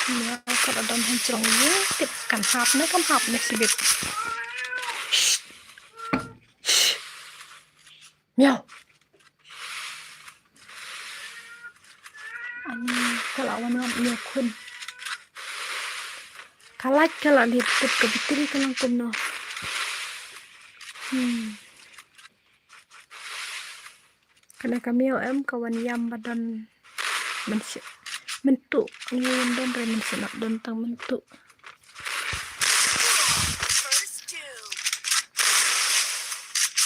Nia ka la don ha jrong ïing tip kan hap ne kan hap ne sibit. Shh. Shh. Miau. Ani ka la wan ngam ïa khun. Ka lait ka la lip tip ka bitri ka long kumno. Hmm. Kane ka miaw em ka wan ïam ba don mynsiem. Myntu ngi wan don re mynsiem don tang myntu.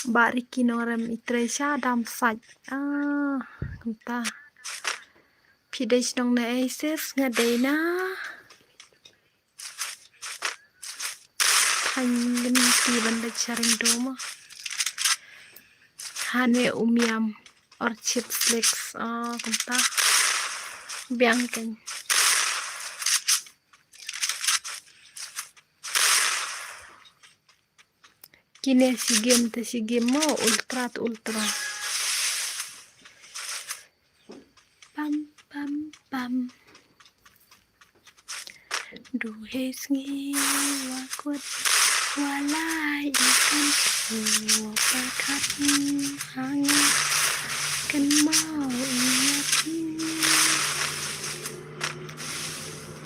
Ba Riki nongrem i trei sha dam sait. Ah, kumta. Phi dei shnong na ei sis, nga dei na. Thain ngin ti ban dei charing doma. Hane umiam orchid flakes. Ah, kumta. Biang kan. Kine si game te si game mo ultra te ultra. Pam pam pam. Duh he sngi wa kut wa lai i kan tu wa pa khat hang kan mau i ya pi.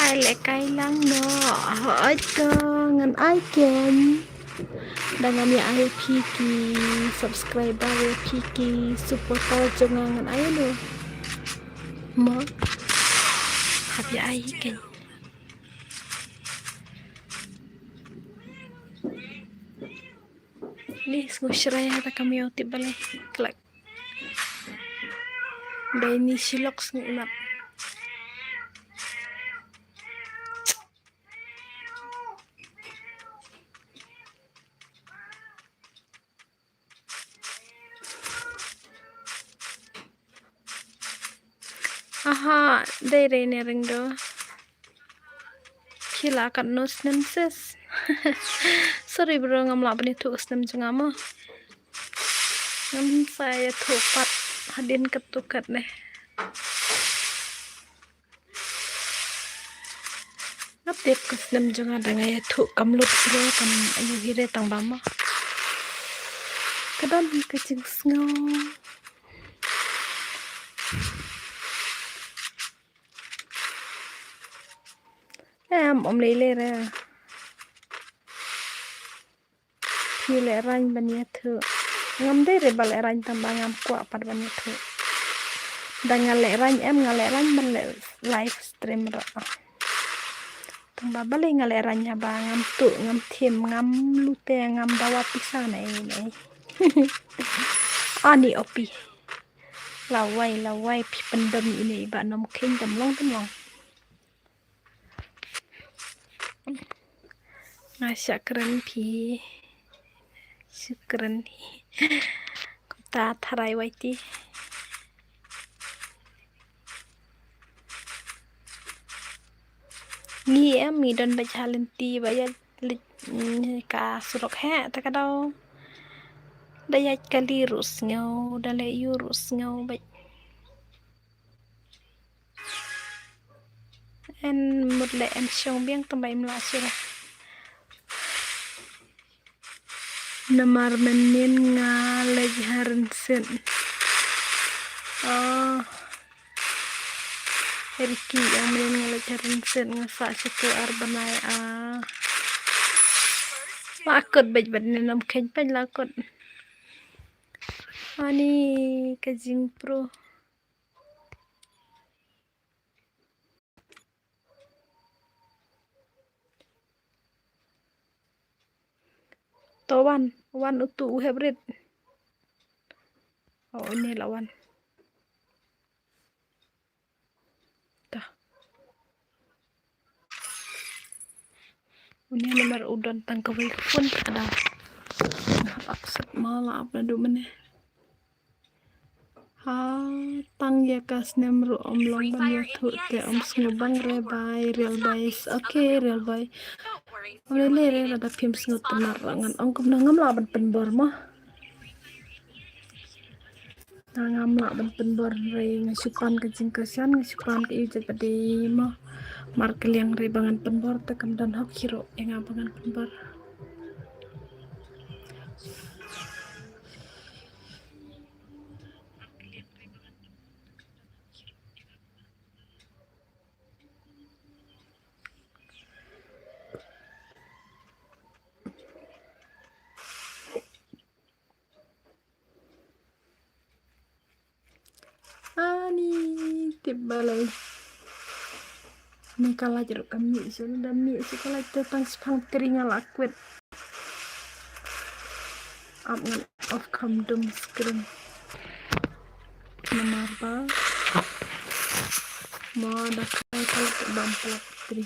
Ai le kai lang no. Ai to ngan ai ken. Da ngam ïa ai phi ki subscriber ïa phi ki supporter jong nga ngan ai no. Mo. Hap ïa ai ken. Sngew shrai ha ta ka miaw tip balei. Klak. Dei ni shilok sngew imat. Aha, dei re ne ring do. Ki la kat no snem sis. Sorry bro, ngam lah ban ïathuh snem jong nga mo. Ngam sa ïathuh pat hadien katto kat ne. Nga tip ka snem jong nga da nga ïathuh kam lut bro, kam ïohi re tang ba mo. Ka don ka jingsngew. Em, ym lei lei re. Phi lehraiñ ban ïathuh. Ngam dei re ba lehraiñ tang ba ngam kwah pat ban ïathuh. Da nga lehraiñ em, nga lehraiñ ban leh live stream ruh. Tang ba balei nga lehraiñ haba ngam tuh, ngam thiem, ngam lute, ngam dawa pisa na ei na ei. Ani opi. Lawei, lawei, phi pyndem ine i Bah Nomkheiñ, dam long, dam long. Nga shah kren phi. Shukran hi. Kumta tharai wai ti. Ngi em, ngi don beit ha lynti ba ïa leit, mm, ka surok heh, ta ka daw. Da ïaid kali ruh sngew, da leh ïew ruh sngew beit. En mut leh en shong biang tang ba im lah shuh. Namar mynnin nga leit ha rynsied. Oh. Riki, ïa mynnin nga leit ha rynsied nga sah sha tu ar bnai ah. La kut beit bad ne Nomkheiñ peit la kut. Ani ka jingpro. To wan, wan utu u hep rit. Oh, une la wan. Ta. Une namar u don tang kawei ka phone ka dang. Nga hap accept ma la ap naduh mynne. Ha, tang ïa ka snem ruh ym long ban ïathuh te ym sngewbang re bai, real bai. Okay, real bai. Ym lei lei re lada phim sngewtynnat ruh ngan ong kumno, ngam lah ban pynbor mo. Nga ngam lah ban pynbor re, nga shu pan ka jingkyrshan, nga shu pan ka ïa jait ba dei mo. Mar ka liang re ba ngan pynbor te kam don hok hi ruh ïa nga ba ngan pynbor. Ani tip balei. Ni ka lait ruh ka mih shuh, da mih shuh ka lait te tang shiphang tri nga la kwit. Ap ngan off kham dum screen. Namar ba mo da kai ka lait bam plak tri.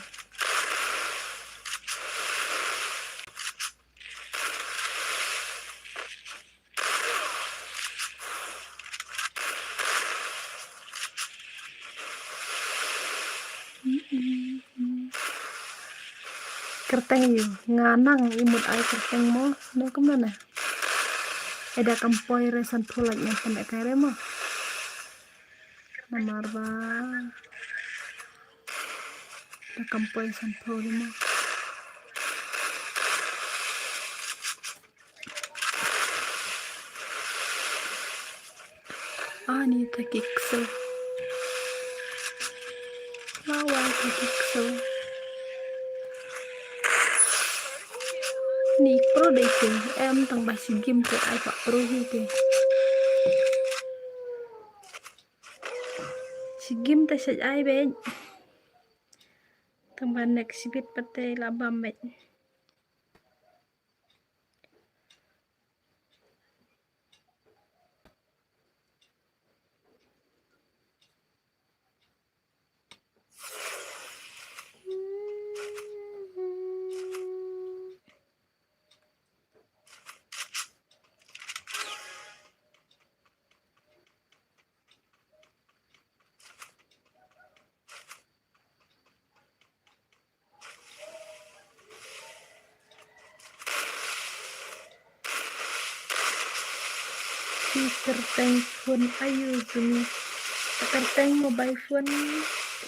Kyrteng ïa nga nang i mut ai kyrteng mo ne kumno ne. Eda kam poi re san phew lak ngan pynlehkai re mo. Namar ba da kam poi san phew re mo. Ani ta ki ksel. Lawa ta ki ksel. Ni pro dei te em tang ba shi gim te ai pa pro hi te. Shi gim te shait ai beit. Tang ba next bit pat te la bam beit. Kyrteng phone aiu jong me? Kyrteng mobile phone.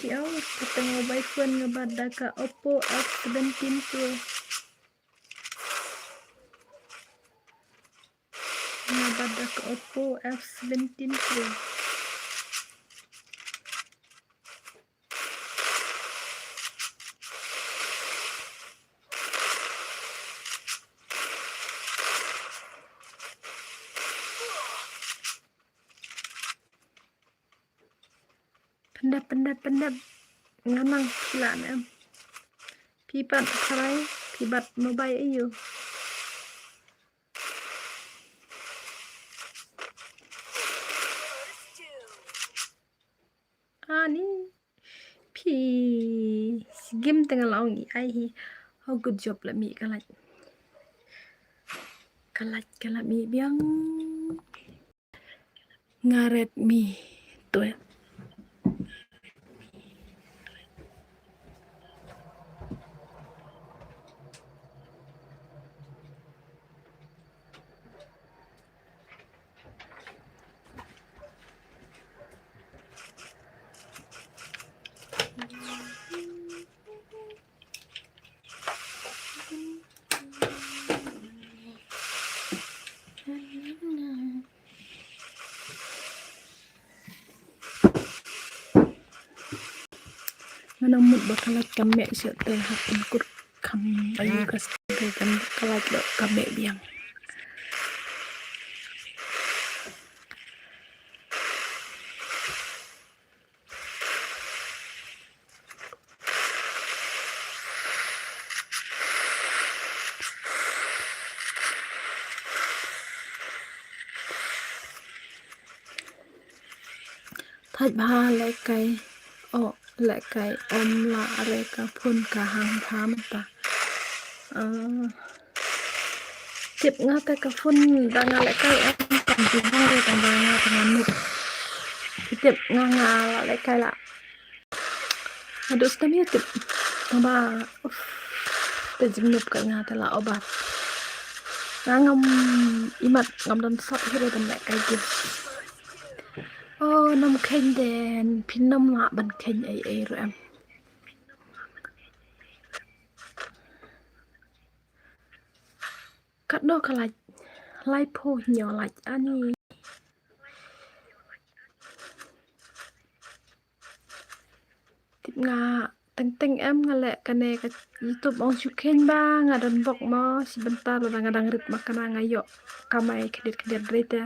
Ki ong kyrteng mobile phone nga bat da ka Oppo F seventeen Pro. Nga bat da ka Oppo F seventeen Pro. Pyndep, pyndep, pyndep. Nga nang phi lah ne em? Phi pat tharai, phi bat mobile aiu? Ani phi sigim teng long i ai hi. Oh, good job, la mih ka light. Ka light ka la mih biang. Nga ret mi tuet. Nga nang mut ba ka light ka meh shuh te ha pynkur kham aiu ka screen te, ka light ka meh biang. Thait bha lehkai. Oh, lehkai ym lah re ka phone ka hang bha mynta. Ah. Tip nga te ka phone da nga lehkai em kam ju hong re tang ba nga tang nga nuk. Tip nga nga la lehkai la. Aduh stem ya tip. Tang ba, uff, te jingnup ka nga te la obat. Nga ngam imat ngam don sat hi re ban lehkai game. Oh, nang kheiñ den, phin nang lah ban kheiñ ei ei ruh em. Katno ka lait, laiphew hynñiew lait ani. Tip nga teng teng em nga leh kane ka YouTube ong shu kheiñ ba nga don bok mo, shi bynta lada nga dang rit ma kane nga ïoh kamai khyndiat khyndiat drei te.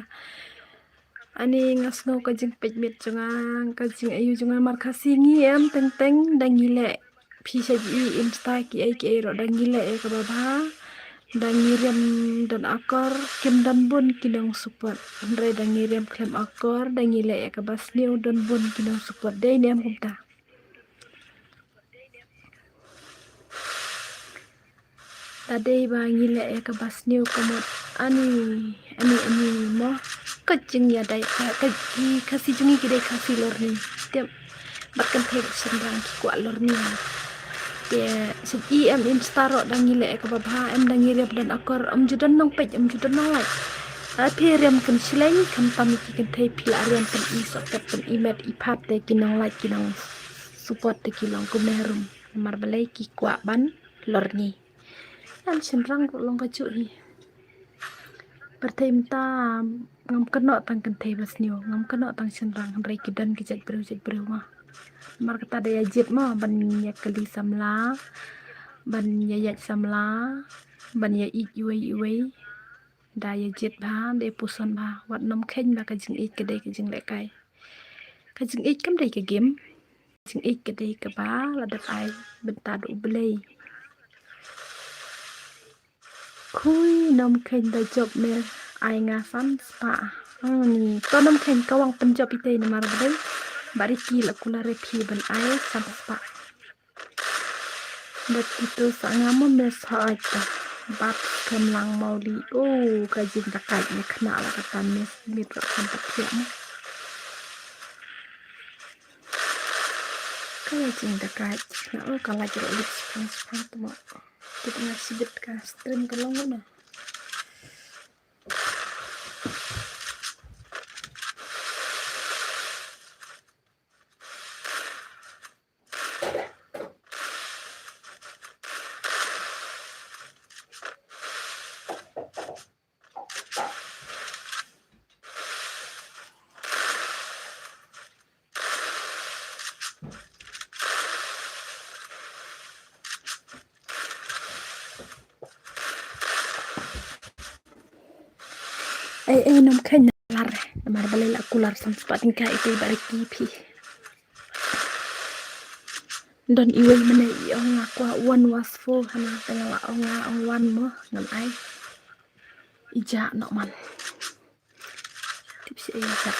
Ani nga sngew ka jingpeit miet jong nga, ka jingaiu jong nga namar Khasi ngi em teng teng da ngi leh. Phi sa ji im sta kiei kiei ruh da ngi leh ïa kaba bha. Da ngi riam don akor kim don bun ki nong support. Hynrei da ngi riam khlem akor da ngi leh ïa kaba sniew don bun ki nong support. Dei ne em kumta? Da dei ba ngi leh ïa kaba sniew ka mut ani, ani, ani mo. Ka jingïadei ka, ka, ki Khasi jong ngi ki dei Khasi lorni. Tip, bad kynthei bad shynrang ki kwah lorni. Te shet i em im star ruh da ngi leh ïa kaba bha, em da ngi riam don akor, ym ju don nongpeit, ym ju don nonglait. Lada phi riam kynshleng khamtam ïa ki kynthei phi lah riam pyni sohpet pyni met i phat te ki nonglait ki nong support te ki long kumne harum. Namar balei ki kwah ban lorni. Em shynrang ruh long kajuh hi. Pyrthei mynta ngam kynnoh tang kynthei ba sniew, ngam kynnoh tang shynrang hynrei ki don ki jait briew jait briew ma. Namar kata da ïa jied ma ban ïa kylli samla, ban ïa ïaid samla, ban ïa ïeit iwei iwei. Da ïa jied bha, da ïa puson bha, wat nym kheiñ ba ka jingïeit ka dei ka jinglehkai. Ka jingïeit kam dei ka game. Jingïeit ka dei kaba la dep ai bynta da U Blei. Khui nym kheiñ da jop me ai nga san spah. Ani to nym kheiñ ka wang pynjop itei namar ba dei ba riki la kula re phi ban ai san spah. Bad ito sa nga mo me sa ai ta. Bad skhem lang mau li. Oh, ka jingdakaid ne khynnah la kata me mit ruh kan ta thiah mo. Ka la jingdakaid na, oh, ka la jrok lik spang spang tu mo. Tip nga sibit ka stream ka long na. Ei, ei, nongkheiñ, lar. Namar balei la kular san spah tyngka ïa i Bah Ricky phi. Don iwei mynne i ong nga kwah one was four hana, te nga la ong nga ong one mo, ngan ai. I jah noh man. Tip shi ei i jah.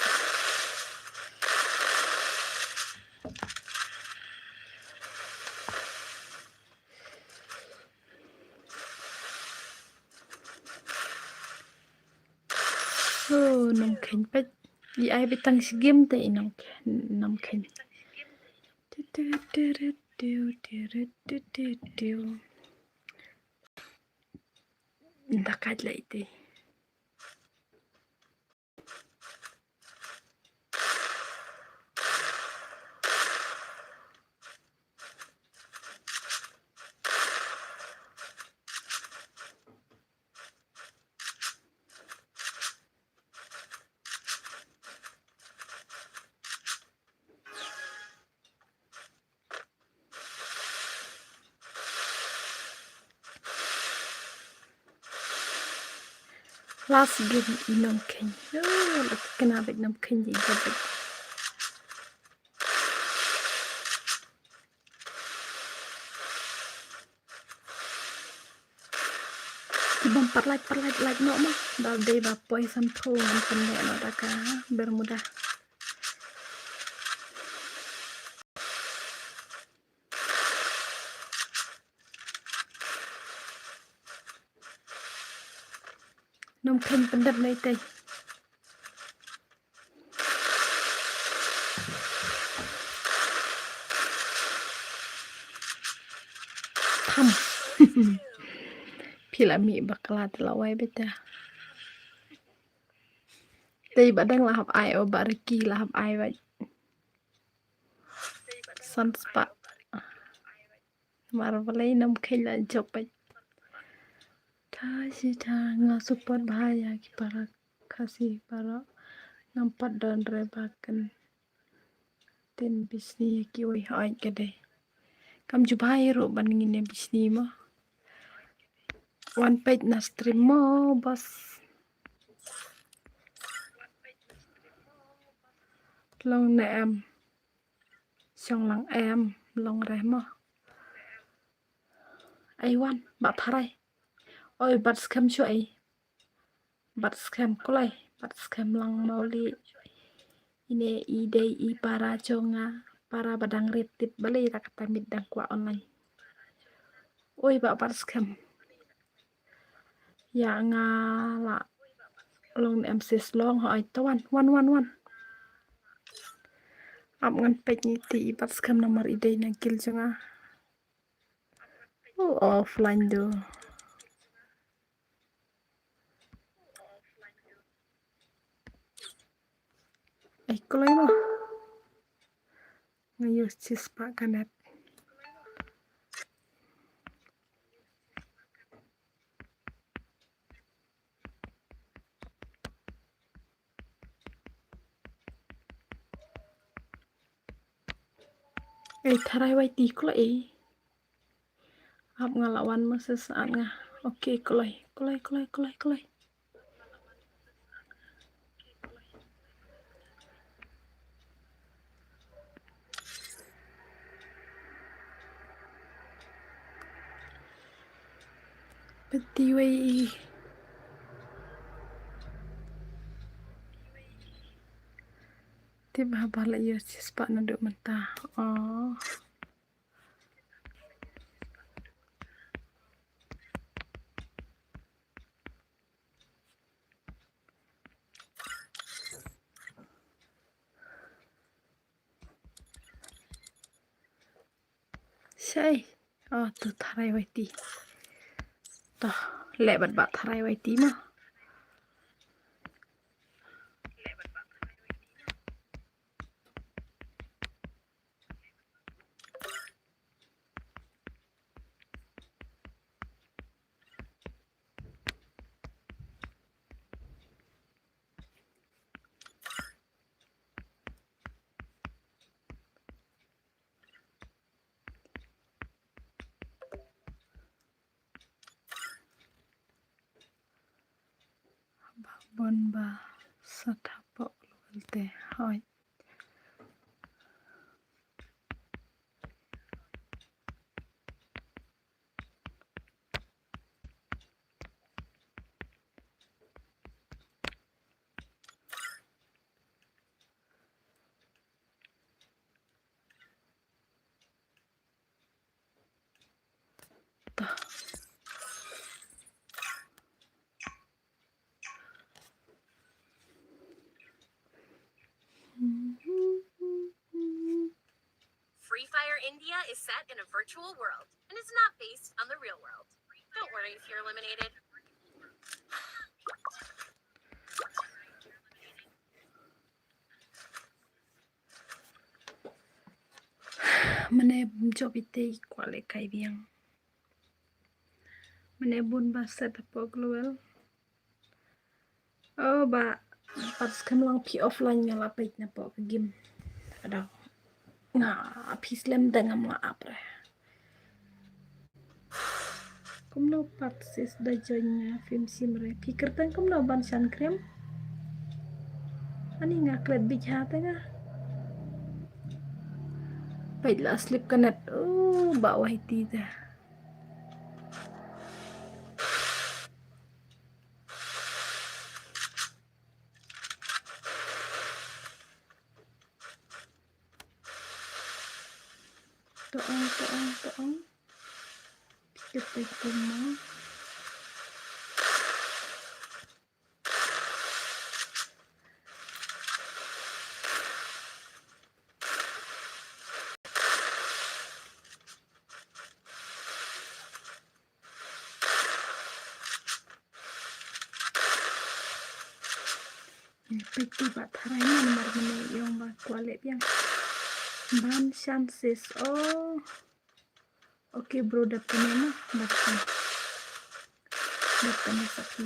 Oh, nongkheiñ peit. I ai beit tang shi game te i nong, nongkheiñ. Nda kait la ite. Last game i nongkheiñ. Oh, la kena beit nongkheiñ i jabet. Ki bym pat lait, pat lait, lait noh ma. Ba dei ba poi san phew ngan pynneh noh da ka Bermuda. Nongkheiñ pyndep na itei. Tham. Phi la mih bakla te la wai beit te. Tei ba dang la hap ai, o Bah Ricky la hap ai beit. San spah. Mar balei nongkheiñ la jop beit. Tha shi tha nga support bha ïa ki para Khasi para. Ngam pat don re ba kan tin bishni ïa kiwei, hooid ka dei. Kam ju bha ïa ruh ban ngin ïa bishni mo. Wan peit na stream mo, boss. Long ne em. Shong lang em, long re mo. Ai wan, Bah Tharai. Oi, bat skhem shu ai. Bat skhem kulai, bat skhem lang mawli. Ine i dei i para jong nga, para ba dang rit tip balei ra kata mit dang kwah online. Oi, Bah bat skhem. Ïa nga la long em sis long, hooid to wan, wan, wan, wan. Ap ngan peit ngi ti i bat skhem namar i dei na guild jong nga. Oh, offline do. Ai, kulai mo. Nga use shi spah ka net. Ei, Tharai wai ti kulai ei. Ap nga la wan ma sa sa nga. Okay, kulai, kulai, kulai, kulai, kulai. Pynti wei i. Tip haba la ïoh shispah naduh mynta. Oh. Shai. Oh, tu Tharai wai ti. To, leh bad Bah Tharai wai ti mo. Bun ba sat hapoh global te. Hoi. Free Fire India is set in a virtual world and is not based on the real world. Don't worry if you're eliminated. Mane jop ite kwah leh kai biang. Mane bun ba sat hapoh global. Oh ba, pat skhem lang phi offline nga la peit na poh ka game. Ada nga phi slem da ngam nga ap re. Kumno pat sis da join nga phim sim re. Phi kyrteng kumno ban shan krem. Ani nga klet bit ha te nga. Peit la slip kanet. Oh ba wai ti te. To'ong, to'ong, to'ong. Kita kumno. Peit tu ba tharai ne namar mane ïong ba kwah leh biang. Ban shan sis. Oh. Okay bro, dep kane na, dep kane. Dep kane sakhi.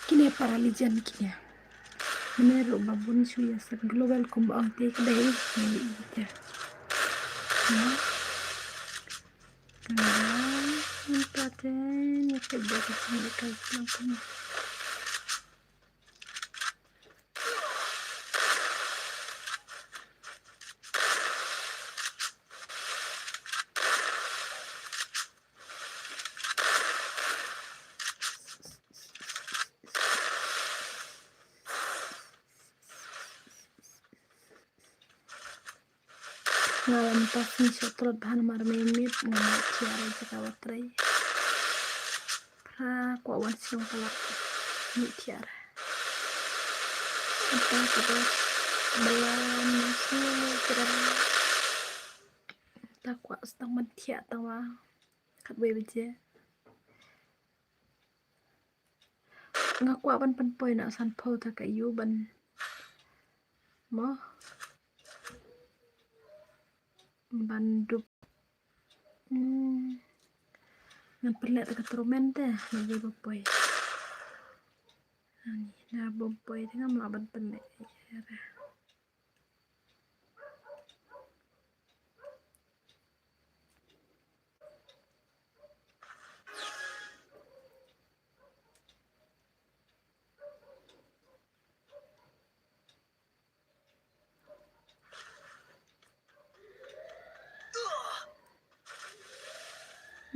Kine para legend kine. Mane ruh ba bun shu ïa set global kumba ong te ka dei ne ite. Hmm. Kane important ne ka dei ka sini ka sini kumba. Nga wan pas ni sot rot bhan mar me mit nga me tiar jaka watrei. Pra kwa wan siong pala ni tiar. Ata kata bela ni siong kira. Ta kwa stang man tiar ta wa. Kat wei baje. Nga kwah ban pynpoi na san pho ta ka yu ban mo ban dup. Hmm. Ngan pynleh ta ka trumen te na ye ba poi. Ani na bom poi te ngam lah ban pynleh.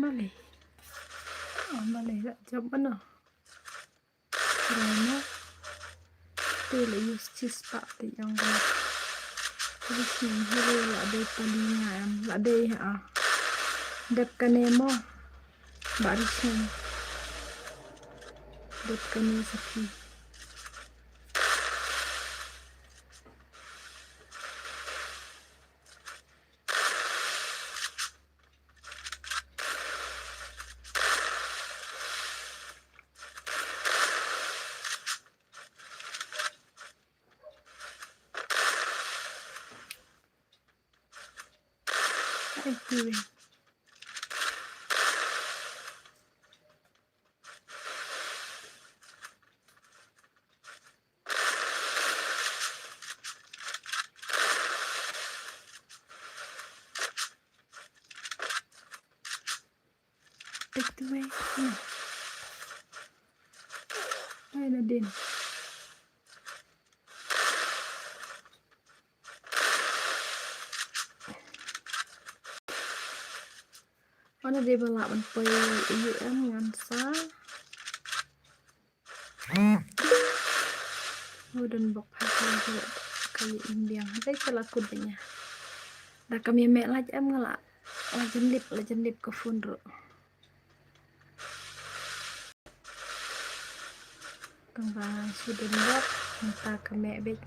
Malay. Oh, Malay lah jump mana? Kerana te la use cheese pak te ïong kane. Tapi sini hulu la dei pali nga em, la dei ha. Dep kane mo. Ba ri sini. Dep kane sakhi. Take the way. Take the way. Hmm. Ai, Nadine. Wana dei ba lah ban poi ïa u em ngan sa. Wooden box ha ka ka ïa im biang. Dei ka la kut dei nya. Da kam ïa meh lait em nga la. La jan lip, la jan lip ka phone ruh. Tang ba shu don bok, mynta ka meh beit.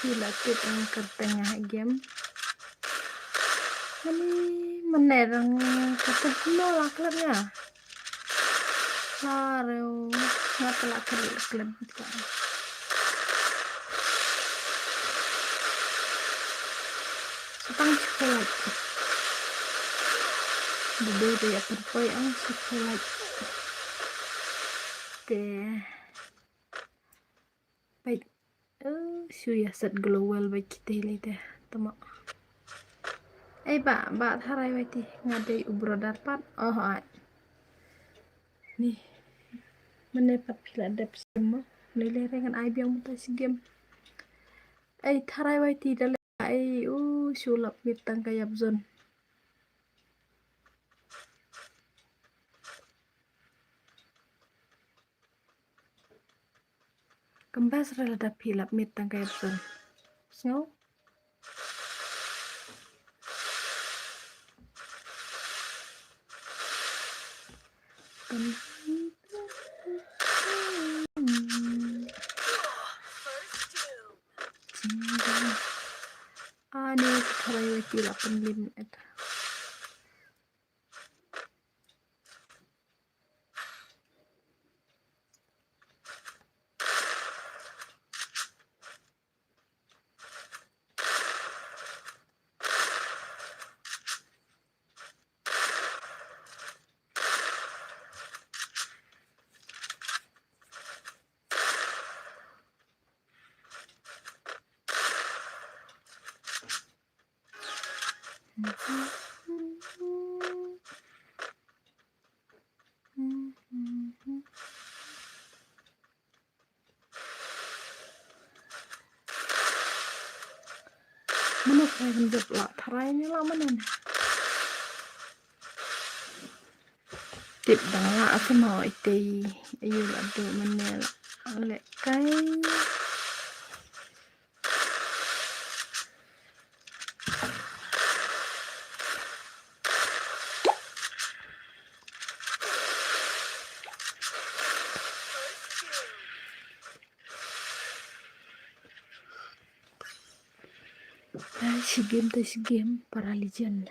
Phi la tip ïa ka kyrteng ha game. Ani mane dang kata no la klet nga. La reu nga ta la klet klet ka. Sutang chocolate. Dei dei ya perpoi ang chocolate. Te. Bait. Eh, shu ïa set glowal bait kita lei te. Tama. Ei ba, ba tharai wai ti. Nga dei u brother pat. Oh, ai. Ni. Mane pat phi la dep sim mo. Lei lei re ngan ai biang mynta shi game. Ei tharai wai ti da lei. Ei, u shu lap mit tang ka ïap zon. Kembas rela da phi lap mit tang ka ïap zon. Sngew. Ani tharai wai ti la pynlim et. Mano tharai ban jop la tharai ni la mano ni. Tip dang la asa mau itei ayu la do mane la le kai. Ai, shi game te shi game, para legend.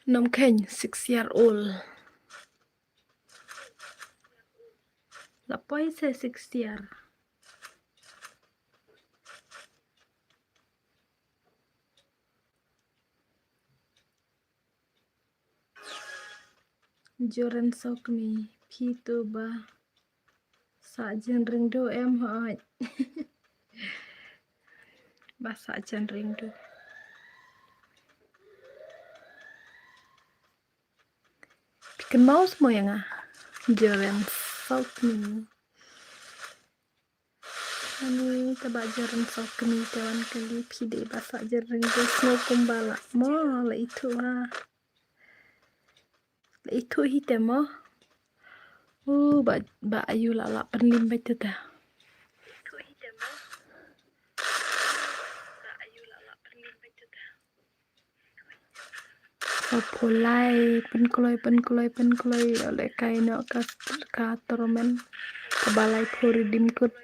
Nomkheiñ, six year old. La poi se six year. Joren Sokmi, phi to ba sah jingringdu em hooid. Ba sah jingringdu. Phi kynmaw mo ïa nga. Joren Sokmi. Ani kaba Joren Sokmi te wan kali phi dei ba sah jingringdu sngewbha kumba la mo la ithuh ha. La ithuh hi te mo. U ba, ba ayu la la pynlim beit te. Pynkloi, pynkloi, pynkloi, pynkloi, ïoh lehkai noh ka, ka tournament. Kaba laiphew redeem code.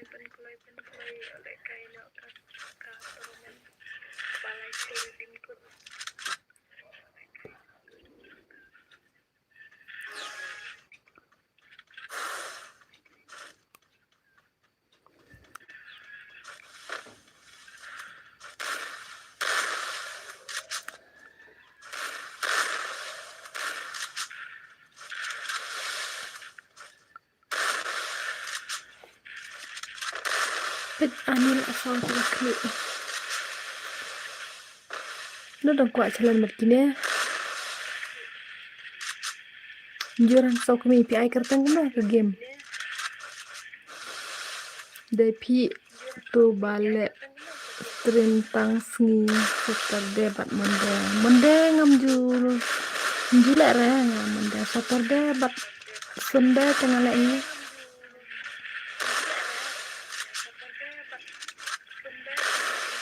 Peit ani la saw te ka khlieh. Nod dang kwah challenge mat kine. Joran saw kmie phi ai kyrteng kumno ka game. Dei phi to ba leh stream tang sngi Saturday bad Monday. Monday ngam ju, ngam ju leh re nga Monday, Saturday bad Sunday te nga leh ngi.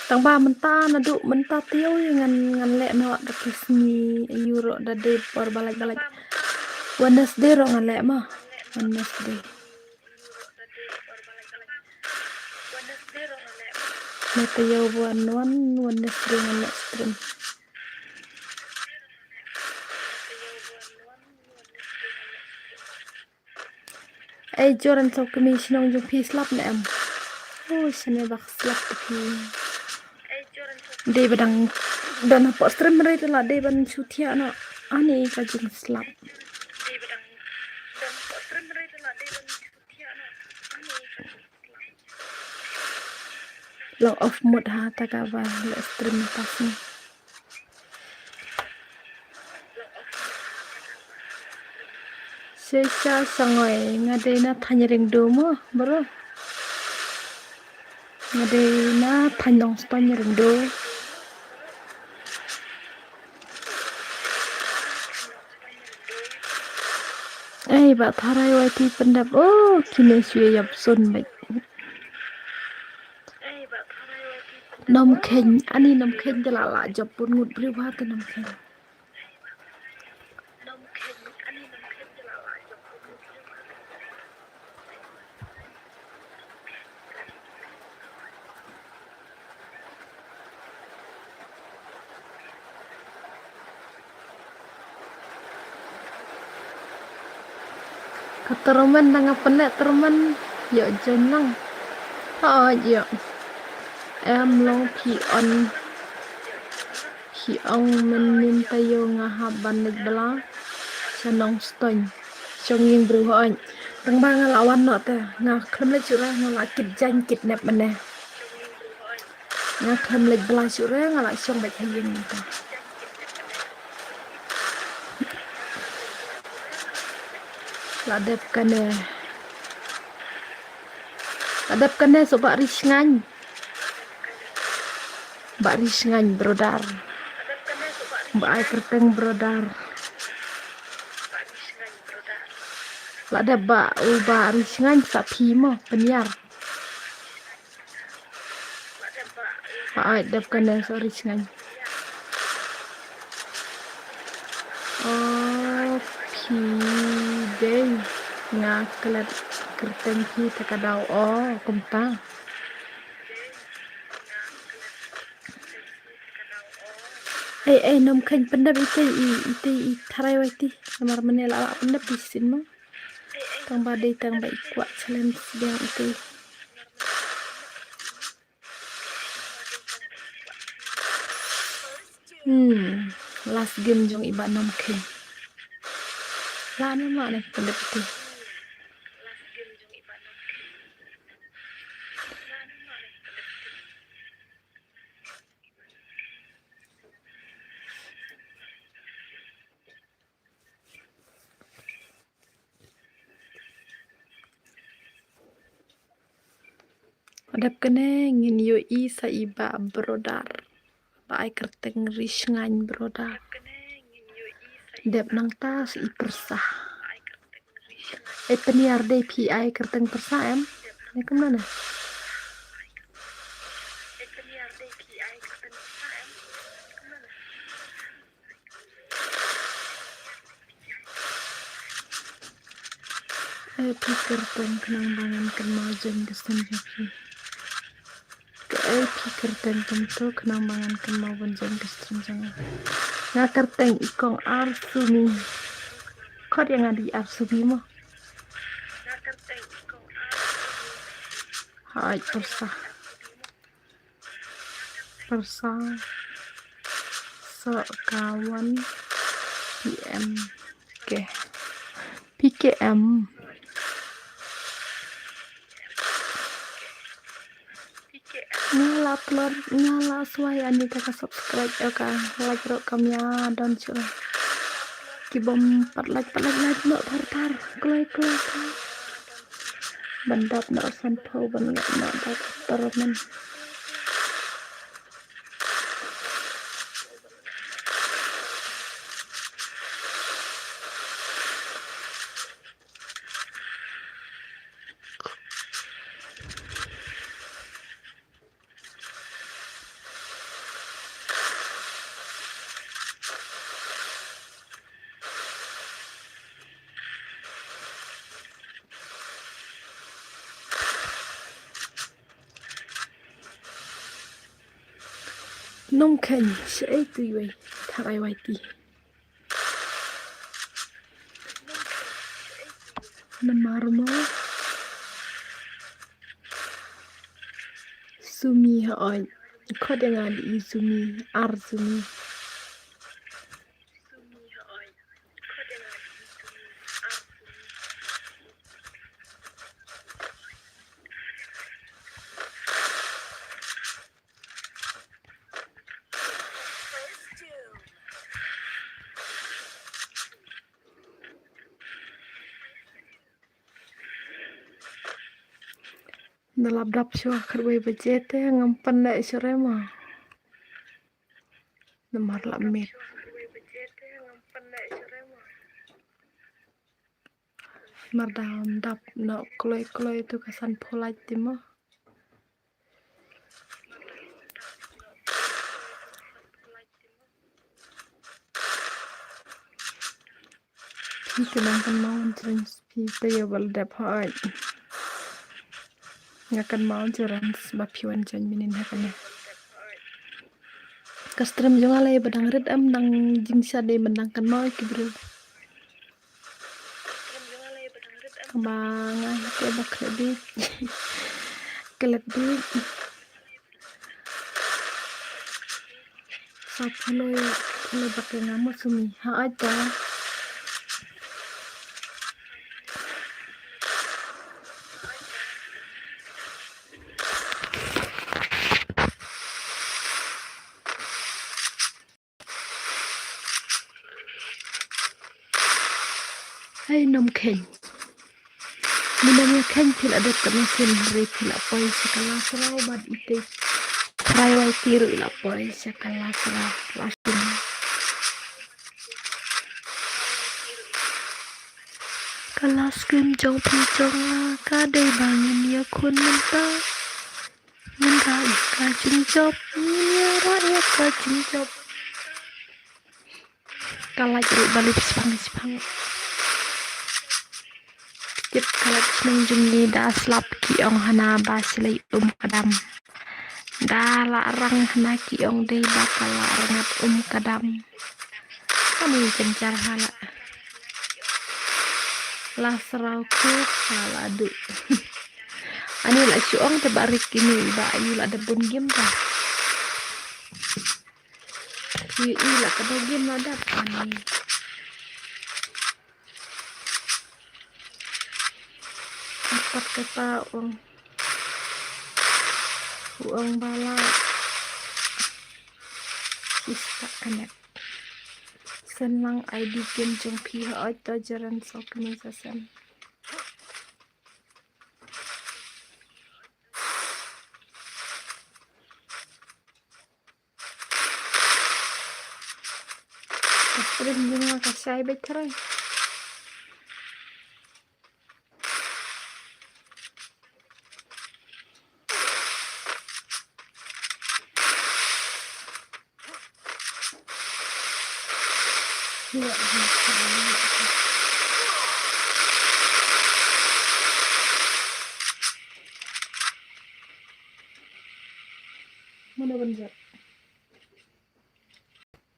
Tang ba mynta naduh mynta taïew ngan, ngan leh noh da ki sngi ïu ruh da dei por ba lait ba lait. Wednesday ruh ngan leh ma. Wednesday. Na taïew ba wan wan Wednesday ngan leh stream. Ei Joran saw kmie shnong jong phi slap ne em? Oh shane bak slap te phi. Dei ba dang don hapoh stream re te la dei ban shu thiah noh. Ani ka jingslap. Long off mode ha ta kaba leh stream pas ni. Shisha shangoi nga dei na thaiñ Ringdo mo bro. Nga dei na thaiñ Nongstoiñ Ringdo. Ei ba tharai wai ti pyndep oh kine shu ïap sun bek. Nongkheiñ ani Nongkheiñ te la la jop pun ngut briew ba te Nongkheiñ. Ka tournament dang nga pynleh tournament ïoh join lang. Hooid ïoh. Em long phi on. Phi ong mynnin taïew nga hap ban leit bylla sha Nongstoiñ. Shong ïing briew hooid. Tang ba nga la wan noh te nga khlem leit shuh re nga la kit jaiñ kit nep mynne. Nga khlem leit bylla shuh re nga la shong beit ha ïing mynta. La dep kane. La dep kane shuh Bah Ri Shngain. Bah Ri Shngain brother. Bah ai kyrteng brother. La dep ba u Bah Ri Shngain sa phi mo pynïar. Ai dep kane sorry sngan. O phi dei nga klet kyrteng phi ta ka daw o kumta. Ei ei Nongkheiñ pyndep ite i ite i tharai wa ite. Namar mane la la pyndep i sin ma. Tang ba dei tang ba i kwah challenge biang ite. Hmm, last game jong i Bah Nongkheiñ. La ne ma ne pyndep ite. Dep kane ngin ïohi sa i Bah Brodar. Ba ai kyrteng Ri Shngain Brodar. Dep nangta sa i pyrsa. E pynïar dei phi ai kyrteng pyrsa em? Ne kumno ne? Kaei phi kyrteng khnang ba ngan kynmaw join ka stream jong phi? Kaei phi kyrteng kumto khnang ba ngan kynmaw ban join ka stream jong nga? Nga kyrteng i kong Arsumi. Khot ïa nga da i Arsumi mo. Hooid, pyrsa. Pyrsa. Soh ka wan P M K. P K M. Nga la upload, nga la shuwa ïa kane ka subscribe, ïa ka like ruh kam ïadon shuh. Ki bym pat like, pat like, like noh thar thar. Kloi, kloi, kloi. Ban dap noh sanphew, ban leh noh dap tournament. Nongkheiñ, shaei tu iwei, tharai wai ti. Namar mo Sumi hooid. Khot ïa nga da i Sumi, Arsumi. Nda lap dap shuwa khatwei baje te ngam pan leh shuh re mo. Namar la miet. Mar da ym dap noh kloi kloi tu ka sanphew like te mo. Phi te nang kynmaw un jreng phi te ïa ba la dep hooid. Nga kynmaw un jreng ba phi wan join mynnin ha kane. Ka stream jong nga la ïa ba dang rit em, dang jingshah dei ban dang kynmaw ki briew. Kaba nga hi te ba klet bit. Klet bit. Sa phaloi, phaloi ba ka nga mo Sumi. Ha ai ta. Hei nongkheiñ. Mynta nongkheiñ phi la dep ka mynsiem hynrei phi la poi sha ka Lasraw bad ite. Trai wai ti ruh i la poi sha ka Lasraw. Lasraw. Ka la skrim jong phi jong nga ka dei ba ngin ïakhun mynta. Ngin rah ïa ka jingjop, ngin ïa rah ïa ka jingjop. Ka lait ruh ba lip spang spang. Tip ka lait shnong jong ngi da slap ki ong hana ba shlei um ka dam. Da la rang hana ki ong dei ba ka la rngat um ka dam. Kani jynjar ha la. Lasraw khup ha la duh. Ani la shu ong te ba rik kini ba ayu la dep bun game ta. Yu i la ka dep game la dep ani. Apat kata ong. U ong ba la. Sista connect. Sen lang I D game jong phi ha oi to jaren so kini sa sen. Ka stream jong nga ka shai beit tharai. Bun jot.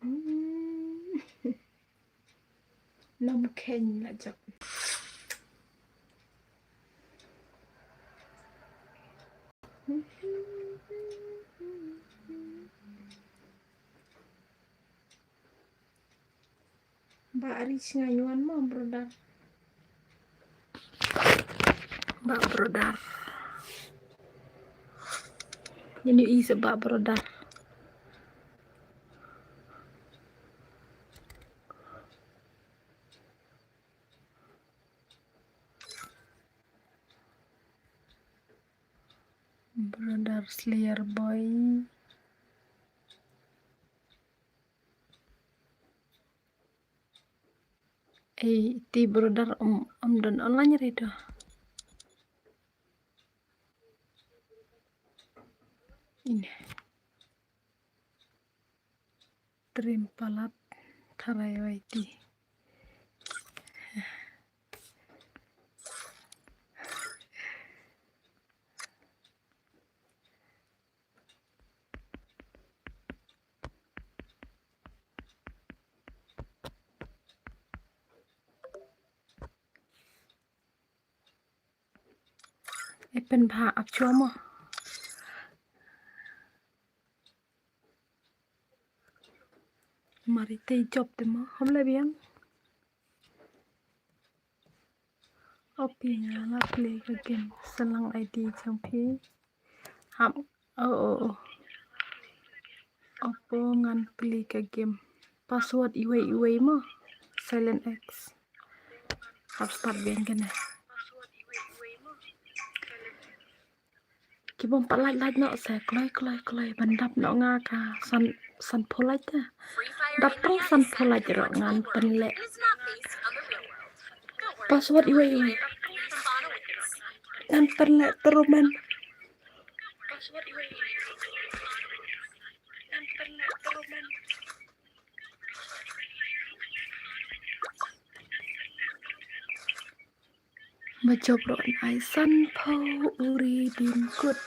Hmm. Namkheiñ la jop. Ba ari snga nyuan mo brother. Ba brother. Ini i sebab brother. Brother Slayer Boy. Ei, ti brother um, um don online re to. Ini. Trim palat tharai waiti. Epen bha ap chua mo. Mari te jop te mo. Hom le biang. Opi nga la play ka game. Salang I D jong phi. Hap. Oh, oh, oh. Opo ngan play ka game. Password iwei iwei mo. Silent X. Hap start biang kane. Ki bom pat lait lait noh se kloi kloi kloi ban dap noh nga ka san san pholait ta. Dap tang san pholait ro ngan pynleh. Password iwei iwei. Ngan pynleh terumen. Ba jop ro ai san pho uri bin kut.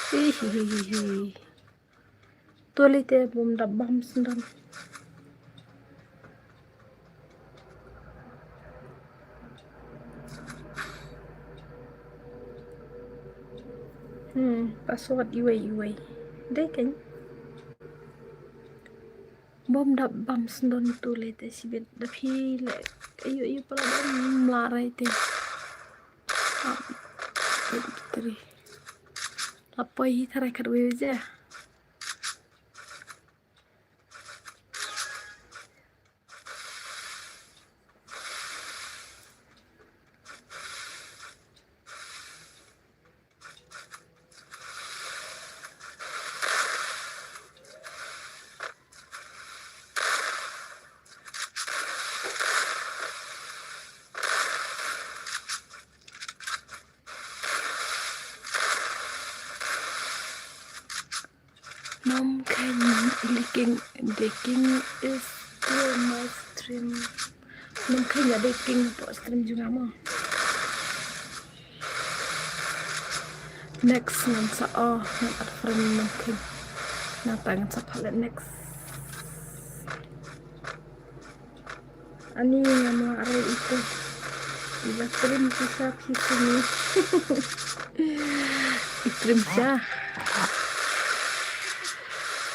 Hihihihi. Tuli te bum da bam sendam. Hmm, password iwei iwei. Dei kan. Bom da bam sendon tu le te sibit da phi le. Ayu ayu pala bam mlarai te. Ah, tri. Lapoi hi tharai khat wei je. Mom Khan looking, the king is still my stream. Mom Khan ya the king hapoh stream jong nga mo. Next ngan sa, oh, ngan add friend Mom Khan. Nangta ngan sa pha leh next. Ani nga ma are ito. Iba trim pisa pisi ni. I trim sa.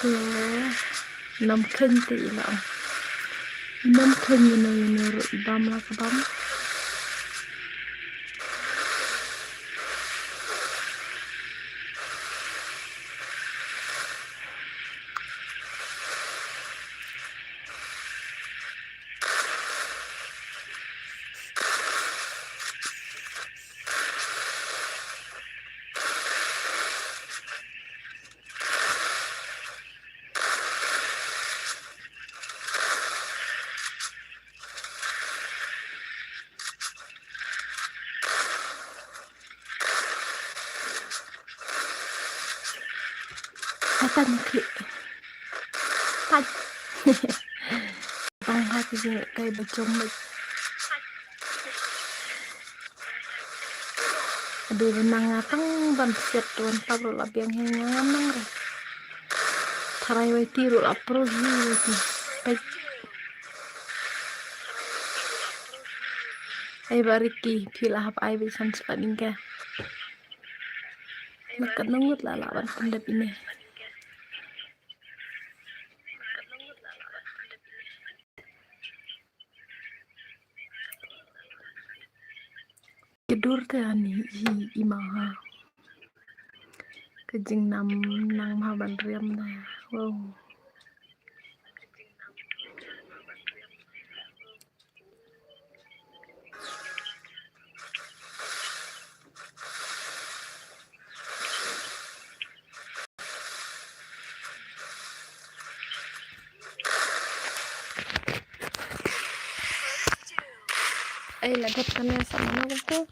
Ko Mom Khan te ila. Mom Khan ino ino ro ibam la kabam. Tan ki. Tan. Bang ha ki jingkai ba jong met. Adu nang ngatang ban siat tuan pab la biang hi ngam nang re. Tharai wai ti ru la pro hi wai ti. Pek. Ai ba Ricky phi la hap ai ba san spat ningka. Nak ka nungut la la ban pyndep ine. Ki dur te ani i, i ma ha. Ka jingnam nang ma ban riam da. Wow. Ai la dep kane sa mano ko.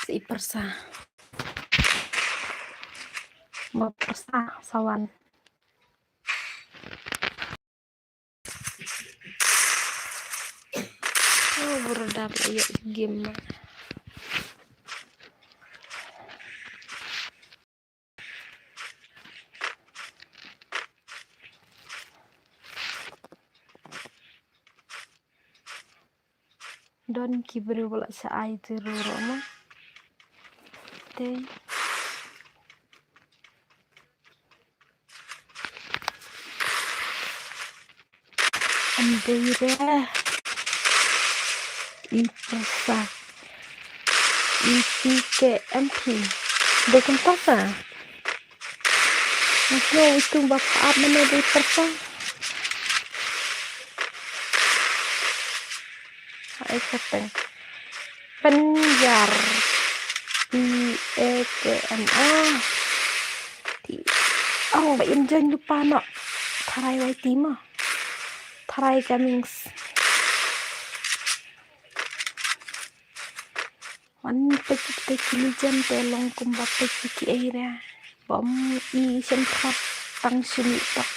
Si persa. Ma persa sawan. Oh, brother, la ïoh game ma. Don ki briew ba la sha ai te ru ro ma. Te. Andire. Ipasa. Ipike empi. Bukan pasa. Nggak itu bapak apa nih di persa. Ai kata. Penjar. P A K M. Ah. Ti. Oh, ba im join lupa no. Tharai wai ti ma. Tharai Cummings. Wan pek pek ki lijan te long kumba pek ki area. Bom i shem throt tang shini tok.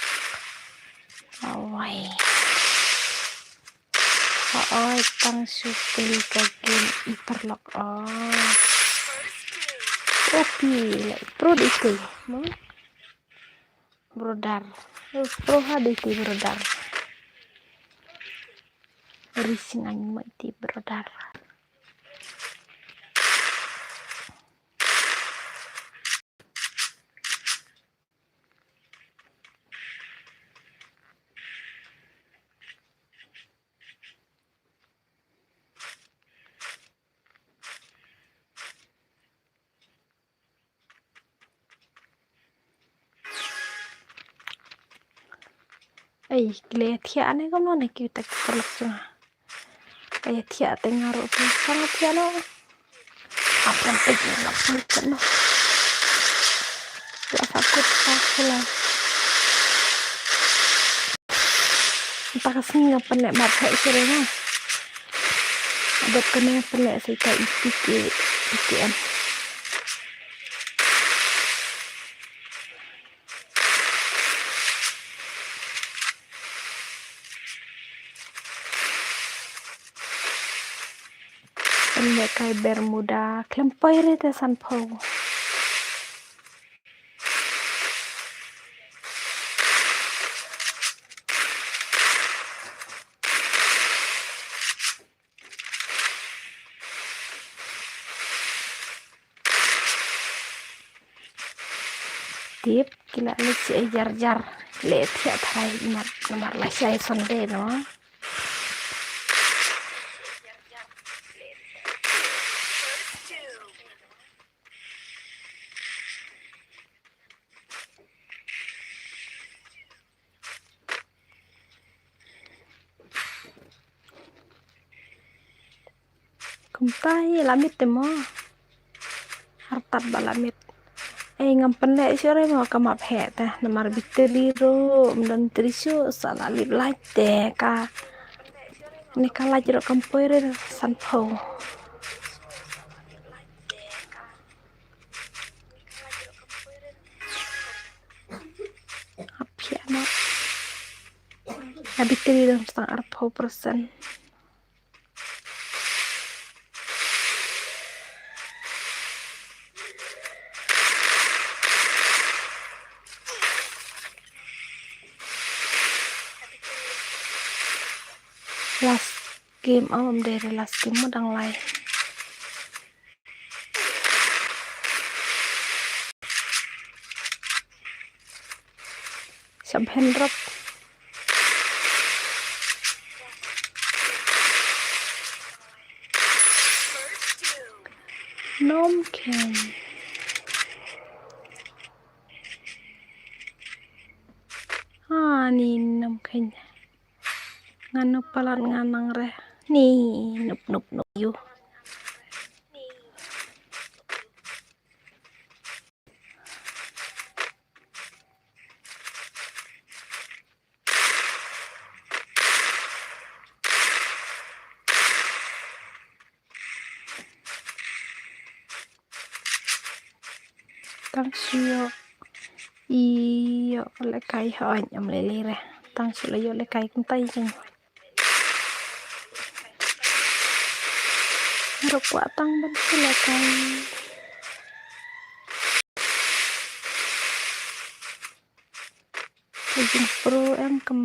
Awai. Awai tang shu kli ka game i parlok. Oh. Opi, like, pro di ke. Hmm? Brother. Pro ha di ke brother. Rising ang mai ti brother. Ei, kile thiah ne kam ne ki tak kelak sunga. Ei, thiah tengah ro ki sang thiah no. Apa yang pek ni nak pun kena. La sakut sakula. Entah ka sngi nga pynleh map hek shuh re nga. Adep kane pynleh sa ita iti ki iti em. Pynleh kai Bermuda khlem poi re te sanphew. Tip, ki la leit sha jar jar. Leit thiah tharai namar, namar la shai Sunday no. Kumta hi la miet te mo. Artat ba la miet. Ei ngam pynleh shuh re mo ka map heh te namar battery ruh ym don battery shuh sa la lip light te ka. Ne ka light ruh kam poi re sanphew. Ka battery dang tang arphew percent. Last game, oh, ym dei re last game, mo dang lai. Sha bhen drop. Ym kheiñ. Ani ym kheiñ. Nga nup palat nga nang re. Ni nup nup nup ïu. Tang shu ïoh, ïoh lehkai ha, ym lei lei re. Tang shu la ïoh lehkai kumta ïa jong. Ruh kwah tang ban shu lehkai. Ka jingpro em kam.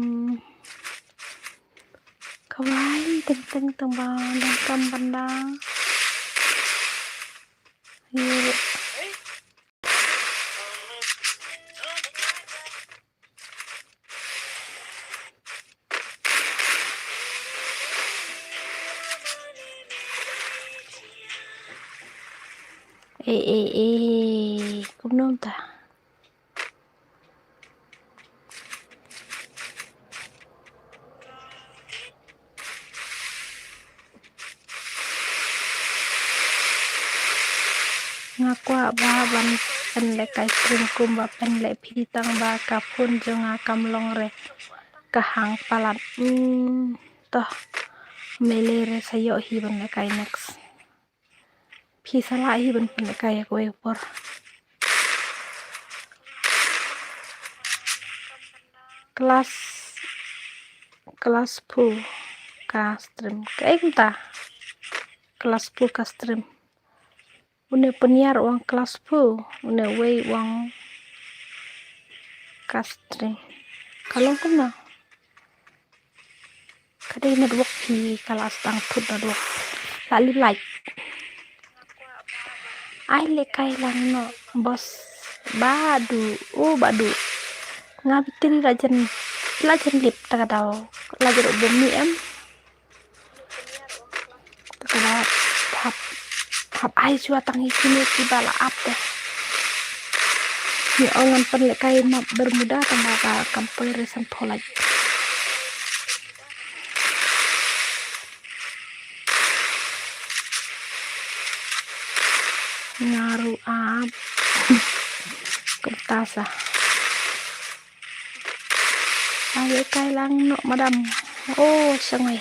Kawei teng teng teng ba dang kam ban da. Ayo. Eh, eh, eh, kumno mynta? Nga kwah ba ban pynlehkai stream kumba pynleh phi, tang ba ka phone jong nga kam long re, ka hang palat. Hmm, toh, ym lei lei re, sa ïoh hi ban lehkai next. Phi sa lah hi ban pynlehkai ïa kawei ka por. Class, class four ka stream. Kaei kumta? Class four ka stream. Une u pynïar u ong class four, une uwei u ong ka stream. Ka long kumno? Ka dei network phi, ka la sdang thut network. La lip light. Ai lehkai lang noh boss. Badu, oh badu. Nga battery la jan, la jan lip ta ka daw. La jan u bym mih em. Te ka dei hap, hap ai shuwa tang ïa kine kiba la ap te. Ngi ong ngan pynlehkai map Bermuda tang ba ka kam poi re sanphew lait. Nga ruh ap. Kumta sa. Ai lehkai lang noh madam. Oh, shongwei.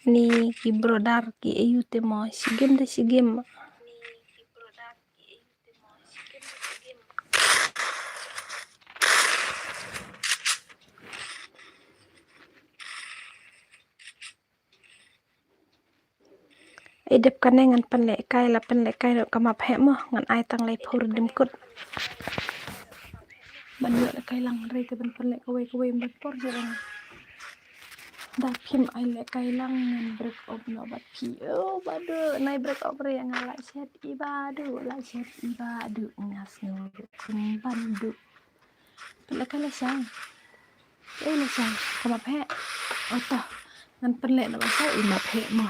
Ni ki brother ki ayu te mo, shi game da shi game. Ei dep kane ngan pynlehkai, la pynlehkai ruh ka map heh mo, ngan ai tang laiphew rim kut. Ban ïoh lehkai lang, hynrei te ban pynleh kawei kawei ban por jrong. Da phim ai lehkai lang ngan break up noh bad phi. Oh badu, nai break up re nga la shet i badu, la shet i badu, nga sngew ruh kum ban duh. Pynlehkai lashai. Ei lashai, ka map heh. Oto, ngan pynleh na lashai, i map heh mo.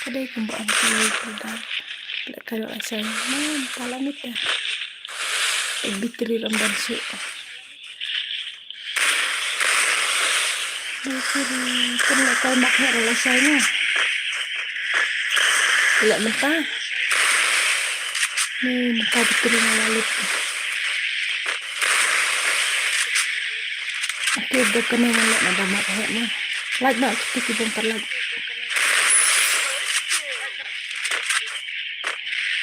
Ka dei kumba ong ka lei ka da. Pynlehkai lashai. Mo, pala mit da. Ei battery ram ban shu. Battery, pynlehkai map heh lashai mo. Leh mynta. Ni mynta battery nga la lip. Okay, dep kane ngan leh na ba map heh mo. Lait noh kito ki bym pat lait.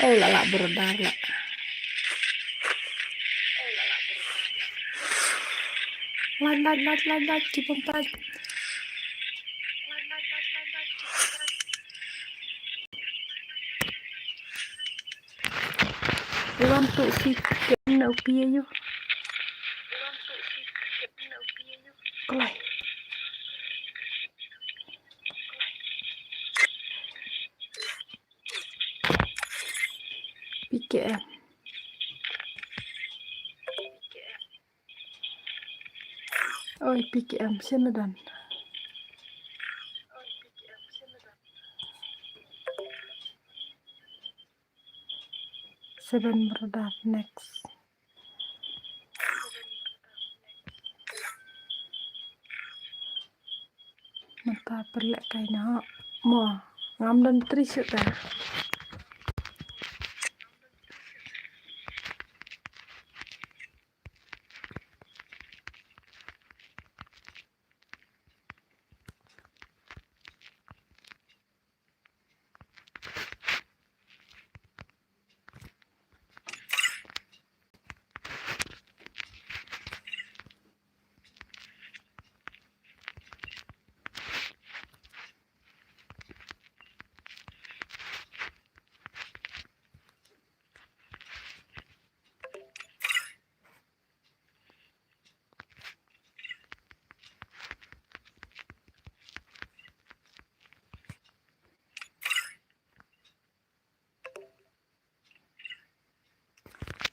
Oh, la lah border lah. Lait, lait, lait, lait, lait, ki bym pat lait. Iwan tu si ken na upi ayu. Klai. P K M. Oi, P K M, sien na don. Seven brother next. Mynta pyrleh kai noh mo. Ngam don tri shuh ta.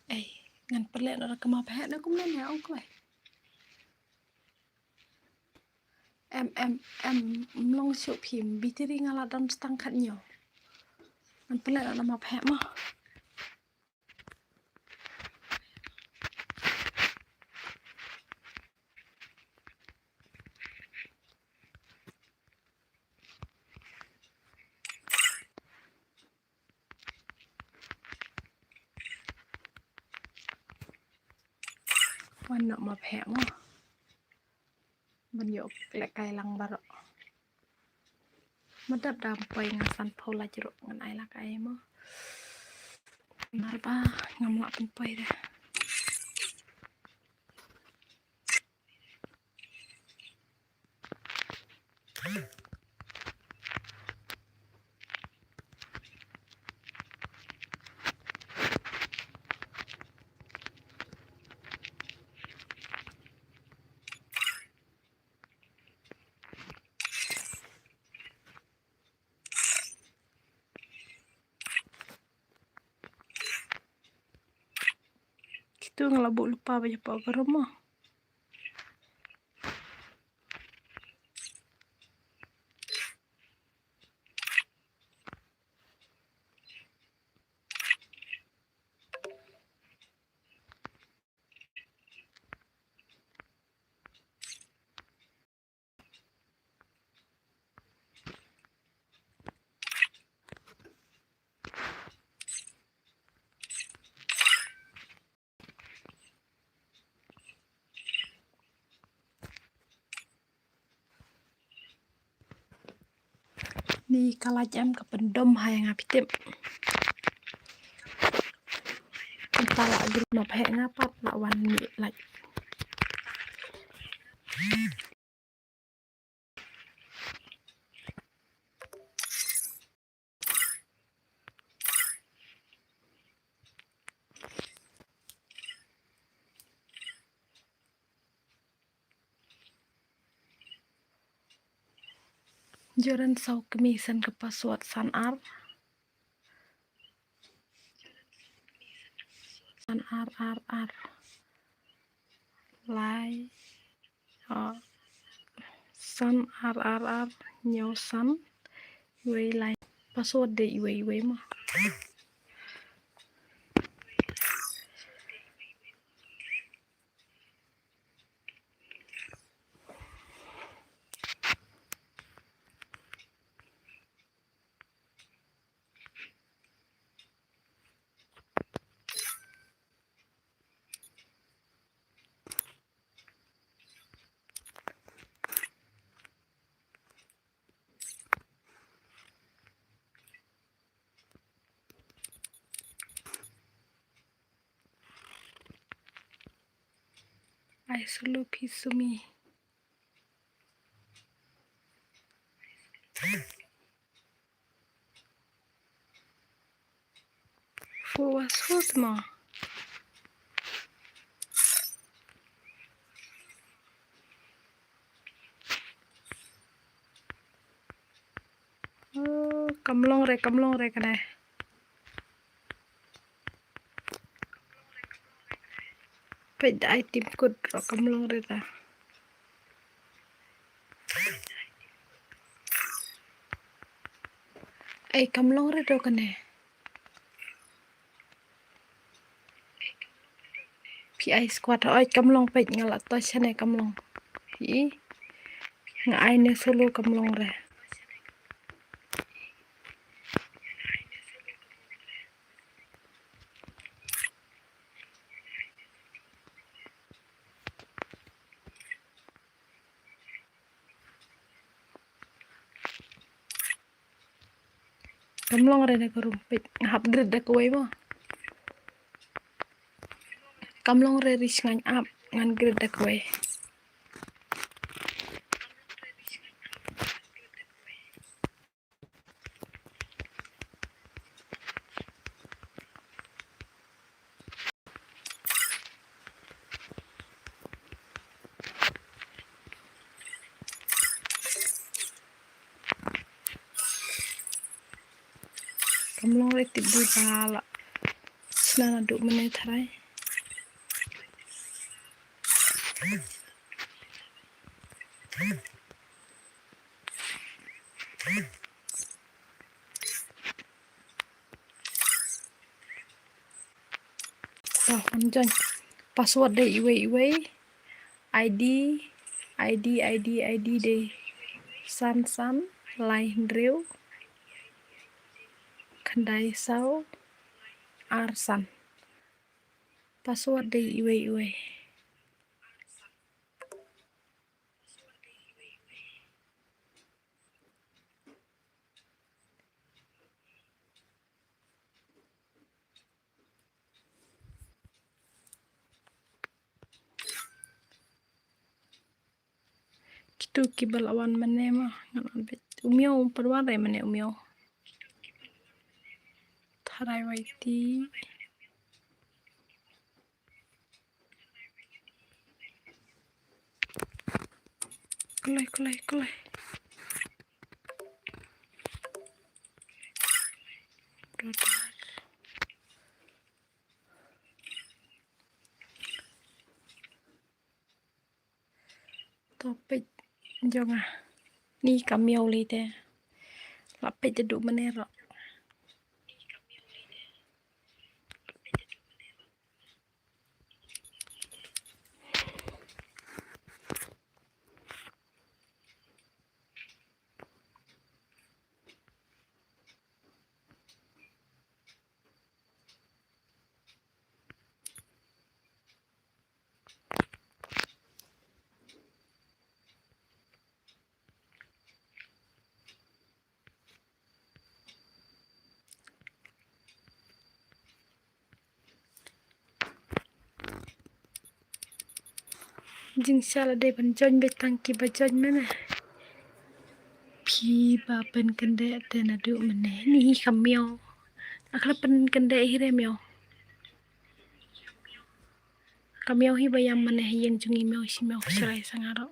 Ei, ngan pyrleh noh da ka map heh na kumne ne ong kloi. Em, em, em, ym long shuh phim, battery nga la don tang khathynñiew. Ngan pyrleh noh da map heh mo. Wan noh map heh mo. Ban ïoh lehkai lang baroh. Ma dap da pynpoi, nga san phew lait ruh ngan ai lehkai mo. Namar ba ngam lah pynpoi de. Kito nga la buh lypa ba ïa pok ka rum mo. Ni ka lait em ka pyndom ha ïa nga phi tip. Mynta la group na phe nga pat la wan ni lait. Joran saw kmie, send ka password san ar. San ar ar ar. Lai. Ah, san ar ar ar hynñiew san. Iwei lai. Password de iwei iwei mo. Sulu phi sumi. Fu wa sut mo. Oh, kam long re, kam long re kane. Peit da ai tim kut ro kam long re ta. Ai kam long re do kane. Phi ai squad oi kam long peit nga la to shane kam long. Phi nga ai ne solo kam long re. Kam long re na ka room peit nga hap grid da kawei mo. Kam long re rish ngan ap ngan grid da kawei. Kam long re tip du ba la. Sna na du mene tharai. Password de iwei iwei. ID, ID, ID, ID de san san lai hynriew khyndai saw ar san. Password de iwei iwei. Kitu ki ba la wan mane ma ngan wan bet u miaw um pat wan re mane u miaw. Tharai wai ti. Kloi kloi kloi. To peit jong nga. Ni ka miaw lei te. La peit da du mane ro. Jingsha la dei ban join beit tang ki ba join mane. Phi ba pynkyndeh te naduh mane ni hi ka miaw. Akla pynkyndeh hi re miaw. Ka miaw hi ba ïam mane hi ïeng jong i miaw shi miaw shrai sangaro.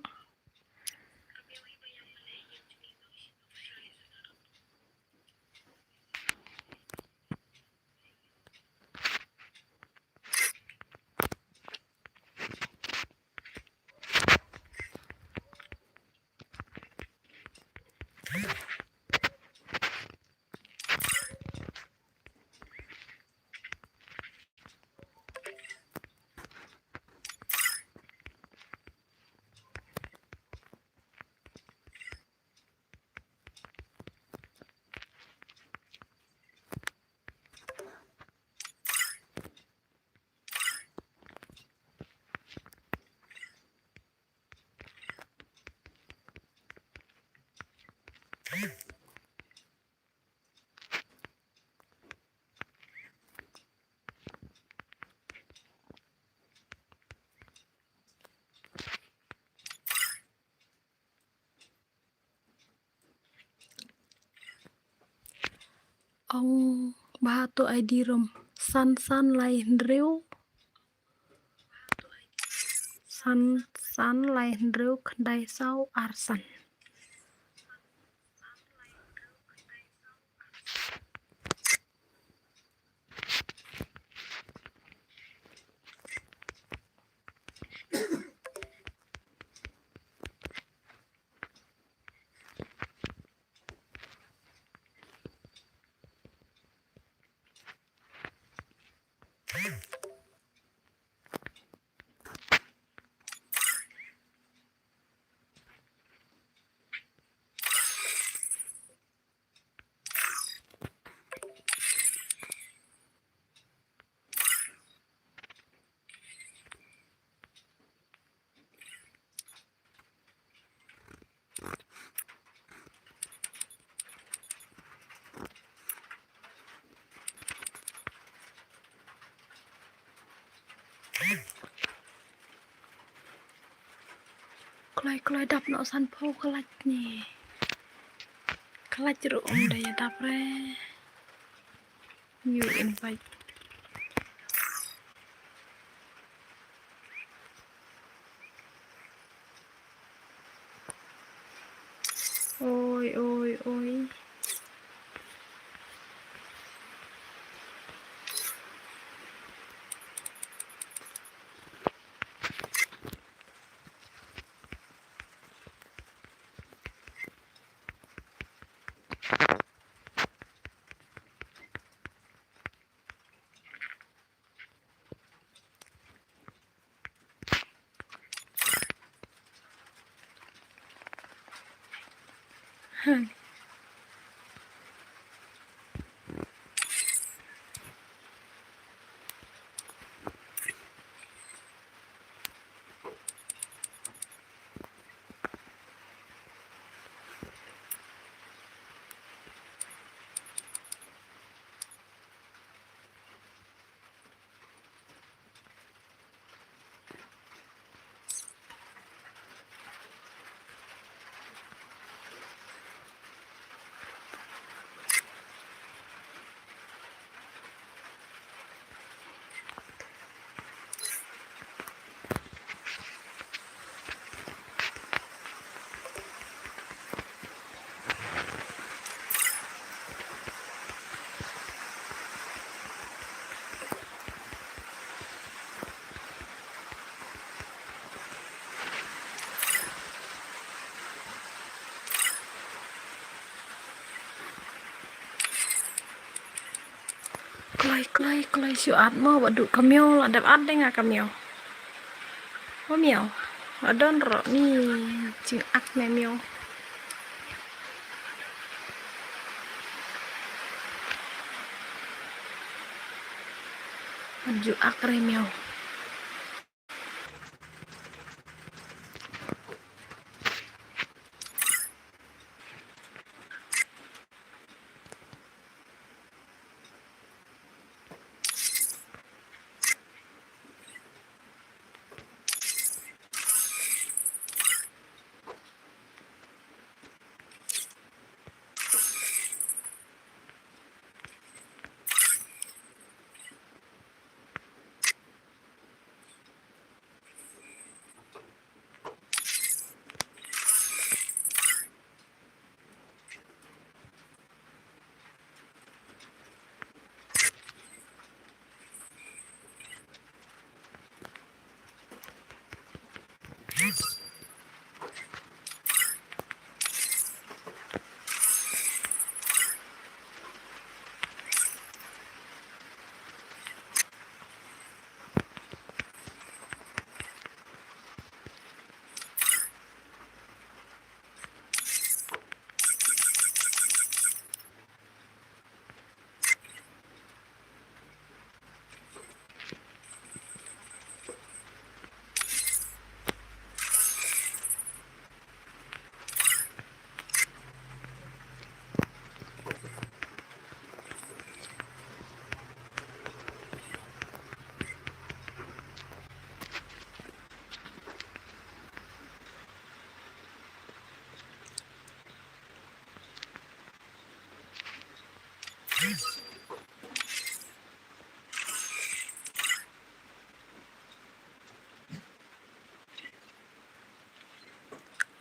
Ong bha to I D rum. San san lai hynriew. San san lai hynriew khyndai saw ar san. Kloi kloi dap noh san phew, ka lait ni. Ka lait ruh ym da ïa dap re. New invite. Oi, oi, oi. Kloi, kloi, kloi shu at mo, ba duk ka miaw, la dep at dei nga ka miaw. Ba miaw, ba don ro ni jingak ne miaw. Ba ju ak re miaw.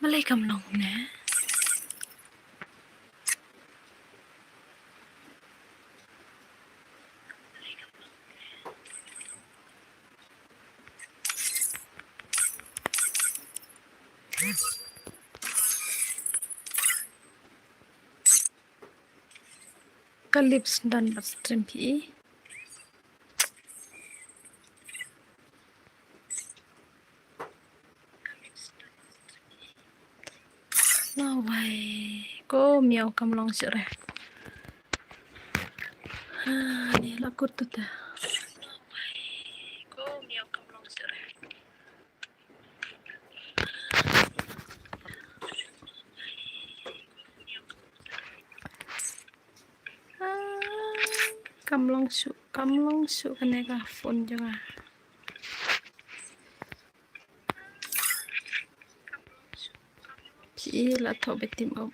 Balei kam long ne? Ka lips dang bad stream phi. Lawai, ko miaw kam long shuh re. Ha, ni la kut tu te. Ah, kam long shuh, kam long shuh kane ka phone jong nga. Phi la thoh ba tim op.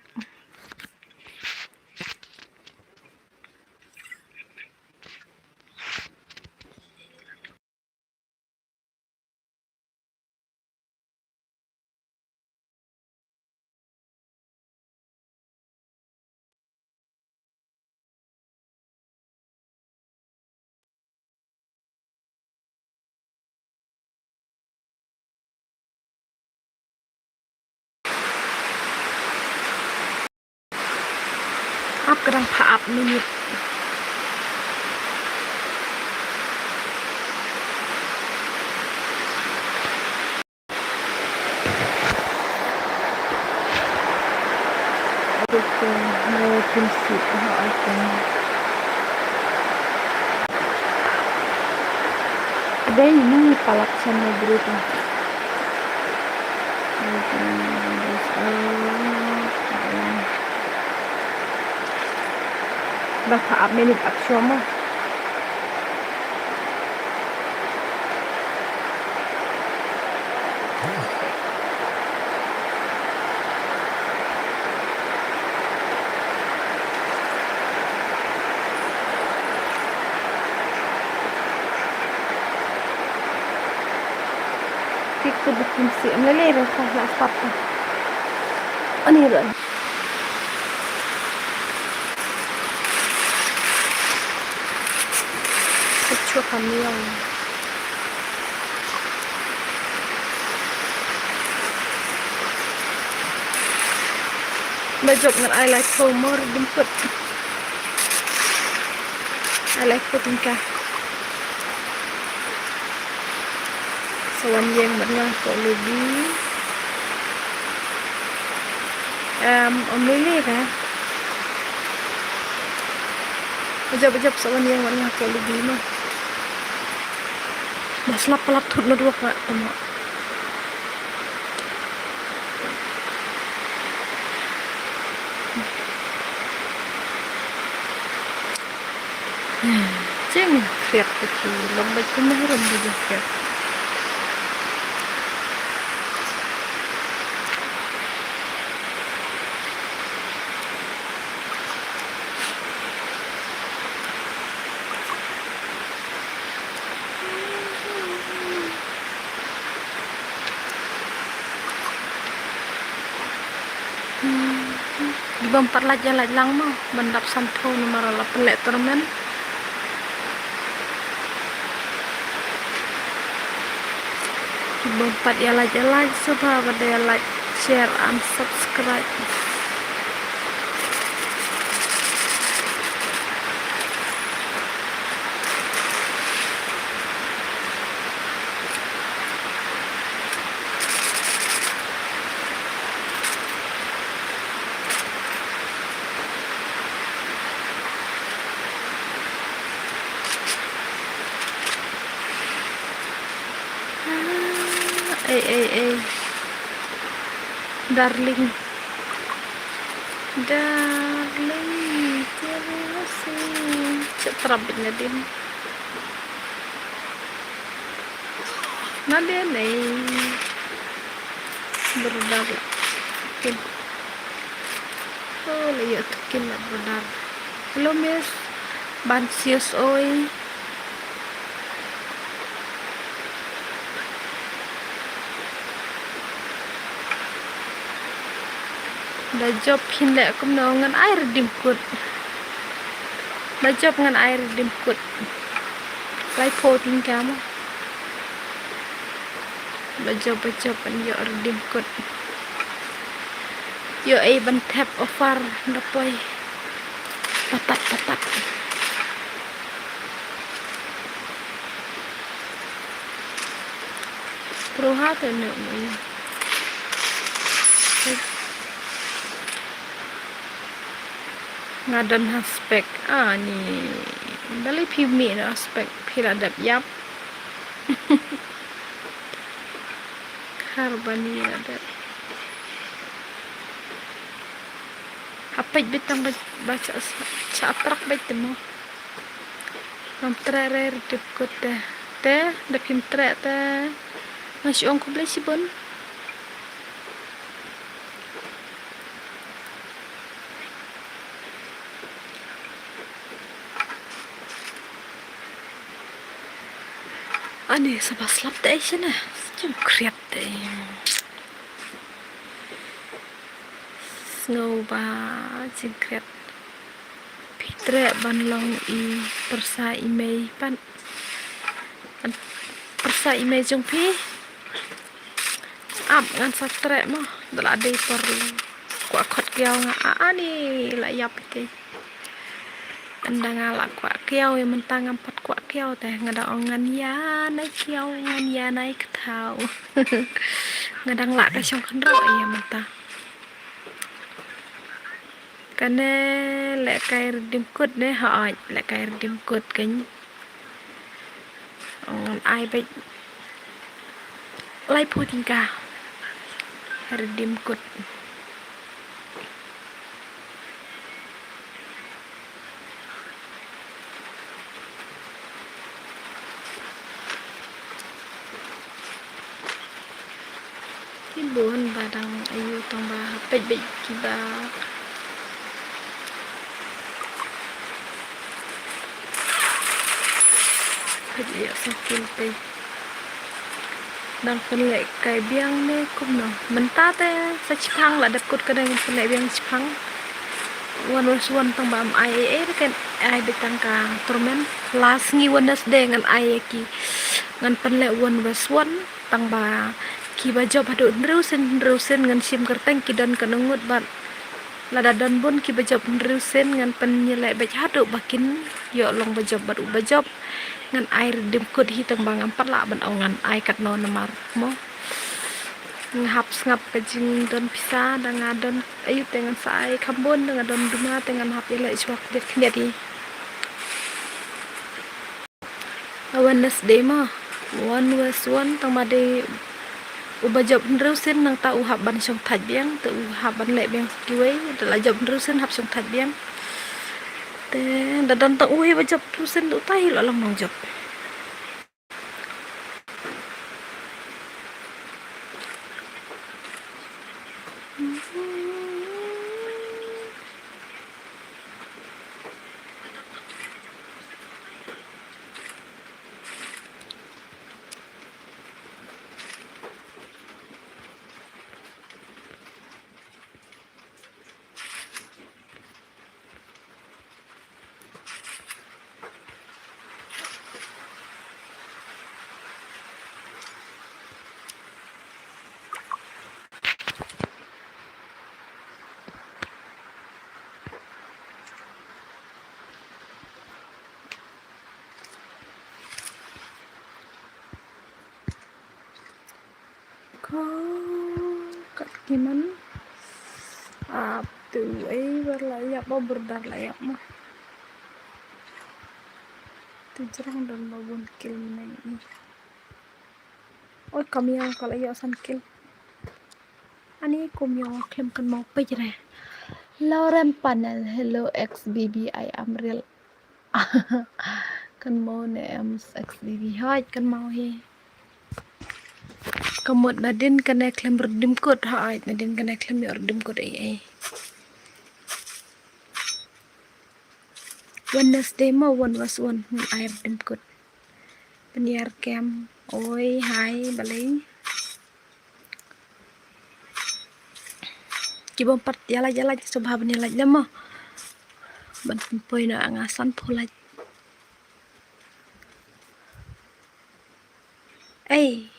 Ap ka dang pha ap minit. Dei ni palak san na group. Ba pha ap minit ap shwa mo. Tik tu buk kum si em lele re sa la stop tu. Ani re. Kecuali kami yang Ba jop ngan ai lai phew mor jemput. Ai lai phew tyngka. Sa wan ïeng bad nga ko Lubi. Em, ym lei lei ka. Ba jop, ba jop sa wan ïeng bad nga ko Lubi mo. Ba slap palat thut na duh ka tama. Jeng kriak ta ki long ba kum na rum ba jeng kriak. Bym pat lait ïa lait lang mo, ban dap san phew namar la pynleh tournament. Bym pat ïa lait ïa lait shuh ba ban da ïa lait, share and subscribe. Ei, ei, ei. Darling. Darling, tiada sih. Cek terabit nadin. Nadin, eh. Berdar. Oke. Oh, la ïoh token la berdar. Hello, miss. Ban sios oi. Da jop phin leh kumno ngan ai redeem code. Da jop ngan ai redeem code. Laiphew tyngka mo. Da jop, da jop ban ïoh redeem code. Ïoh ei ban thep offer da poi. Patat, patat. Pruha te ne mo. Nga don ha spek. Ani. Balei phi mih na spek, phi la dep ïap. Khar bani la dep. Hapeit beit tang ba, ba cha, cha atrak beit te mo. Ngam treh re redeem code te. Te, da phim treh te. Nga shu ong khublei shibun. Ani sa ba slap te ai shane. Jingkhriat te. Sngew ba jingkhriat. Phi treh ban long i pyrsa i mei pat. Pyrsa i mei jong phi. Ap ngan sa treh mo. Da la dei por kwah khot kiaw nga, a, ani la ïap te. Ynda nga la kwah kiaw ïa mynta ngam pat kwah kiaw te, nga da ong ngan ïa nai kiaw, ngan ïa nai kthaw. Nga dang lah ka shong khynraw ïa mynta. Kane lehkai redeem code ne, hooid, lehkai redeem code kan. Ngan ai beit laiphew tyngka. Redeem code. Ki bun ba dang aiu tang ba hapeit beit kiba. Peit ïa sa kin peit. Dang pynlehkai biang ne kumno. Mynta te sa chiphang la dep kut ka dang pynleh biang chiphang. One West One tang ba am ai ai ai kan ai beit tang ka tournament. Last ngi Wednesday ngan ai ïa ki. Ngan pynleh One West One. Tang ba kiba jop haduh hynriew sien, hynriew sien ngan shim kyrteng ki don ka nongut bad lada don bun kiba jop hynriew sien ngan pynïaleh beit haduh ba kin ïoh long ba jop bad uba jop. Ngan ai redeem code hi tang ba ngam pat lah ban ong ngan ai katno namar mo. Nga hap sngap ka jingdon pisa da nga don aiu te ngan sa ai kham bun da nga don duma te ngan hap ïaleh shuwa khyndiat khyndiat hi. Wednesday mo. One West One tang ba dei uba jop hynriew sien nangta u hap ban shong thait biang, te u hap ban leh biang kiwei, te la jop hynriew sien hap shong thait biang. Te da don tang uwei ba jop hynriew sien uta hi la long nongjop. Ko kat kiman ap tu ei bar la ïap ba berdar la ïap ma. Tu jrang don ba bun kil mene i. Oi, kam ïa ka la ïa san kil. Ani kum ïa khlem kan mau pej re. Lauren Panel, hello X B B, I am real. Kan mau ne em X B B. Hooid, kan mau hi. Ka mut nadien kane khlem redeem code, hooid, nadien kane khlem ïa redeem code ei ei. Wednesday mo, One West One, ngan ai redeem code. Pynïar kem. Oi, hai, balei. Ki Ibom pat ïa like, ïa like, sngewbha ban ïa like lem mo. Ban pynpoi noh nga sanphew like. Ei,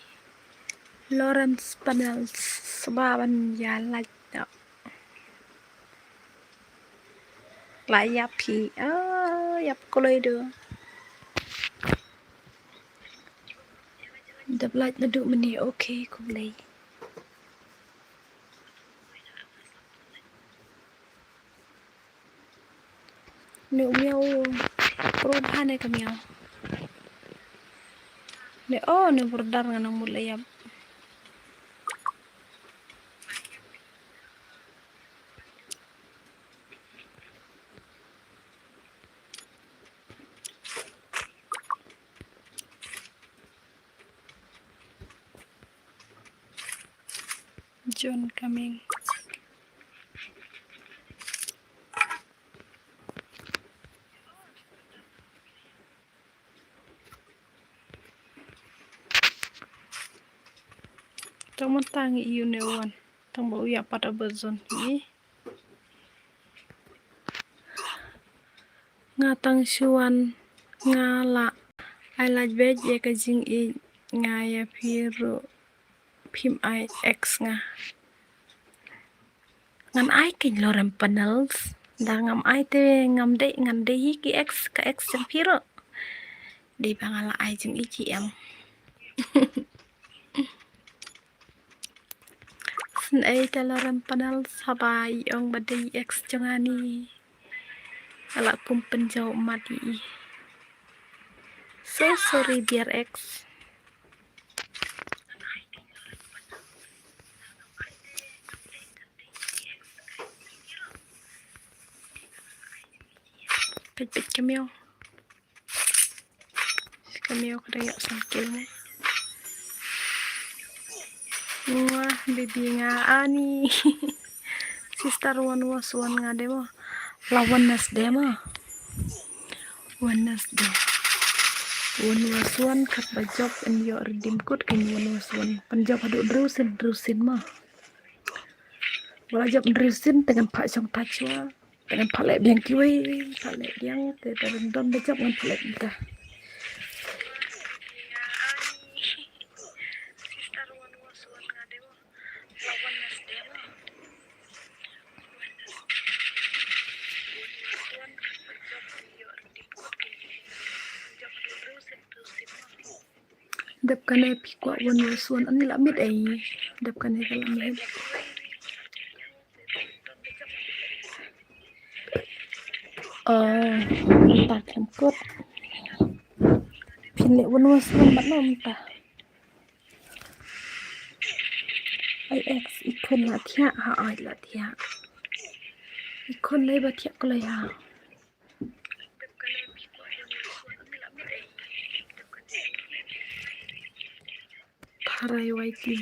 Lawrence Panel, sngewbha ban ïa like noh. La ïap phi, ah, ïap kloi do. Dep like naduh mynne, okay, khublei. Ne u miaw, prum ha ne ka miaw. Ne, oh, ne bordar nga nang mut la ïap. John Cumming. Tang ma tang ïa u ne wan. Tang ba u ïa pat a ba zon ïa. Nga tang shu wan nga la ai laj bej ïa ka jingïeit nga ïa phi ruh phim ai ex nga. Ngan ai kein Lorem Panels. Da ngam ai te ngam dei, ngan dei hi ki ex, ka ex jong phi ruh. Dei ba nga la ai jingïeit hi em. Sngewbha ïa Lorem Panels haba i ong ba dei ex jong nga ni. Nga la kum pynjaw mat ïa i. So sorry dear ex. Peit peit ka miaw. Ka miaw ka dang ïoh sangkil ne. Nga baby nga ani. Sister, wan was wan nga de mo. La wan nas de mo. Wan nas de. Wan was wan kat ba jop in ïoh redeem code kin wan was wan. Pynjop haduh hynriew sien, hynriew sien mo. Wala jop hynriew sien te ngan phah shong ta chwa. Te ngan phah leh biang kiwei, phah leh biang te, te don da jop ngan phah leh biang ta. Dep kane phi kwah wan wa suan ani la miet ei. Dep kane ka la miet. Oh, mynta khlem kut. Phin leh wan wa suan bad no mynta. Ai ex i khun la thiah ha ai la thiah. I khun lei ba thiah ko lei ha. Tharai wai ti.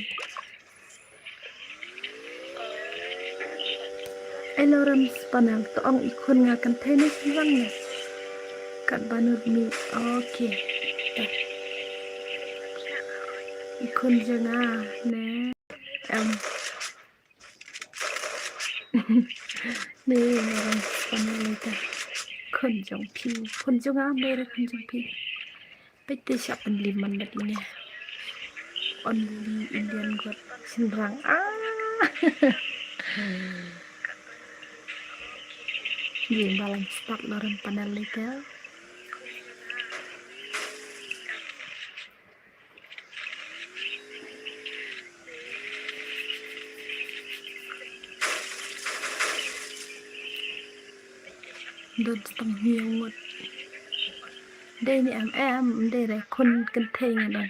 Ai Lawrence Panel to ong i khun nga kan thei ne sirang ne. Kat banut mi. Okay. I khun jong nga ne. Em. Ni ngarang spana leka. Khun jong phi. Khun jong nga, me re khun jong phi. Peit te shah pynlim man bad ine. Only Indian God. Shinrang. Ah. Ye balang start Lawrence Panel leka. Don tang hynñiew ngut. Dei ni em em, dei re khun kynthei nga don.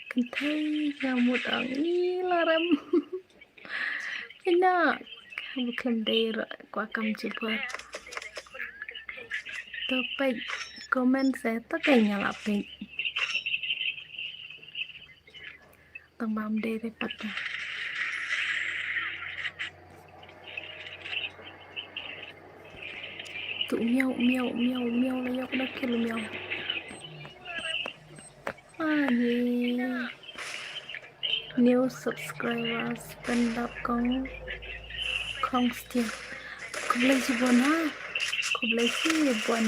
Kynthei nga mut ong i la rem. Ina ka ba khlem dei ra kwah kam jubor. To peit comment se to ka nga la peit. Tang ba ym dei re pat. Tu miau, miau, miau, miau la yok da kill miau. Ani. New subscribers, Pendap Kong, Kong Stia. Khublei shibun ha. Khublei shibun.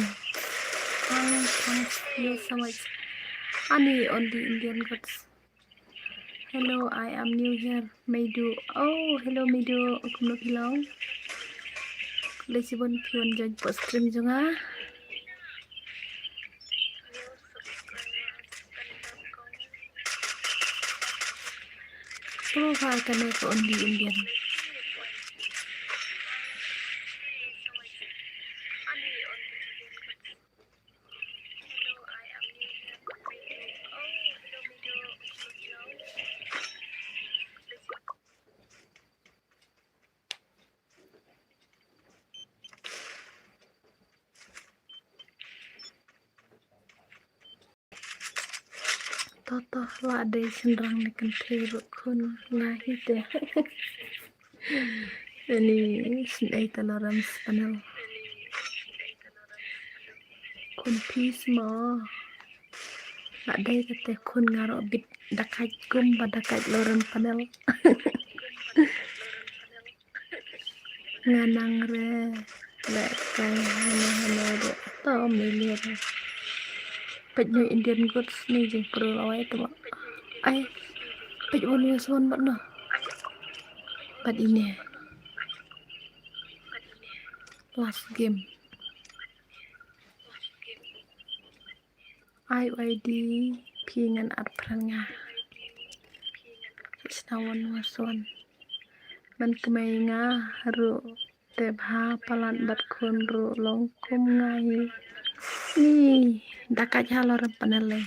Thanks, thank you so much. Ani only Indian gods. Hello, I am new here. Meidu. Oh, hello Meidu. Kumno phi long? Khublei shibun phi wan join pdeng stream jong nga. Pura kane ka only Indian. To to, la dei shynrang ne kynthei ruh khun nga hi te. Ani sngewthuh la Lawrence panel. Khun phi mo. La dei kata khun nga ruh bit da kait kum ba da kait Lawrence panel. Nga nang re. Leh kai hano hano re. To mili re. Peit no Indian gods ni jingpyrkhat lawai to. Ai. Peit One Versus One bad no. Bad ine. Last game. Ai, ai di phi ngan add friend nga. It's now One Versus One. Man kmai nga ruh te bha palat bad khun ruh long kum nga hi. Ni da kait ha Lawrence panel le.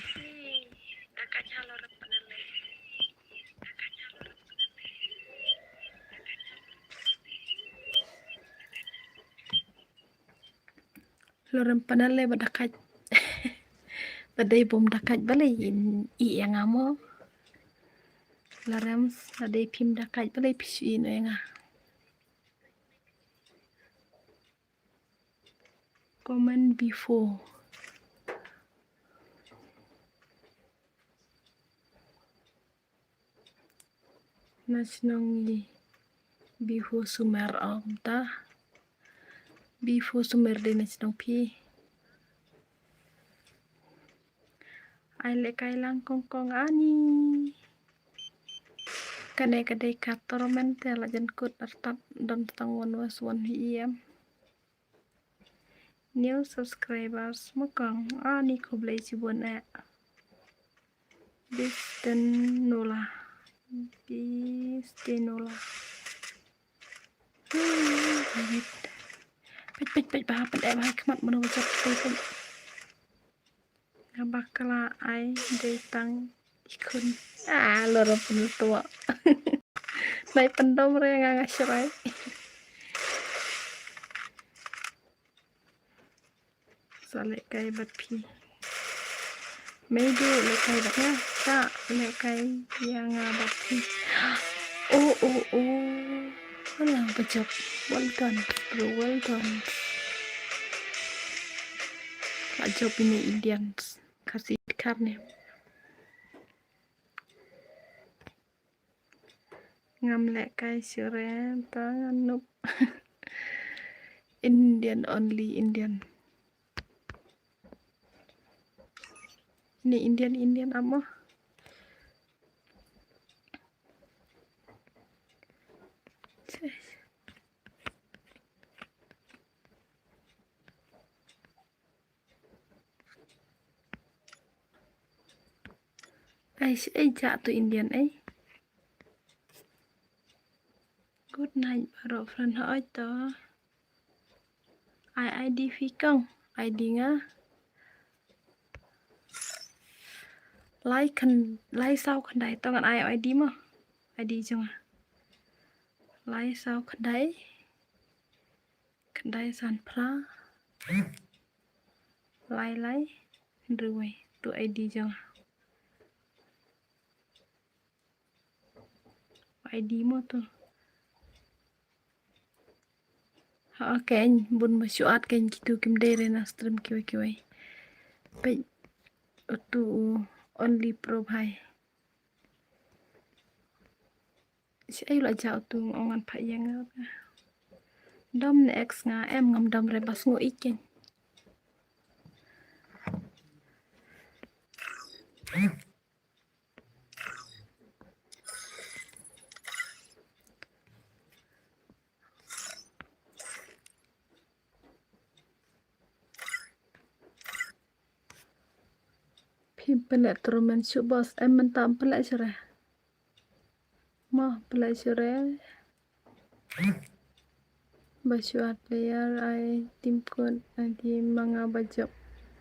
Lawrence panel le ba da kait. Ba dei bym da kait balei in i ïa nga mo. Lawrence ba dei phim da kait balei phi shu i no ïa nga. Comment before. Na shnong i Bihu Sumer ong ta. Bihu Sumer dei na shnong phi. Ai leh kai lang kong kong ani. Kane ka dei ka tournament te la jan kut artat don tang One Versus One hi em. New subscribers mo kong. Ani khublei shibun eh. Bistenola. Bistenola. Peit peit peit ba peit eh ba khmat mano ba jot peit peit. Nga bakla ai dei tang i khun. Ah, Lawrence pyntua. Nai pyndom re nga nga shrai. Sa leh kai bad phi. Meidu leh kai bad nga. Sa leh kai ïa nga bad phi. Oh, oh, oh. Wala ba jop. Well done, bro. Well done. Ba jop ini Indians. Khasi khar ne. Ngam leh kai shuh re ta ngan nup. Indian only Indian. Ni Indian Indian amo. Ai, ai, ja tu Indian ai. Good night baroh friend, hoi to. Ai ID phi kong, ID nga. Lai khan, lai saw khyndai to ngan ai ID mo. ID jong nga. Lai saw khyndai. Khyndai san phra. Lai lai. Hynriew wei. Tu ID jong nga. ID mo tu. Okay, bun ba shu add kein kitu kim dei re na stream kiwei kiwei. Peit utu u Only Pro Bhai. Shi ai la jauh tu ngong ngan pha yang. Dom ne ex nga em ngam dom re bas ngo iken. Phim pynleh tournament shuh boss, em mynta ym pynleh shuh re. Mo pynleh shuh re. Ba shuh at player ai team code ai di ma nga ba jop.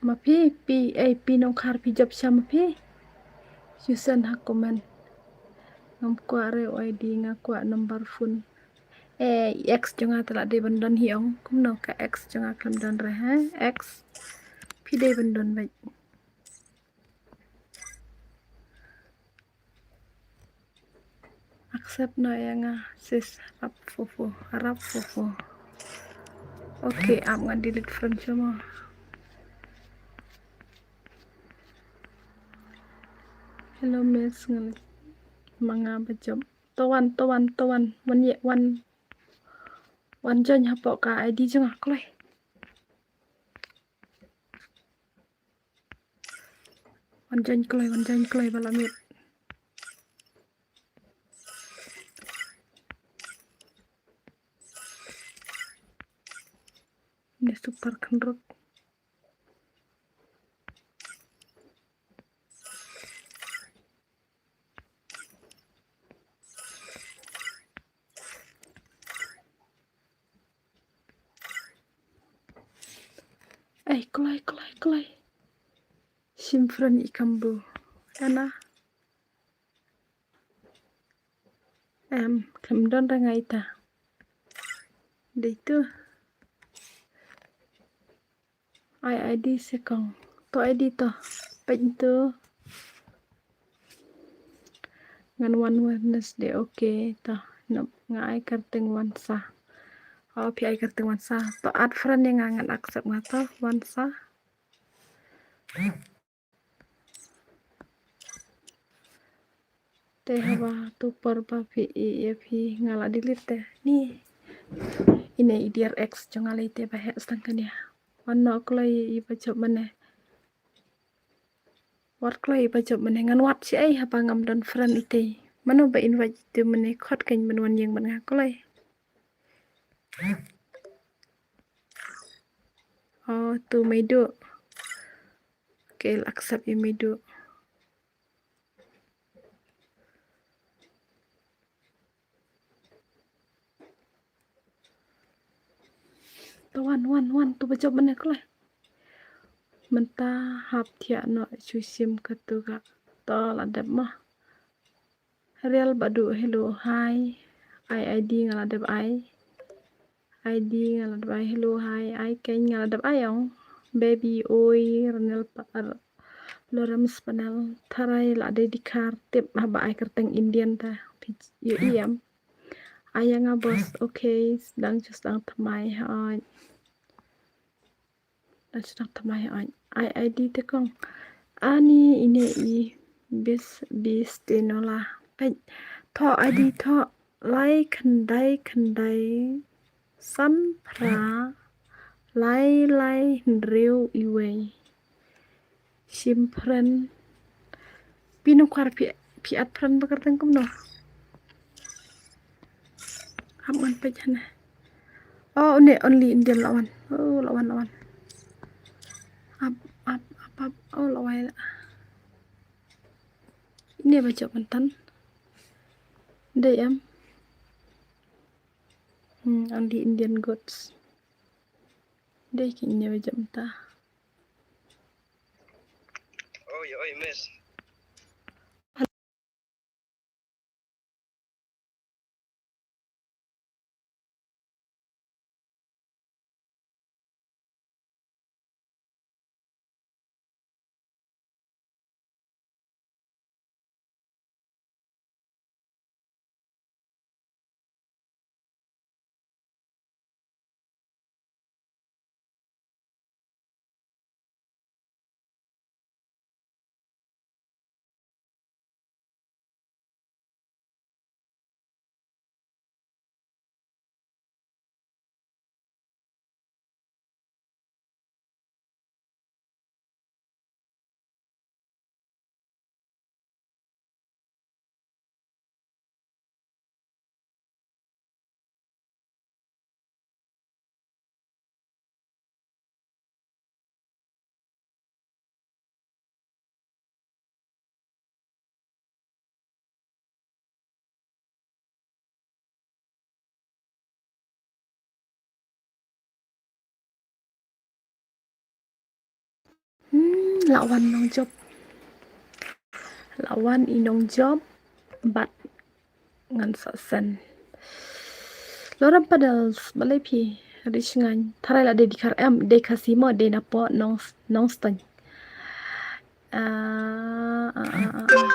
Ma phi phi ai phi nongkhar phi jop sha ma phi. Shu send ha comment. Ngam kwah re u I D nga kwah number phone. Eh, ex jong nga te la dei ban don hi ong. Kumno ka ex jong nga khlem don re ha? Ex. Phi dei ban don beit. Accept noh ïa nga sis, rap fufu, rap fufu. Okay, ap nga delete friend shuh mo. Hello miss, ngan ma nga ba jop. To wan, to wan, to wan. Wan ye, wan. Wan join hapoh ka I D jong nga kloi. Wan join kloi, wan join kloi ba la miet. Ni super khnrut. Ei, kloi, kloi, kloi. Shim friend i kambu. Ana. Em, khlem don ra ngai ta. Dei tu. Ai I D se kong. To I D to. Peit tu. Ngan wan Wednesday, okay to. Nop nga ai kyrteng Wansa. Oh, phi ai kyrteng Wansa. To add friend ïa nga, ngan accept nga to Wansa. Te haba tu por ba phi i ïa phi nga la delete te. Ni. Ine i dear ex jong nga lei te ba heh stang kane. Wan noh kloi i ba jop mane. Wat kloi i ba jop mane, ngan wad shi ei haba ngam don friend itei. Mano ba invite itei mane, khot kein ban wan ïeng bad nga kloi. Oh, tu Meidu. Okay, la accept ïa Meidu. To wan, wan, wan, tu ba jop mane kloi. Mynta hap thiah noh shu shim katu ka. To la dep mo. Rial Badu, hello, hi. Ai I D nga la dep ai. I D nga la dep ai, hello, hi. Ai kein nga la dep ai ong. Baby, oi, Ranel pa ar. Lorem Spanel, tharai la dei dkhar tip haba ai kyrteng Indian ta. Phi ïohi em. Ai ïa nga boss, okay, sdang shu sdang thymmai hooid. Dang sdang thymmai hooid. Ai I D te kong. Ani ine i bis bis te nola. Peit. Thoh I D thoh lai khyndai khyndai san phra lai lai hynriew iwei. Shim friend. Phi nongkhar phi, phi add friend ba kyrteng kumno? Hap ngan peit hane. Oh, une only Indian la wan. Oh, la wan, la wan. Ap, ap, ap, ap. Oh, la wai la. Ine ba jop myntan. Dei em. Hmm, only Indian goods. Dei ki ine ba jop mynta. Oi, oi, miss. Hmm, la wan nongjop. La wan i nongjop. Bad ngan sa send. Lorem Padels, balei phi? Rich ngan. Tharai la dei di kar em, dei Khasi mo, dei napoh Nong, Nongstoiñ. Ah, ah, ah, ah, ah.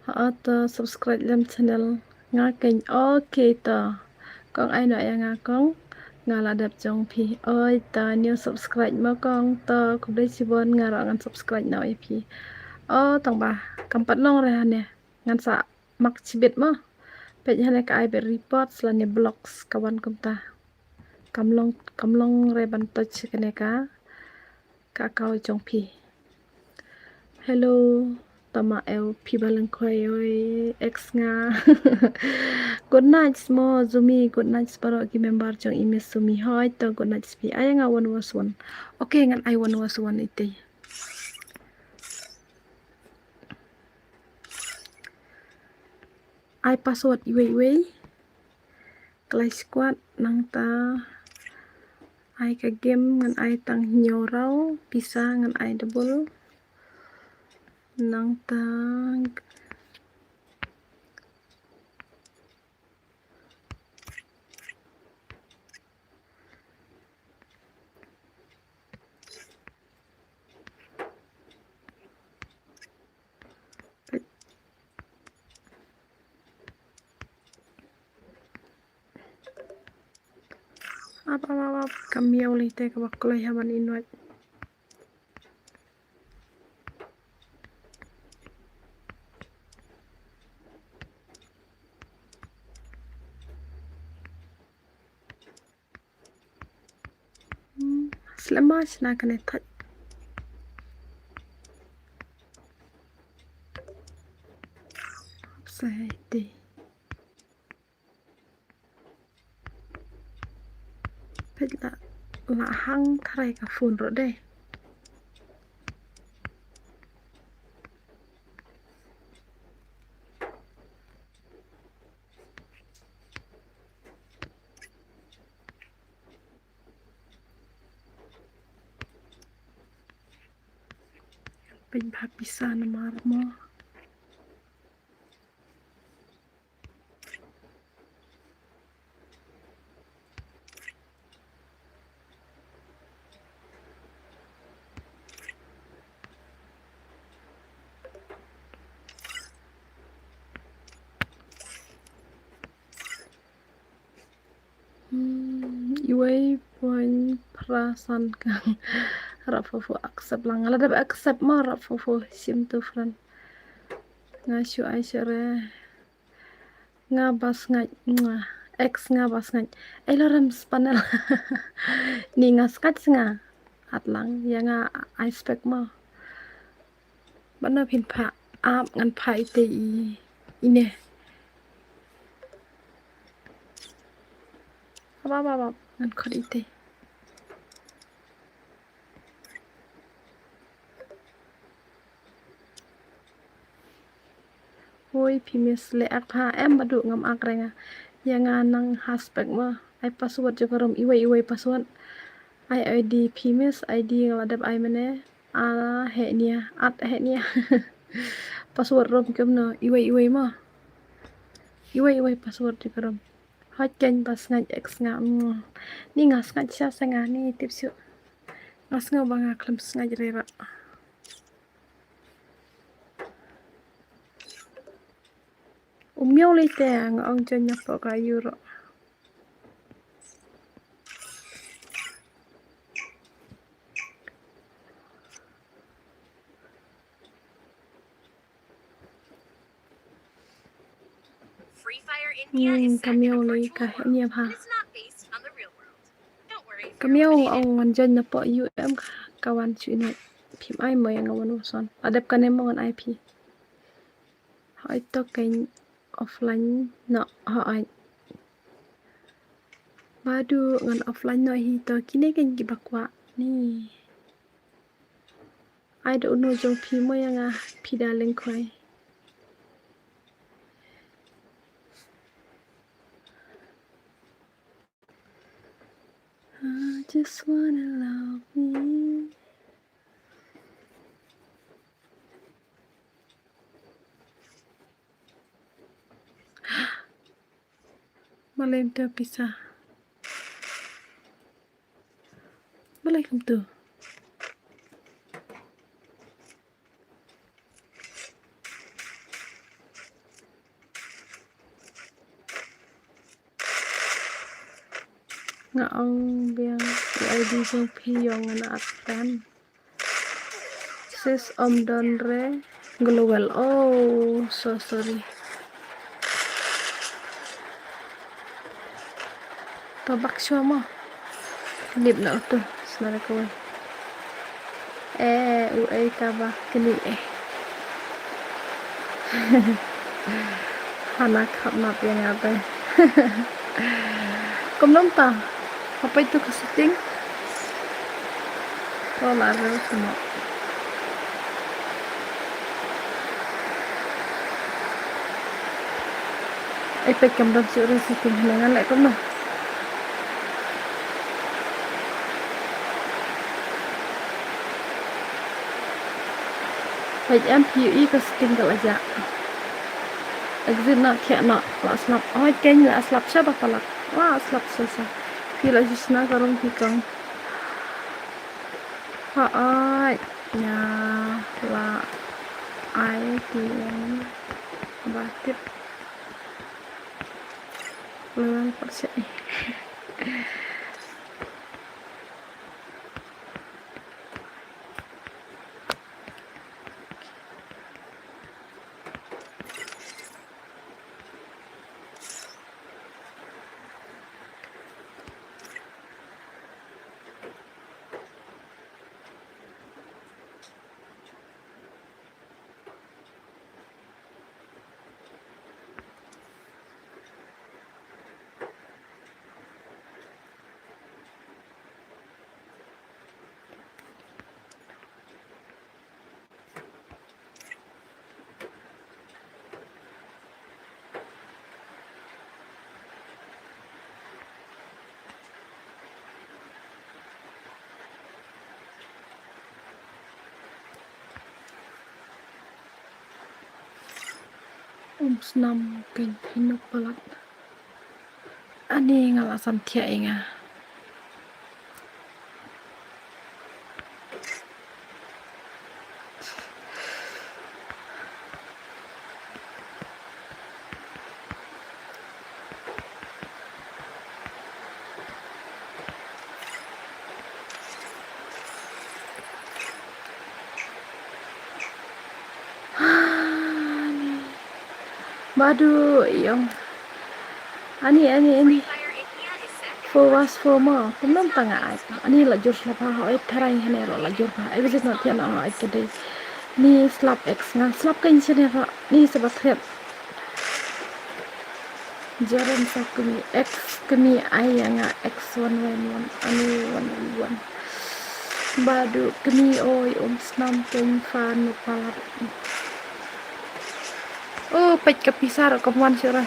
Ha, to subscribe lem channel nga keiñ. Okay to. Kong ai noh ïa nga kong. Nga la dep jong phi. Oi to new subscribe mo kong. To khublei shibun nga ruh ngan subscribe noh ïa phi. Oh tang ba kam pat long re hane. Ngan sa mak chibit mo. Peit hane ka ai bad reports lane blocks ka wan kumta. Kam long, kam long re ban touch kane ka, ka account jong phi. Hello, tama eu phi ba leng khoi oi, ex nga. Good night mo Zumi, good night baroh ki member jong i Miss Zumi. Hoi to good night phi. Ai nga one was one. Okay, ngan ai one was one ite. Ai password iwei iwei. Clash Squad nangta ai ka game ngan ai tang hynñiew raw, pisa ngan ai double. Nangta Ap, ap, ap, ap. Ka miaw lei te kaba kloi ha ban invite. Hmm, slem ma shna kane thait. Hap sa hai te. Peit la, la hang tharai ka phone ruh dei. Peit ba pisa namar mo. Hmm, iwei point phra san kang. Rap fofo accept lang. Nga la dep accept mo rap fofo shim tu friend. Nga shu ai shere. Nga ba sngaid, nga ex nga ba sngaid. Ei lorem spanel. Ni nga sngaid snga. At lang ïa nga ai spek mo. Bano phin pha ap ngan pha ite i ine. Ap ap ap ap ngan khot ite. Hoi phi miss le ak pha em badu ngam ak renga. Ïa nga nang ha spek ma ai password jong ka rum iwei iwei password. Ai ID phi miss ID nga la dep ai mane. A he nia at he nia. Password rum kem no iwei iwei ma. Iwei iwei password jong ka rum. Hot ken ba sngaid ex nga. Mm. Ni nga sngaid sha sa nga ni tip shu. Nga sngaw ba nga khlem sngaid rera. U miaw lei te nga ong jon nya pok ka euro. Hmm, ka miaw lei ka heh nia bha. Ka miaw ong ngan join na pok U M ka wan shu ina phim ai mo ïa nga wan wason. Adep kane mo ngan ai phi. Hoi to kein offline no hoi. Badu ngan offline no hi to kine kein kiba kwah ni. Ai da uno jong phi mo ïa nga phi da leng khoi. Just wanna love me. Malem tu pisa. Balei kumtu? Nga ong biang u I D jong phi ïong nga na at friend. Sis, ym don re global. Oh, so sorry. To bak shuwa mo. Lip na utu. Snare kawai. Eh, u ei kaba kini eh. Hana khap nap ïa nga te. Kumno mynta? Hapoi tu ka setting. Ko la re tu mo. Ai peit kam don shuh re setting hangne, ngan leh kumno. Peit em phi ïohi ka setting ka la jah. Exit noh, thiah noh, la slap. Hooid keiñ la slap sha ba palat. La slap sha sha. Phi la shu shna ka rong phi kong. Hooid nga la ai ki ba tip. Lewal pat sha. Um snam keiñ phi nuk palat. Ani nga la san thiah ïa nga. Ani. Badu ïong. Ani, ani, ani. Four was four mo. Kumno mynta nga ai. Ani la jur shlap ha, hooid tharai hane ruh la jur bha. Ai visit not thiah noh, hooid ka dei. Ni slap X nga slap keiñ shane ruh. Ni sa ba thret. Jaren sa kmie X kmie ai ïa nga X one one one. Ani one one one. Badu kmie oi um snam keiñ fan ne palat. Oh, peit ka pisa ruh kam wan shuh re.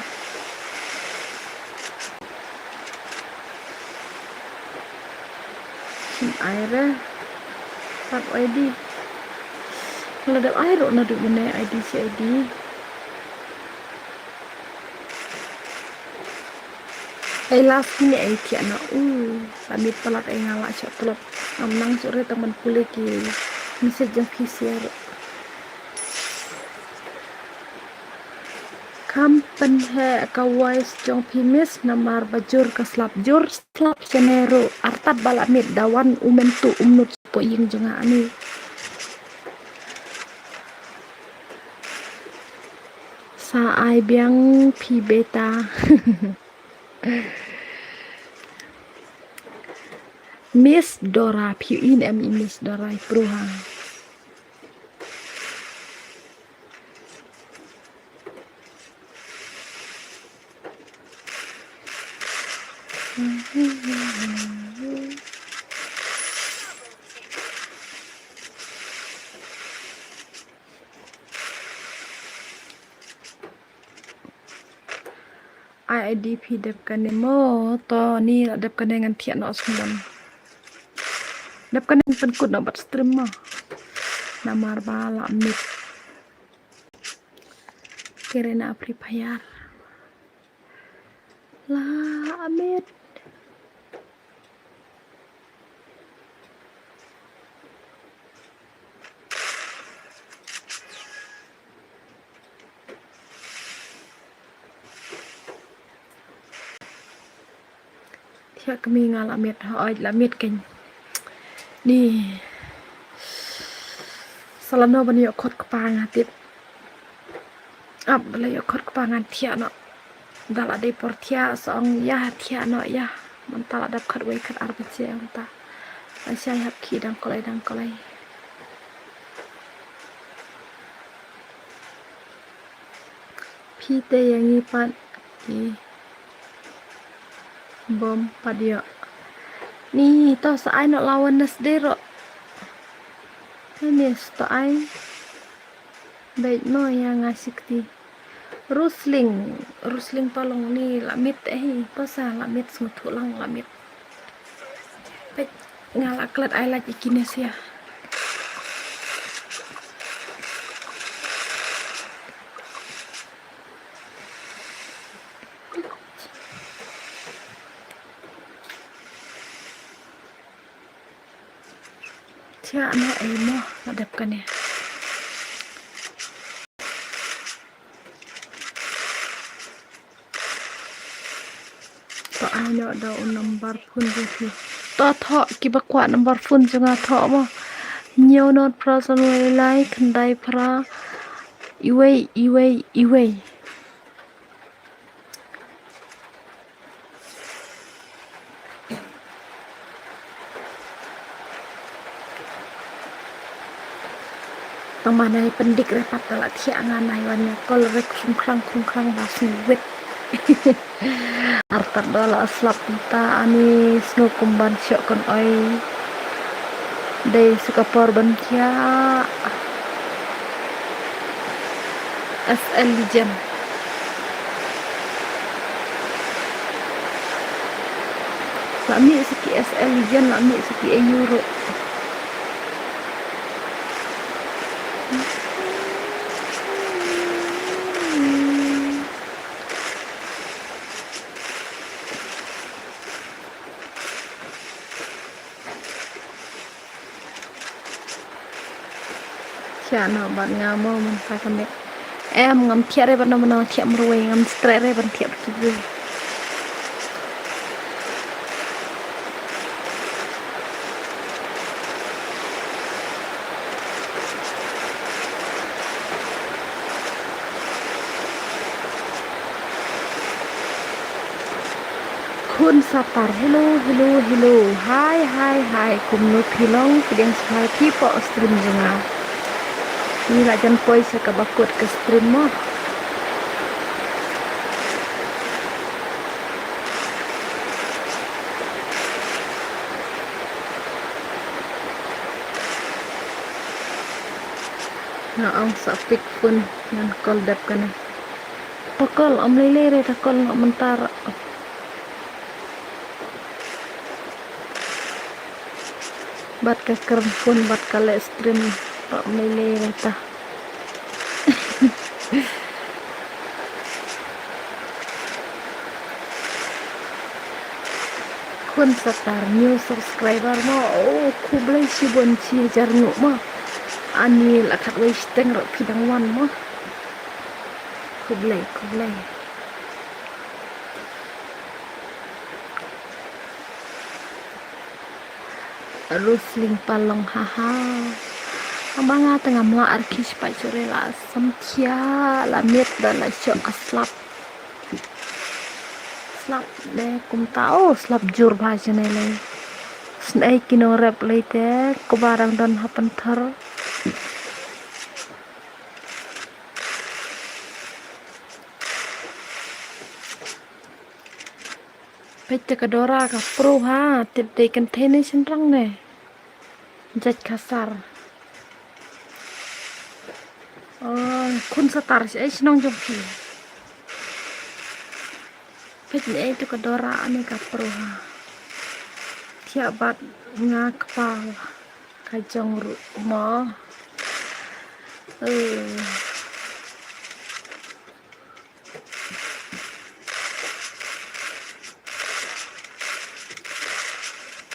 Shin ai re. Pat I D. La dep ai ruh naduh mynne I D shi I D. Ai last minute ai thiah noh u. Sa miet palat ai nga lah shah tlot. Ngam nang shuh re tang ban pule ki message jong phi shuh ruh. Kham pynheh ka voice jong phi miss namar ba jur ka slap, jur slap shane ruh artat ba la miet da wan u Myntu um nud shapoh ïing jong nga ani. Sa ai biang phi beta. Miss Dora, phi in em i Miss Dora i pruha. Ai I D phi dep kane mo, to ni la dep kane ngan thiah noh sngewbha. Dep kane pynkut noh bad stream mo. Namar ba la miet. Kyrina Free Fire. La miet. Thiah kmie nga la miet, hooid la miet kein. Ni. Sa lano ban ïoh khot kpa nga tip. Ap ba la ïoh khot kpa ngan thiah noh. Da la dei por thiah sa ong ïa thiah noh ïa. Mynta la dap khatwei khatar baje mynta. La shai hap khie dang kolei dang kolei. Phi te ïa ngi pat ki bom pat ïoh. Ni to sa ai noh la Wednesday ruh. Ni to ai. Beit mo ïa nga shi kti. Rusling, Rusling Palong ni la miet eh, hi, to sa la miet sngewthuh lang la miet. Beit nga la klet ai lait ïa kine sia. Thiah noh ei mo, la dep kane. To ai noh da u number phone jong phi. To thoh kiba kwah number phone jong nga thoh mo. Hynñiew not phra san wei lai khyndai phra iwei iwei iwei. Tang ma nai pyndik re pat ka la thiah nga nai wan ïa kol re khrum khrang khrum khrang ba sngewit. Artat da la slap ta ani sngew kum ban shoh kon oi. Dei sa ka por ban thiah. S L Legend. La mih sa ki S L Legend, la mih sa ki A U ruh. Thiah noh bad nga mo mynta ka miet. Em ngam thiah re bad no mano thiah marwei, ngam streh re ban thiah bad kiwei. Khun Satar, hello, hello, hello. Hi, hi, hi. Kumno phi long, phi dang sngewbha phi poi stream jong nga. Ngi la jan poi sha kaba kut ka stream mo. Nga ong sa pick phone ngan call dep kane. To call, ym lei lei re, to call noh mynta ruh. Bad ka kren phone bad ka leh stream ruh ym lei lei re ta. Khun Satar new subscriber mo. Oh, khublei shibun shi hajar nguh mo. Ani la khatwei shiteng ruh phi dang wan mo. Khublei, khublei. Rusling Palong, haha. Haba nga te ngam lah ar ki spah shuh re la samkhia la miet da la shoh ka slap. Slap de kumta, oh, slap jur bha jane le. Snei ki nongrep lei te, kaba dang don ha pynthor. Peit te ka Dora ka pro ha, tip dei kynthei ne shynrang ne. Jait Khasar. Oh, Khun Satar, shaei shnong jong phi? Peit ne, ei tu ka Dora ne ka pro ha. Ïa bad nga kpa ka jong ruh mo. Eh.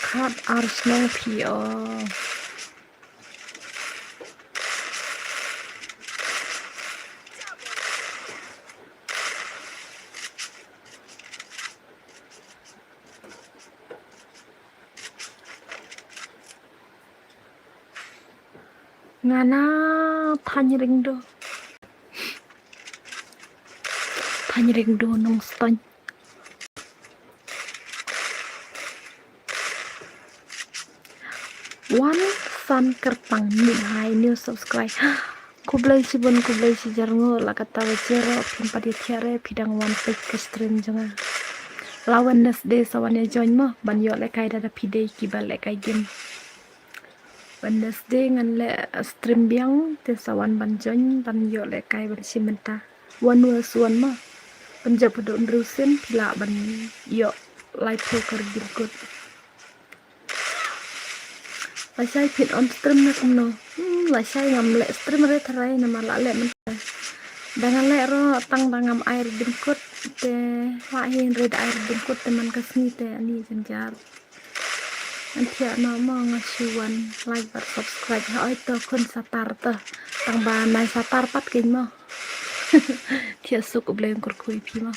Khat ar snem phi o. Nga na Thaiñ Ringdo. Thaiñ Ringdo Nongstoiñ. Wan san kyrpang ni hai new subscribe. Khublei shibun, khublei shijar nguh la katta ba jero phim pat ïa thiah re phi dang wan peit ka stream jong nga. La Wednesday sa wan ïa join mo ban ïoh lehkai da da phi dei kiba lehkai game. Wednesday ngan leh stream biang te sa wan ban join ban ïoh lehkai ban shim bynta. One versus one mo. Ban jop haduh hynriew sien phi lah ban ïoh laiphew ka ryngkat. Lashai phin on stream ne kumno? Hmm, lashai ngam leh stream re tharai namar la leh mynta. Da nga leh ruh tang da ngam ai ryngkat te la hi re da ai ryngkat te man ka sngi te ani jynjar. An thiah noh mo nga shu wan like bad subscribe ha oi to khun Satar to. Tang ba nai Satar pat kein mo. Thiah suk U Blei un kyrkhu ïa phi mo.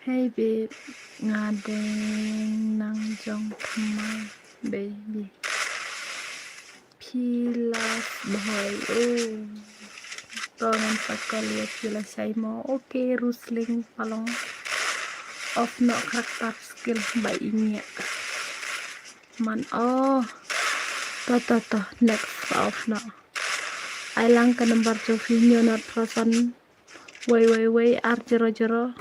Hey babe, nga dang nang jong thymmai baby. Phi la bhoi o. To ngan sa call ïa phi lashai mo. Okay, Rusling Palong. Off noh character skill ba i ngiah. Man o. To to to, next off noh. Ai lang ka number jong phi, hynñiew nod phra san. Wei wei wei ar zero zero.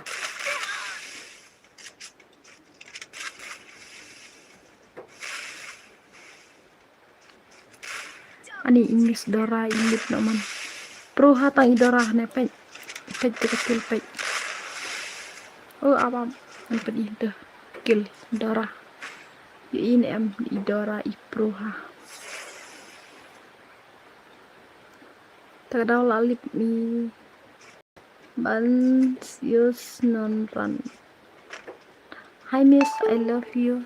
Ani English Dora i lit noh man. Pro ha tang i Dora ne peit. Peit te ka kill peit. Oh, abam. An peit i te kill Dora. Ïa i ne em i Dora i pro ha. Ta ka daw la lip mi. Ban use non run. Hi miss, I love you.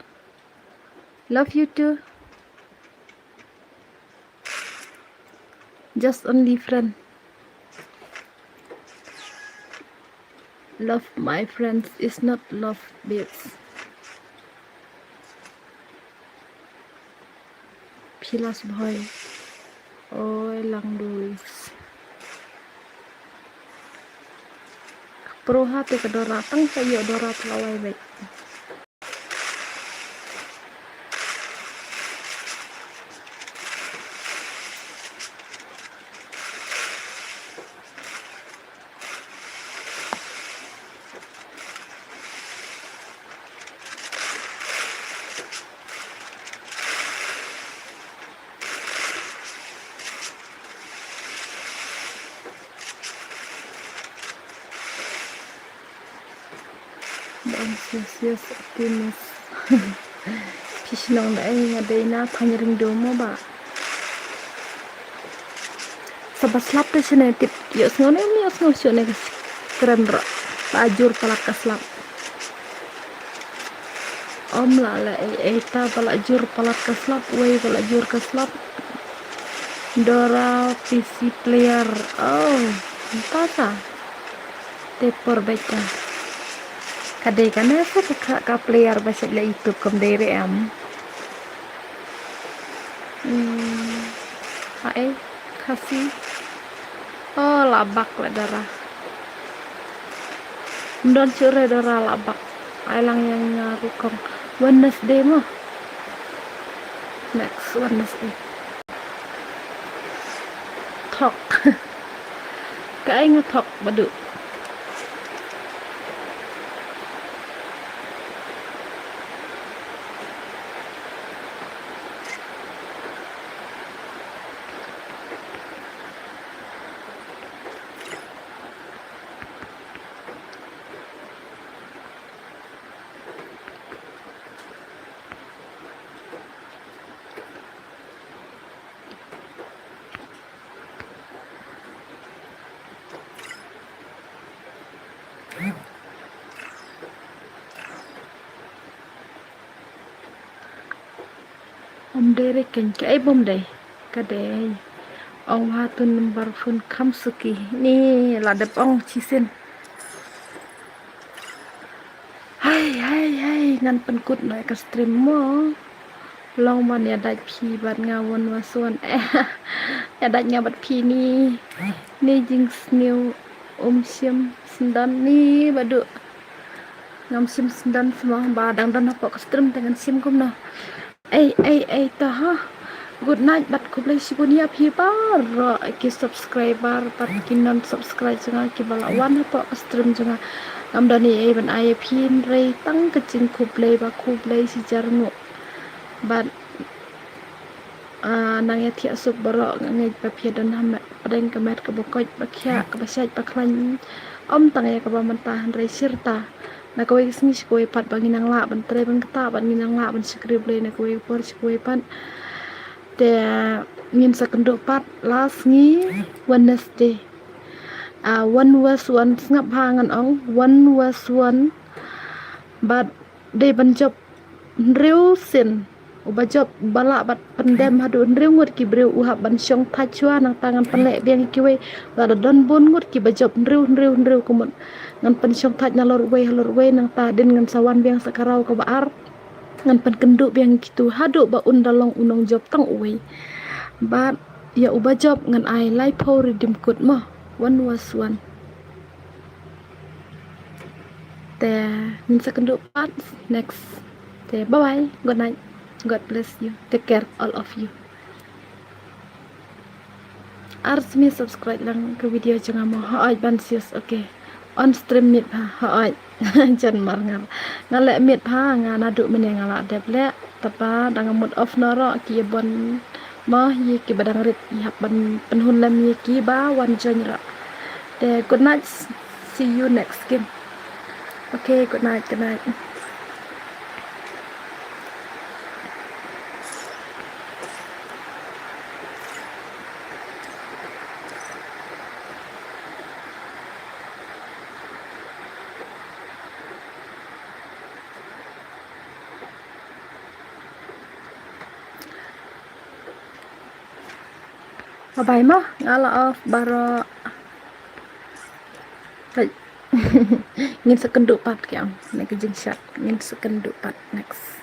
Love you too. Just only friend. Love my friends is not love babes. Phi la bhoi. Oi lang dus. Pro ha te ka Dora tang ka ïoh Dora tlawai beit. Bang sia sia optimis. Phi shnong da ei nga dei na Thaiñ Ringdo mo ba. Sa ba slap te shane tip ïohsngew ne ym ïohsngew shuh ne ka kren ruh. Ba jur palat ka slap. Ym lah leh ei ei ta ba la jur palat ka slap, wei ba la jur ka slap. Dora P C player. Oh, mynta sa. Te por beit ka. Ka dei kane sa ka, ka player ba shet leh YouTube kam dei re em. Hmm. Ai, Khasi. Oh, la bak la Dora. Ym don shuh re Dora la bak. Ai lang ïa nga rukom. Wednesday mo. Next Wednesday. Thok. Kaei nga thok Badu. Ym dei re kein, kaei bym dei. Ka dei. Ong ha tu number phone kham suki. Ni la dep ong chisien. Hai, hai, hai, ngan pynkut noh ïa ka stream mo. Long ban ïa dait phi bad nga one was one. Ïa dait nga bad phi ni. Ni jingsniew um shim syndon ni Badu. Ngam shim syndon sma ba dang don hapoh ka stream te ngan shim kumno. Ei, ei, ei, ta ha. Good night, bad khublei shibun ïa phi baroh ki subscriber, bad ki non subscribe jong nga kiba la wan hapoh ka stream jong nga. Ngam don ei ei ban ai ïa phi hynrei tang ka jingkhublei ba khublei shi hajar nguh. Bad, ah, nang ïa thiah suk baroh nga ngeit ba phi don ha me-, pdeng ka met kaba koit ba khiah, kaba shait ba khlaiñ. Ym tang ïa kaba mynta hynrei shirta. Na kawei ka sngi sha kawei pat ba ngin nang lah ban trei ban ktah, ban ngin nang lah ban shakri Blei na kawei ka por sha kawei pat. Te ngin sa kynduh pat la sngi Wednesday. Ah, one was one, sngap ha ngan ong, one was one. Bad dei ban jop hynriew sien. Uba jop, uba lah bad pyndem haduh hynriew ngut ki briew u hap ban shong thait shuwa, nangta ngan pynleh biang ïa kiwei. Lada don bun ngut kiba jop hynriew, hynriew, hynriew ka mut, ngan pynshong thait nalor uwei halor uwei, nangta hadien ngan sa wan biang sa ka round kaba ar. Ngan pynkynduh biang ïa kitu haduh ba un da long u nongjop tang uwei. Bad ïa uba jop ngan ai laiphew redeem code mo. One was one. Te ngin sa kynduh pat next. Te bye bye. Good night. God bless you. Take care all of you. Ar sngewbha subscribe lang ka video jong nga mo. Hooid ban sis, okay. On stream miet bha, hooid. Jan mar nga. Nga leh miet bha, nga naduh mynne nga la dep leh. Tapa dang mut off noro ki bon. Mo, ïa kiba dang rit, ïa hap ban pynhun lem ïa kiba wan join ruh. Te good night, see you next game. Okay, good night, good night. Bye bye mo, nga la off baroh. Bye. Ngin sa kynduh pat, ki ong. Ne ka jingshad. Ngin sa kynduh pat next.